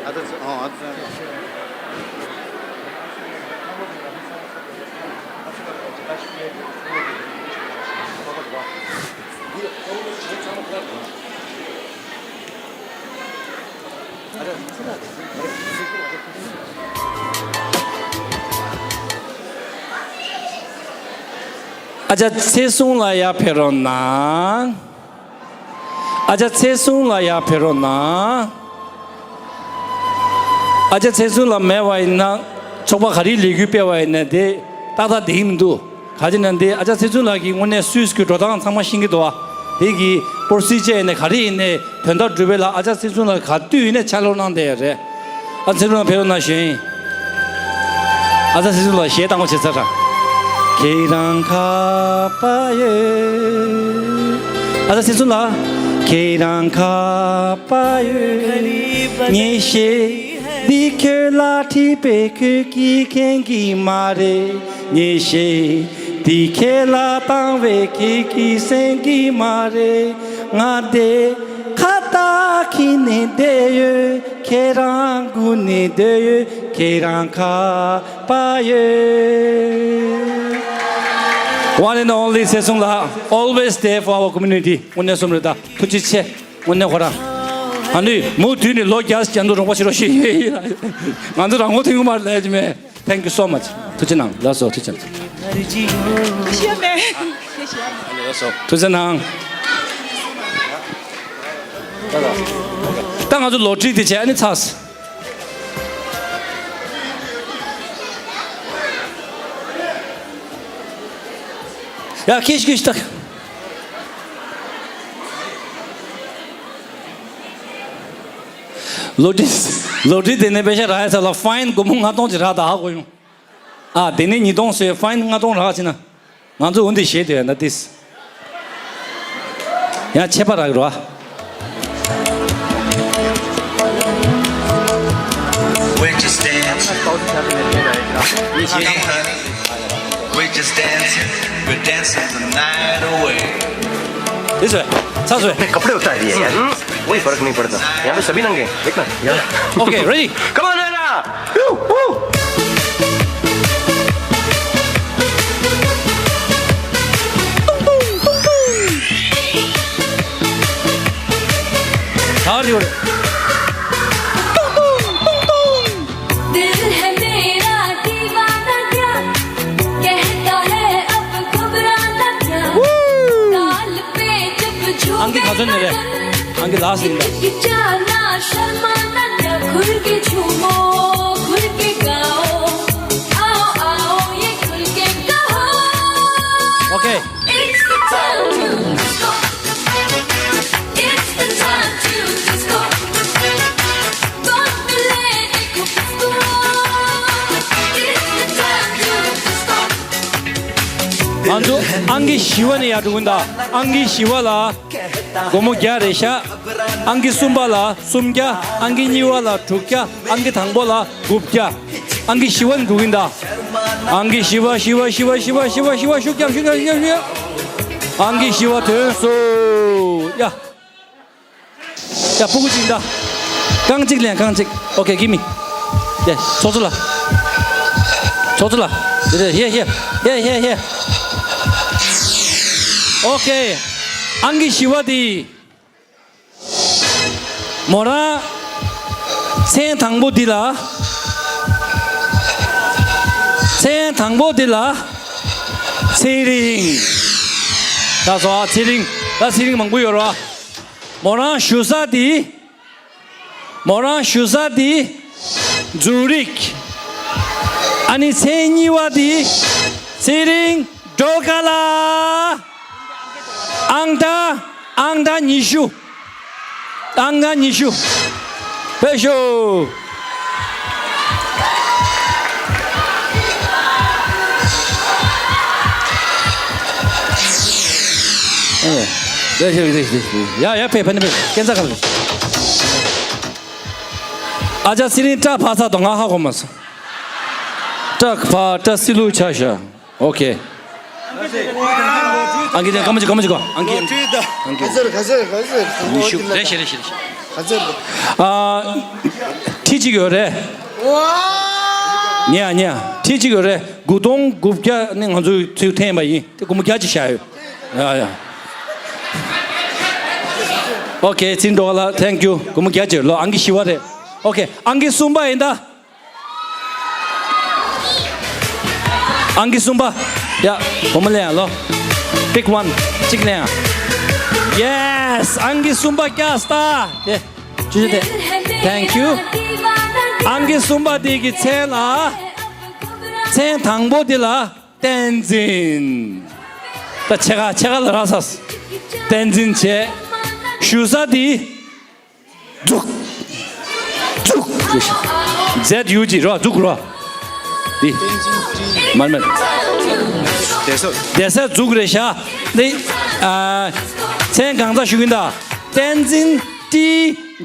ཨ་ད་ཨ་ཨ་ད། ཨ་ཅག་ཚེ་བཟུང་ལགས་ཡར་ཕེབས་རོགས་གནང་། ཨ་ཅག་ཚེ་བཟུང་ལགས་ཡར་ཕེབས་རོགས་གནང་། ཨ་ཅག་ཚེ་བཟུང་ལགས་མེད་པ་ཡིན་ན། ཚོགས་པ་ག་རེའི་ལས་འགུལ་སྤེལ་བ་ཡིན་ན་དེ་ཏག་ཏག་བསྡད་ཀྱི་མི་འདུག་ག་ཅི་ན་འདི་ཨ་ཅག་ཚེ་བཟུང་ལགས་ཀྱིས་དངོས་གནས་སུད་སི་གི་འགྲོ་སྟངས་ཚང་མ་ཤེས་ཀྱི་འདུག་བ། དེ་གི་པོ་རོ་སི་ཇར་ཡིན་ནའི་ག་རེ་ཡིན་ནའི་དོན་དག་སྒྲུབ་པའི་ལ་ཨ་ཅག་ཚེ་བཟུང་ལགས་ག་དུས་ཡིན་ནའི་ཕྱག་ལོག་གནང་བསྡད་ཡོད་རེད། ཨ་ཚེ་བཟུང་ལགས་ཕེབས་རོགས་གནང་ཞུ་ཡིན། ཨ་ཅག་ཚེ་བཟུང་ལགས་གཞས་བཏང་བ་བྱེད་ཚར་ར། ཁྱེད་རང་ཁ་པ་ཡོད། ཨ་ཅག་ཚེ་བཟུང་ལགས། ཁྱེད་རང་ཁ་པ་ཡོད། ངས་ཤེས། འདི་ཁྱོད་ལ་དྲིས་པས་ཁྱོད་ཀྱིས་མཁྱེན་གྱི་མ་རེད། ངས་ཤེས། འདི་ཁྱེད་ལ་བཏང་བས་ཁྱེད་ཀྱིས་གསན་གྱི་མ་རེད། ང་དེ་ཁ་ ད་ཁྱེད་ནི་བསྡད་ཡོད། ཁྱེད་རང་སྒུག་ནི་བསྡད་ཡོད། ཁྱེད་རང་ཁ་པ་ཡོད། One and only ཚེ་སྲུང་ལགས། Always there for our community. དངོས་གནས་སོམ་རེད་ད། ཐུགས་རྗེ་ཆེ། དངོས་གནས་ཁོ་རང་། ཨ་ནི་མུ་མཐུད་ནས་ལོ་བརྒྱ་ཅན་དུ་རོགས་པ་བྱེད་རོགས་ཞེས་ཡོད་ཡིན། ང་ཚོ་རང་ངོ་མཐུན་གི་མ་རེད་ལས་ཀྱི་མེད། Thank you so much. ཐུགས་རྗེ་གནང་། ལགས་སོ། ཐུགས་རྗེ་གནང་། ཐུགས་རྗེ་གནང་། ད་ང་ཚོ་ལོ་ཊི་རི་དེ་བྱས། ཨ་ནི་ཚར་སོང་། ཡ། ཁྱེད་ཤི་ཤི་ད། ལོ་ཊི་རི། ལོ་ཊི་རི་དེ་ནས་པེ་ཤ་རག་ཡ་ཚ་ལ་ཕ་ཡིན་སྒོར་མོ་ལྔ་སྟོང་ཅིག་རག་ད་ཧ་གོ་ཡོང་། ཨ། དེ་ནས་ཉིས་སྟོང་བཟོས། ཕ་ཡིན་ལྔ་སྟོང་རག་ཕྱིན་ན། ང་ཚོ་འོ་འདི་བཞེས་དུས་ཡ་ན་ཏིས། ཡང་ཆད་པ་རག་རོ། We just dance. Hey, honey. We just dancing. We're dancing the night away. This way. सासू है। अपने कपड़े उतार दिए यार। कोई फर्क नहीं पड़ता। यहाँ पे सभी नंगे हैं। देखना। यार। Okay, ready? Come on, Nana. Woo, woo. दिल है मेरा दीवाना क्या, कहता है अब घबराना क्या। ताल पे जब झूमे अंकित हसन मेरे। अंकित लास्ट दिन का। हिचकिचाना शर्माना क्या, खुल के झूमो, खुल के गाओ, आओ, आओ, ये खुल के कहो। Okay. It's the time to disco. It's the time to disco. कौन मिले देखो किसको। It's the time to disco. ང་ཚོ་ཨང་ཀི་བཞི་བ་ནས་ཡར་འགྲོ་གི་ཡིན་ད། ཨང་ཀི་བཞི་བ་ལ་སྒོར་མོ་བརྒྱ་རེད་ཤག། ཨང་ཀི་གསུམ་པ་ལ་སུམ་བརྒྱ། ཨང་ཀི་གཉིས་པ་ལ་དྲུག་བརྒྱ། ཨང་ཀི་དང་པོ་ལ་དགུ་བརྒྱ། ཨང་ཀི་བཞི་བ་ནས་འགྲོ་གི་ཡིན་ད། ཨང་ཀི་བཞི་བ། བཞི་བ། བཞི་བ། བཞི་བ། བཞི་བ། བཞི་བ། ཤུགས་རྒྱབ། ཤུགས་རྒྱབ། ཤུགས་རྒྱབ། ཤུགས་རྒྱབ། ཨང་ཀི་བཞི་བ་ཐོན་སོང་། ཡ། ཡ། སྤུ་གུ་གཅིག་ད། རྐང་གཅིག་ལེན། རྐང་གཅིག། Okay, give me. Yeah, ཚོགས་གཙོ་ལགས། ཚོགས་གཙོ་ལགས། Here, here, here, here, here. Okay. ཨང་ཀི་བཞི་བ་དེ། མོ་རང་། མཚན་དང་པོ་འདི་ལ། མཚན་དང་པོ་འདི་ལ། ཚེ་རིང་། ད་སོ་ཨ། ཚེ་རིང་། ད་ཚེ་རིང་མང་པོ་ཡོད་རེད་བ། མོ་རང་བཞུགས་ས་འདི། མོ་རང་བཞུགས་ས་འདི། ཛུ་རིག། ཨ་ནི་མཚན་གཉིས་པ་འདི། ཚེ་རིང་། སྒྲོལ་དཀར་ལགས། ཨང་གྲངས། ཨང་གྲངས་ཉི་ཤུ། ཨང་གྲངས་ཉི་ཤུ། ཕེབས་ཤོག། ཨེ། ཕེབས་ཤོག། ཕེབས་ཤོག། ཕེབས་ཤོག། ཡ་ཡ། ཕེབས། ཕེབས་ནི་ཕེབས། སྐྱེན་ཚ་ག་ལ། ཨ་ཅག་ཚེ་རིང་སྐྲ་ཕར་ཚར་དང་ང་ཧ་གོ་མ་སོང་། སྐྲ་ཕར། སྐྲ་སི་ལུ་ཆགས་ཤག། Okay. ཨང་ཀི་དེ་སྐར་མ་གཅིག། སྐར་མ་གཅིག་གོ། ཨང་ཀི། ཨང་ཀི། ག་ཚོད། ག་ཚོད། ག་ཚོད། ཉི་ཤུ། རེད་ཤག། རེད་ཤག། རེད་ཤག། ག་ཚོད། ཨ། ཁྲི་གཅིག་ཡོད་རེད། ཉེ་ཉེ། ཁྲི་གཅིག་ཡོད་རེད། དགུ་སྟོང་དགུ་བརྒྱ་ནི་ང་ཚོས་ཚུར་འཐེན་པ་ཡིན། དེ་སྒོར་མོ་བརྒྱ་གཅིག་བཞག་ཡོད། ཡ་ཡ། Okay, ཚེ་རིང་སྒྲོལ་དཀར་ལགས། Thank you. སྒོར་མོ་བརྒྱ་གཅིག་ལོ། ཨང་ཀི་བཞི་པ་རེད། Okay, ཨང་ཀི་གསུམ་པ་ཡིན་ད། ཨང་ཀི་གསུམ་པ། ཡ། སྒོར་མོ་ལེན་ཡ་ལོ། Pick one. གཅིག་ལེན་ཡ། Yes. ཨང་ཀི་གསུམ་པ་བཀྱགས་ད། ཡེ། ཅི་ཅི་དེ། Thank you. ཨང་ཀི་གསུམ་པ་དེ་གི་མཚན་ལ། མཚན་དང་པོ་དེ་ལ་བསྟན་འཛིན། ད་ཕྱེད་ཀ་ཕྱེད་ཀ་ལ་རག་ས། བསྟན་འཛིན་བྱས། བཞུགས་ས་དེ། འཛུགས། འཛུགས། Z U G རོ། འཛུགས་རོ། འདི། མར་མེད། བསྡད་ས་འཛུགས་རེད་ཤག། འདི། ཨ། མཚན་གང་ཚ་ཞུ་གིན་ད། བསྟན་འཛིན་ཏི་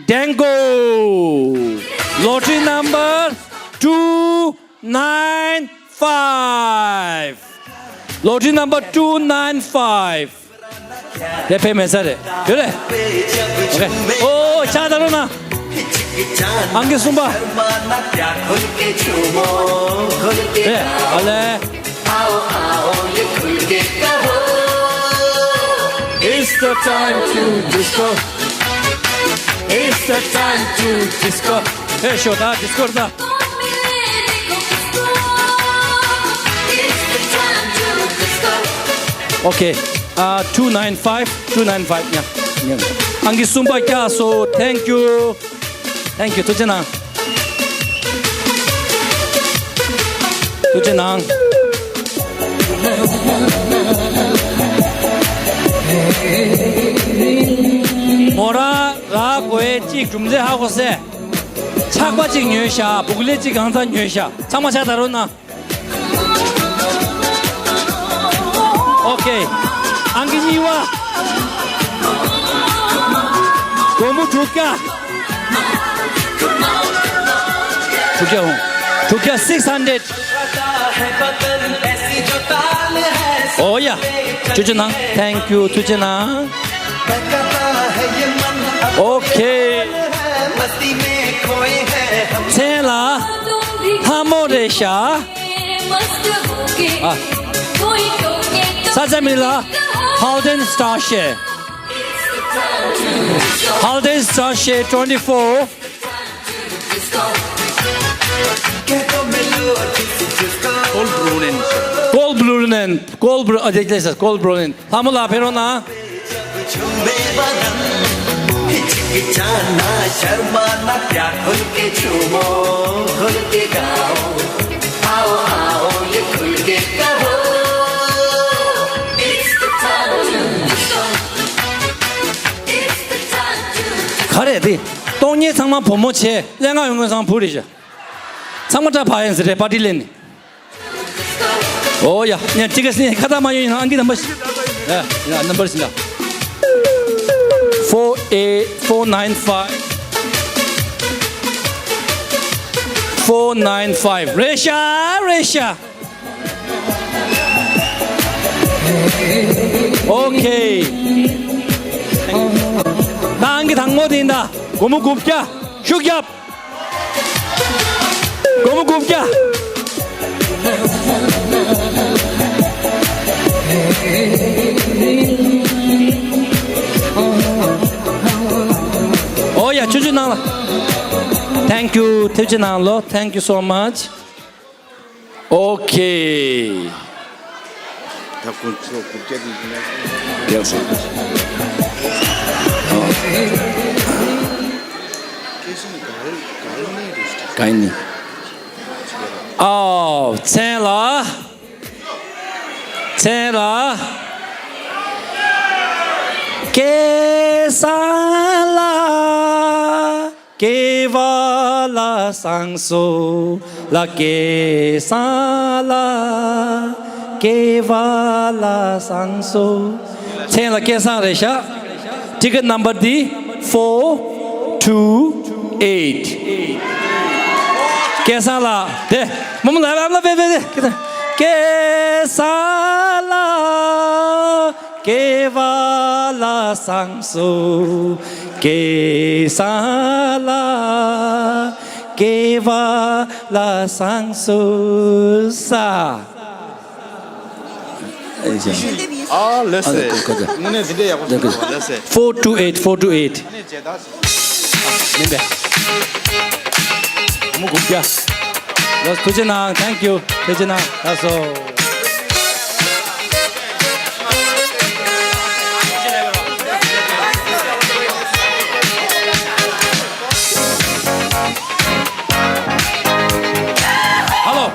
ཌེང་གོ། Lottery number two nine five. Lottery number two nine five. དེ་ཕེབས་མེད་ས་རེད། ཡོད་རེད། ཨོ་ཁེ། ཨོ་ཕྱག་བརྡབ་རོགས་གནང་། ཨང་ཀི་གསུམ་པ། རེད། ཨ་ལེ། It's the time to disco. It's the time to disco. ཧེ་ཤོ་ད་ཌི་སྐོ་ད། Okay. Uh, two nine five, two nine five. Yeah. Yeah. ཨང་ཀི་གསུམ་པ་བཀྱག་སོང་། Thank you. Thank you. ཐུགས་རྗེ་གནང་། ཐུགས་རྗེ་གནང་། མོ་རང་ར་གོ་ཨེ་ཅིག་རྒྱུ་མཚན་ཧ་གོ་སེ། ཆག་པ་ཅིག་ཉོས་ཤག་བུག་ལེ་ཅིག་གང་ཚ་ཉོས་ཤག་ཚང་མ་ཕྱག་བརྡབ་རོགས་གནང་། ཨོ་ཁེ། ཨང་ཀི་གཉིས་པ། སྒོར་མོ་དྲུག་བརྒྱ། དྲུག་བརྒྱ་འོང་། དྲུག་བརྒྱ། six hundred. ཨོ་ཡ། ཐུགས་རྗེ་གནང་། Thank you. ཐུགས་རྗེ་གནང་། ཨོ་ཁེ། མཚན་ལ་ལྷ་མོ་རེད་ཤག་ཨ། ས་ཆ་མིང་ལ་Halden Star Share. Halden Star Share twenty-four. Gold Brunnen. Gold Brunnen. Gold Bru- ཨ། དེ་དེ་Gold Brunnen. ལྷ་མོ་ལགས་ཕེབས་རོགས་གནང་། ག་རེ་དེ། སྟོང་ཉིད་ཚང་མ་བུ་མོ་བྱས། ཀླད་ངག་ཡོང་མཁན་ཚང་མ་བུ་རེད་ཤག་ཚང་མ་ཏྲ་ཕ་ཡན་ཟེར་རེད། པར་ཊི་ལེན་ནི། ཨོ་ཡ། ཉན་ཅི་ག་སི་ཁ་ཏ་མ་ཡོད་ཡིན་ཨང་ཀི་ནམ་བར་ཞིག་ཡ་ཡ་ནམ་བར་ཞིག་ལ། Four eight four nine five. Four nine five. རེད་ཤག་རེད་ཤག་ཨོ་ཁེ། ད་ཨང་ཀི་དང་མོ་དེ་ཡིན་ད། སྒོར་མོ་དགུ་བརྒྱ། ཤུགས་རྒྱབ། སྒོར་མོ་དགུ་བརྒྱ། ཨོ་ཡ། ཆུ་ཆུ་ནང་ལ། Thank you. ཐུགས་རྗེ་གནང་ལོ། Thank you so much. Okay. ད་ཁོང་ཚོ་དགུ་བརྒྱ་དེ་ཡིན་ན། ཡག་སོང་། ཨོ། ག་ནི། ཨོ། མཚན་ལ། མཚན་ལ། སྐལ་བཟང་ལ། སྐྱེ་བ་ལ་བཟང་སོང་ལ། སྐལ་བཟང་ལ། སྐྱེ་བ་ལ་བཟང་སོང་། མཚན་ལ་སྐལ་བཟང་རེད་ཤག Ticket number འདི་four two eight. སྐལ་བཟང་ལགས་དེ་མོ་མོ་ལ་ལ་ལ་བེ་བེ་བེ། སྐལ་བཟང་ལ། སྐྱེ་བ་ལ་བཟང་སོང་། སྐལ་བཟང་ལ། སྐྱེ་བ་ལ་བཟང་སོང་ས། ཨ་ལེ་སེ། དངོས་གནས་འདི་འདྲའི་ཡག་པོ་འདུག་ལེ་སེ། Four two eight, four two eight. མིན་པས། མོ་དགུ་བརྒྱ། ལོ་ཐུགས་རྗེ་གནང་། Thank you. ཐུགས་རྗེ་གནང་། ལགས་སོ། Hello.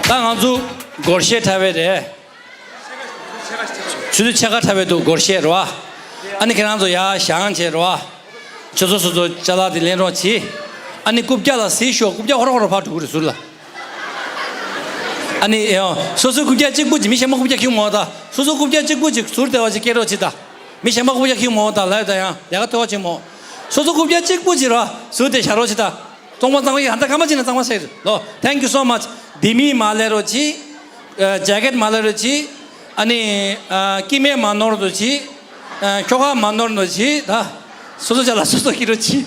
ད་ང་ཚོ་སྒོར་གཞས་འཁྲབ་པ་རེད། ཆུ་ཚོད་ཕྱེད་ཀ་འཁྲབ་པ་འདུག་སྒོར་གཞས་རེད་བ། ཨ་ནི་ཁྱེད་རང་ཚོ་ཡར་བཞེངས་བྱས་རེད་བ། ཆུ་ཚོད་སོ་སོ་ཅ་ལག་དེ་ལེན་རོགས་གྱིས། ཨ་ནི་རྐུབ་བཀྱག་ལ་གཟིགས་ཤོག་རྐུབ་བཀྱག་ཧོ་ར་ཧོ་ར་ཕར་འགྲོ་གི་རེད་ཟུར་ལ། ཨ་ནི་ཡང་སོ་སོའི་རྐུབ་བཀྱག་གཅིག་པུ་གྱིས། མི་གཞན་པ་རྐུབ་བཀྱག་ཁྱེར་མ་འོང་ད། སོ་སོའི་རྐུབ་བཀྱག་གཅིག་པུ་གྱིས་ཟུར་དེ་བ་ཅིག་སྐྱེལ་རོགས་གྱིས་ད། མི་གཞན་པ་རྐུབ་བཀྱག་ཁྱེར་མ་འོང་ད། ལབ་ད་ཡང་ལས་ཀ་ཐོལ་བ་བྱེད་མ་འོང་། སོ་སོའི་རྐུབ་བཀྱག་གཅིག་པུ་གྱིས་ར་ཟུར་དེ་བཞག་རོགས་གྱིས་ད། གཙང་མ་གཙང་མ་ཡིན་ཧ་ད་ཀ་མ་ཅི་ན་གཙང་མ་ཤེས་ལོ། Thank you so much། ལྡེ་མིག་མ་ལེ་རོ་ཅི། ཨ་ཇེ་ཀེཊ་མ་ལེ་རོ་ཅི། ཨ་ནི་ཨ་སྐྱེ་དམན་མ་ནོར་རོ་ཅི། ཨ་ཁྱོ་ག་མ་ནོར་རོ་ཅི་ད། སོ་སོ་ཅ་ལག་སོ་སོ་གི་རོ་ཅི།